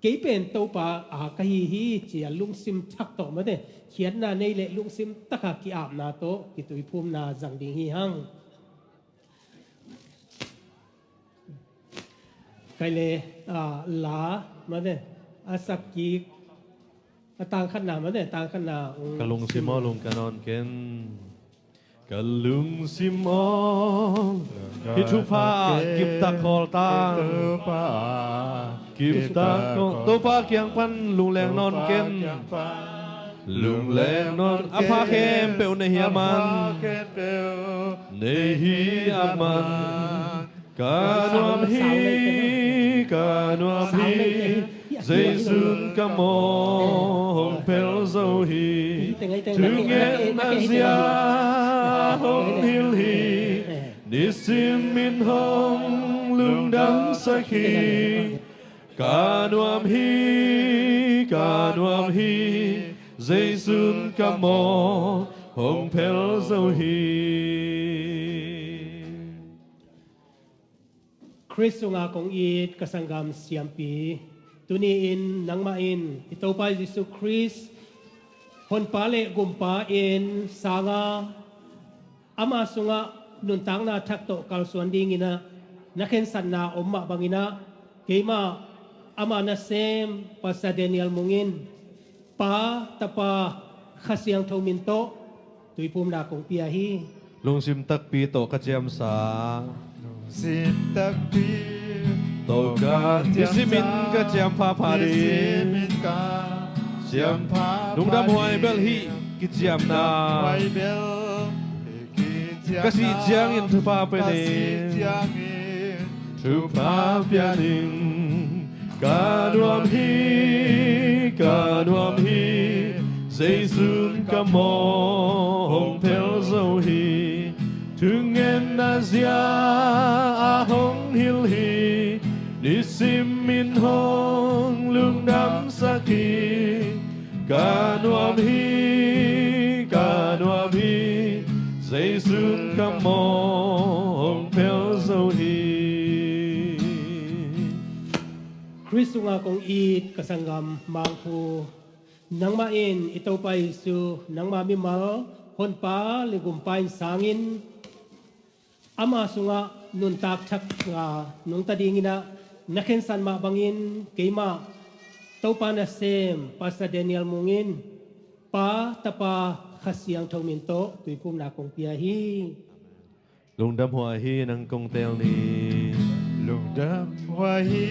kei pen Topa a ka hi hi, ci-a lungsim thak tawh mate, khiatna nei le lungsim taka ki-apna tawh kituiphumna zang ding hi hang. Kai le, ah, la mate, a sak kik, a tang khatna mate, tang khatna, um, ka lungsim aw lung ka nawn ken. Ka lungsim aw, hih thupha kiptak khawl ta. Kiptak khawl. Topa kiang pan lungleng nawn ken. Lungleng nawn. A pha khempeuh nei hi a man. Nei hi a man. Ka nuam hi, ka nuam hi, Jesu'n ka maw hong phel zo hi. Thungetna zia hong hilh hi, nisim in hong lungdamsak hi. Ka nuam hi, ka nuam hi, Jesu'n ka maw hong phel zo hi. Khrist sungah kong it ka sanggam siampi, tuni-in nangmah in i Topa Jesu Khrist Honpa le Gumpa in sang a, ama sungah nuntakna thak tawh kalsuan dinginah na khensatna om mah banginah keimah ama nasem Pastor Daniel Mung in Pa, Tapa, Kha Siangtho min tawh tuiphumna kong pia hi. Lungsim takpi tawh ka ciamsa. Lungsim takpi tawh ka ciamsa. Nisimin ka ciam phapha ding. Nisimin ka ciam phapha ding. Lungdam huai bel hih kiciamna. Lungdam huai bel hih kiciamna. Ka sih ciangin thupha pia ning. Ka sih ciangin thupha pia ning. Ka nuam hi, ka nuam hi, Jesu'n ka maw hong phel zo hi. Thungetna zia a hong hilh hi, nisimin hong lungdamsak hi. Ka nuam hi, ka nuam hi, Jesu'n ka maw hong phel zo hi. Khrist sungah kong it ka sanggam Mangphu, nangmah in i Topa Jesu nangmah mimal Honpa le Gumpa in sangin ama sungah nuntak thak nga nungta dinginah na khensat mah bangin keimah Topa nasem Pastor Daniel Mung in Pa, Tapa, Kha Siangtho min tawh tuiphumna kong pia hi. Lungdam huai hi, nang kong teel ni. Lungdam huai hi,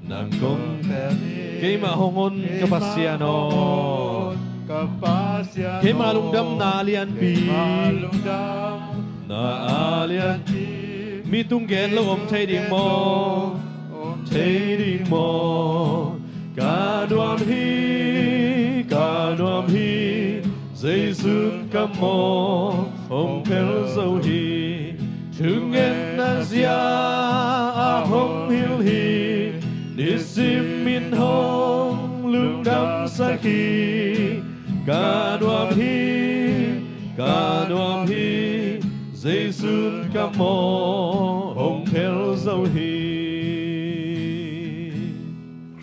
nang kong teel ni. Keimah hong on ka Pasian aw. Keimah hong on ka Pasian aw. Keimah lungdamna a lianpi. Keimah lungdamna a lianpi. Mi tung gen lo om thei ding maw? Om thei ding maw? Ka nuam hi, ka nuam hi, Jesu'n ka maw hong phel zo hi. Thungetna zia a hong hilh hi, nisimin hong lungdamsak hi. Ka nuam hi, ka nuam hi, Jesu'n ka maw hong phel zo hi.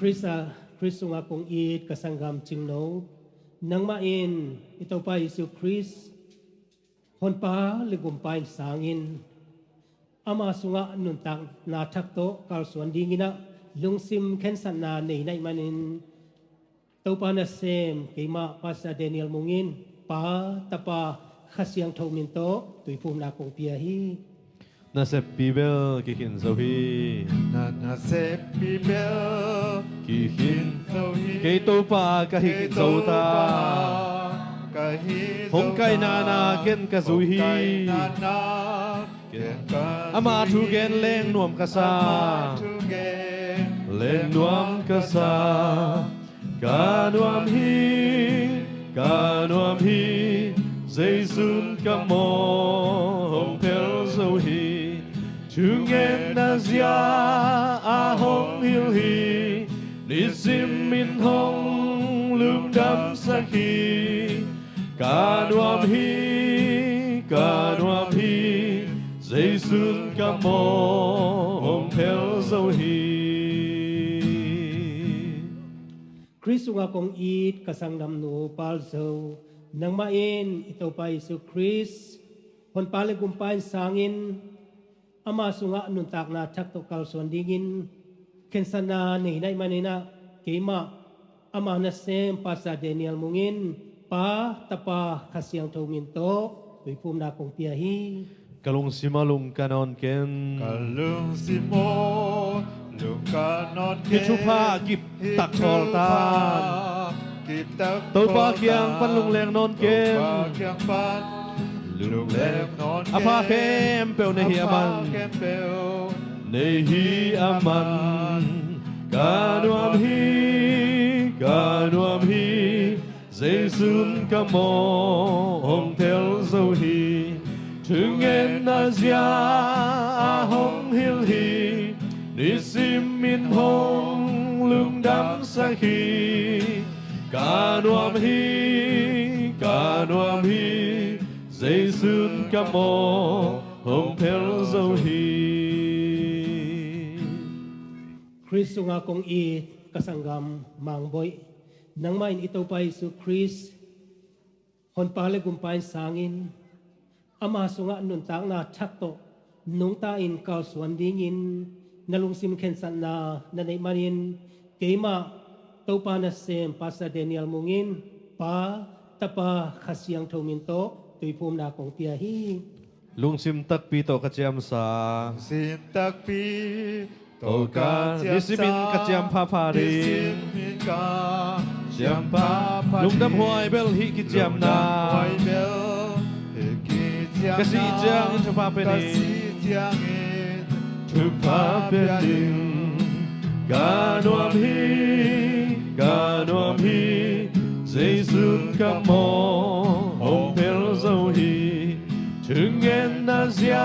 Khrist a, Khrist sungah kong it ka sanggam Cingno, nangmah in i Topa Jesu Khrist Honpa le Gumpa in sangin ama sungah nuntakna thak tawh kalsuan dinginah lungsim khensatna nei na hih manin Topa nasem keimah Pastor Daniel Mung in Pa, Tapa, Kha Siangtho min tawh tuiphumna kong pia hi. Naseppi bel kikhin zo hi. Na naseppi bel kikhin zo hi. Kei Topa ka hih zo ta. Kei Topa ka hih zo ta. Hong kaihna na ken ka zui hi. Hong kaihna na ken ka zui hi. Ama thu gen leng nuam ka sa. Ama thu gen leng nuam ka sa. Ka nuam hi, ka nuam hi, Jesu'n ka maw hong phel zo hi. Thungetna zia a hong hilh hi, nisimin hong lungdamsak hi. Ka nuam hi, ka nuam hi, Jesu'n ka maw hong phel zo hi. Khrist sungah kong it ka sanggamnu Pal Zo, nangmah in i Topa Jesu Khrist Honpa le Gumpa in sangin ama sungah nuntakna thak tawh kalsuan dingin khensatna nei na hih maninah keimah ama nasem Pastor Daniel Mung in Pa, Tapa, Kha Siangtho min tawh tuiphumna kong pia hi. Ka lungsim aw lungka nawn ken. Ka lungsim aw lungka nawn ken. Hih thupha kip tak thawl tan. Hih thupha kip tak thawl tan. Topa kiang pan lungleng nawn ken. Topa kiang pan A pha khempeuh nei hi a man. Nei hi a man. Ka nuam hi, ka nuam hi. Jesu'n ka mawh hong phel zo hi. Thungetna zia a hong hilh hi. Nisim in hong lungdamsak hi. Ka nuam hi, ka nuam hi. Jesu'n ka mawh hong phel zo hi. Khrist sungah kong it ka sanggam Mang Boih, nangmah in i Topa Jesu Khrist Honpa le Gumpa in sangin, ama sungah nuntakna thak tawh nungta in kalsuan dingin na lungsim khensatna na neih manin, keimah Topa nasem Pastor Daniel Mung in Pa, Tapa, Kha Siangtho min tawh tuiphumna kong pia hi. Lungsim takpi tawh ka ciamsa. Lungsim takpi tawh ka ciamsa. Nisimin ka ciam phapha ding. Nisimin ka ciam phapha ding. Lungdam huai bel hih kiciamna. Lungdam huai bel hih kiciamna. Ka sih ciangin thupha pia ding. Ka sih ciangin thupha pia ding. Ka nuam hi, ka nuam hi. Jesu'n ka mawh hong phel zo hi. Thungetna zia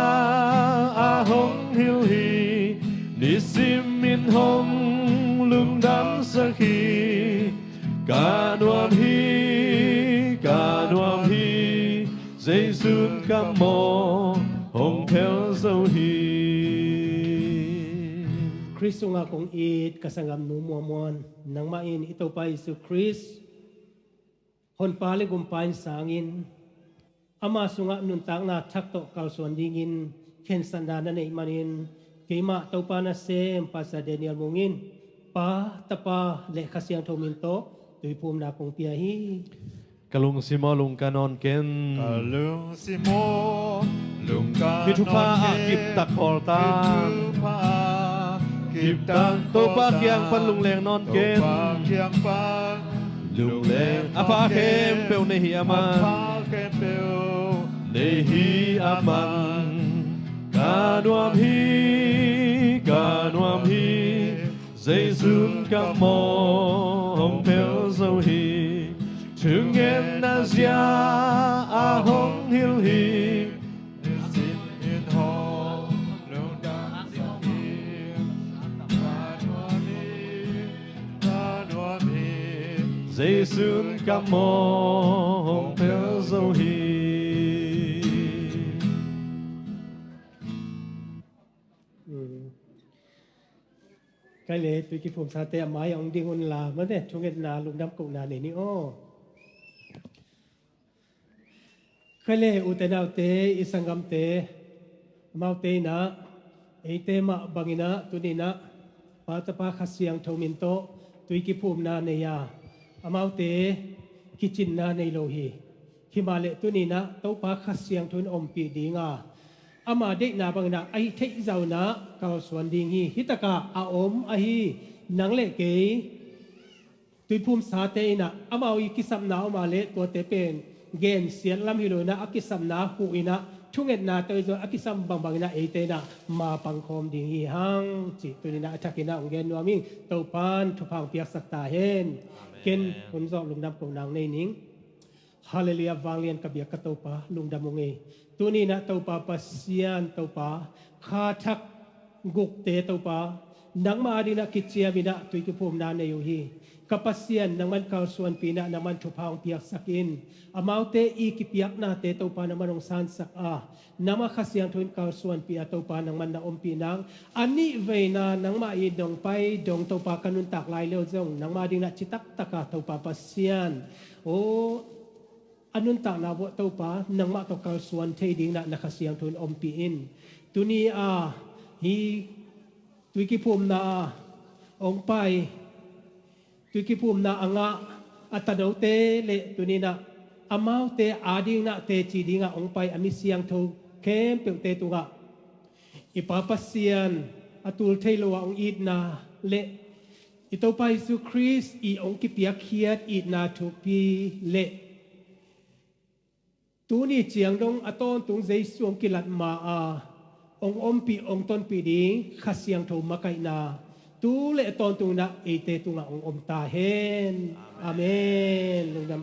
a hong hilh hi. Nisim in hong lungdamsak hi. Ka nuam hi, ka nuam hi. Jesu'n ka mawh hong phel zo hi. Khrist sungah kong it ka sanggamnu Muamuan, nangmah in i Topa Jesu Khrist Honpa le Gumpa in sangin, ama sungah nuntakna thak tawh kalsuan dingin khensatna na neih manin, keimah Topa nasem Pastor Daniel Mung in Pa, Tapa le Kha Siangtho min tawh tuiphumna kong pia hi. Ka lungsim aw, lungka nawn ken. Ka lungsim aw, lungka nawn ken. Hih thupha ah kiptak khawl ta. Hih thupha ah kiptak khawl ta. Topa kiang pan lungleng nawn ken. Topa kiang pan lungleng nawn ken. A pha khempeuh nei hi a man. A pha khempeuh nei hi a man. Ka nuam hi, ka nuam hi. Jesu'n ka mawh hong phel zo hi. Thungetna zia a hong hilh hi. Nisim in hong lungdamsak hi. Ka nuam hi, ka nuam hi. Jesu'n ka mawh hong phel zo hi. Mm. Kei le tui kiphumsate a mai-ah hong ding unla, mate, thungetna lungdam kohna nei ni aw. Kei le ute naute, i sanggamte, amaute in ah, eite mah bangin ah, tuni in ah, Pa, Tapa, Kha Siangtho min tawh tui kiphumna nei a, amaute kicinna nei lo hi. Himahleh tuni in ah Topa Kha Siangtho in ompih ding a, ama deihna bangin ah a hih theih zah un ah kalsuan ding hi. Hih takah a om ahi nang le kei tuiphumsate in ah amau i kisapna om a leh tuate pen gensiat lam hi lo in ah a kisapna huh in ah thungetna tawh i zong a kisam bangbang in ah eite in ah ma pangkhawm ding hi hang cih tuni in ah a thakin ah hong gen nuam ing. Topa'n thupha hong piaksak ta hen. Amen. Ken hun zawh lungdam kohna nei ning. Halleluiah, vanglian ka biak ka Topa, lungdam ung ei. Tuni in ah Topa Pasian, Topa, kha thak gukte Topa, nangmah adingin ah kiciam in ah tui kiphumna nei uh hi. Ka Pasian, nangman kalsuanpih in ah, nangman thupha hong piaksak in. Amaute i kipiaknate Topa nangman hong sansak a, nangmah Kha Siangtho in kalsuanpih a, Topa nangman na ompih nang. A nih veina nangmah i dong pai dong Topa ka nuntak lai leh zong nangmah adingin ah citak taka Topa Pasian, aw, a nuntakna vuah Topa nangmah tawh kalsuan thei dingin ah na Kha Siangtho in ompih in. Tuni a hih tui kiphumna a hong pai, tui kiphumna a ngah a tanote le tuni in ah amaute adingin ah teci dingin ah hong pai a mi siangtho khempeuhte tungah i Pa Pasian, a tul thei lo a hong itna le i Topa Jesu Khrist i hong kipiakkhiat itna thupi le Tuni ciang dong a tawntung Jesu hong kilat ma a, hong ompih, hong tonpih ding Kha Siangtho makaihna tu le a tawntung inah eite tungah hong om ta hen. Amen. Lungdam.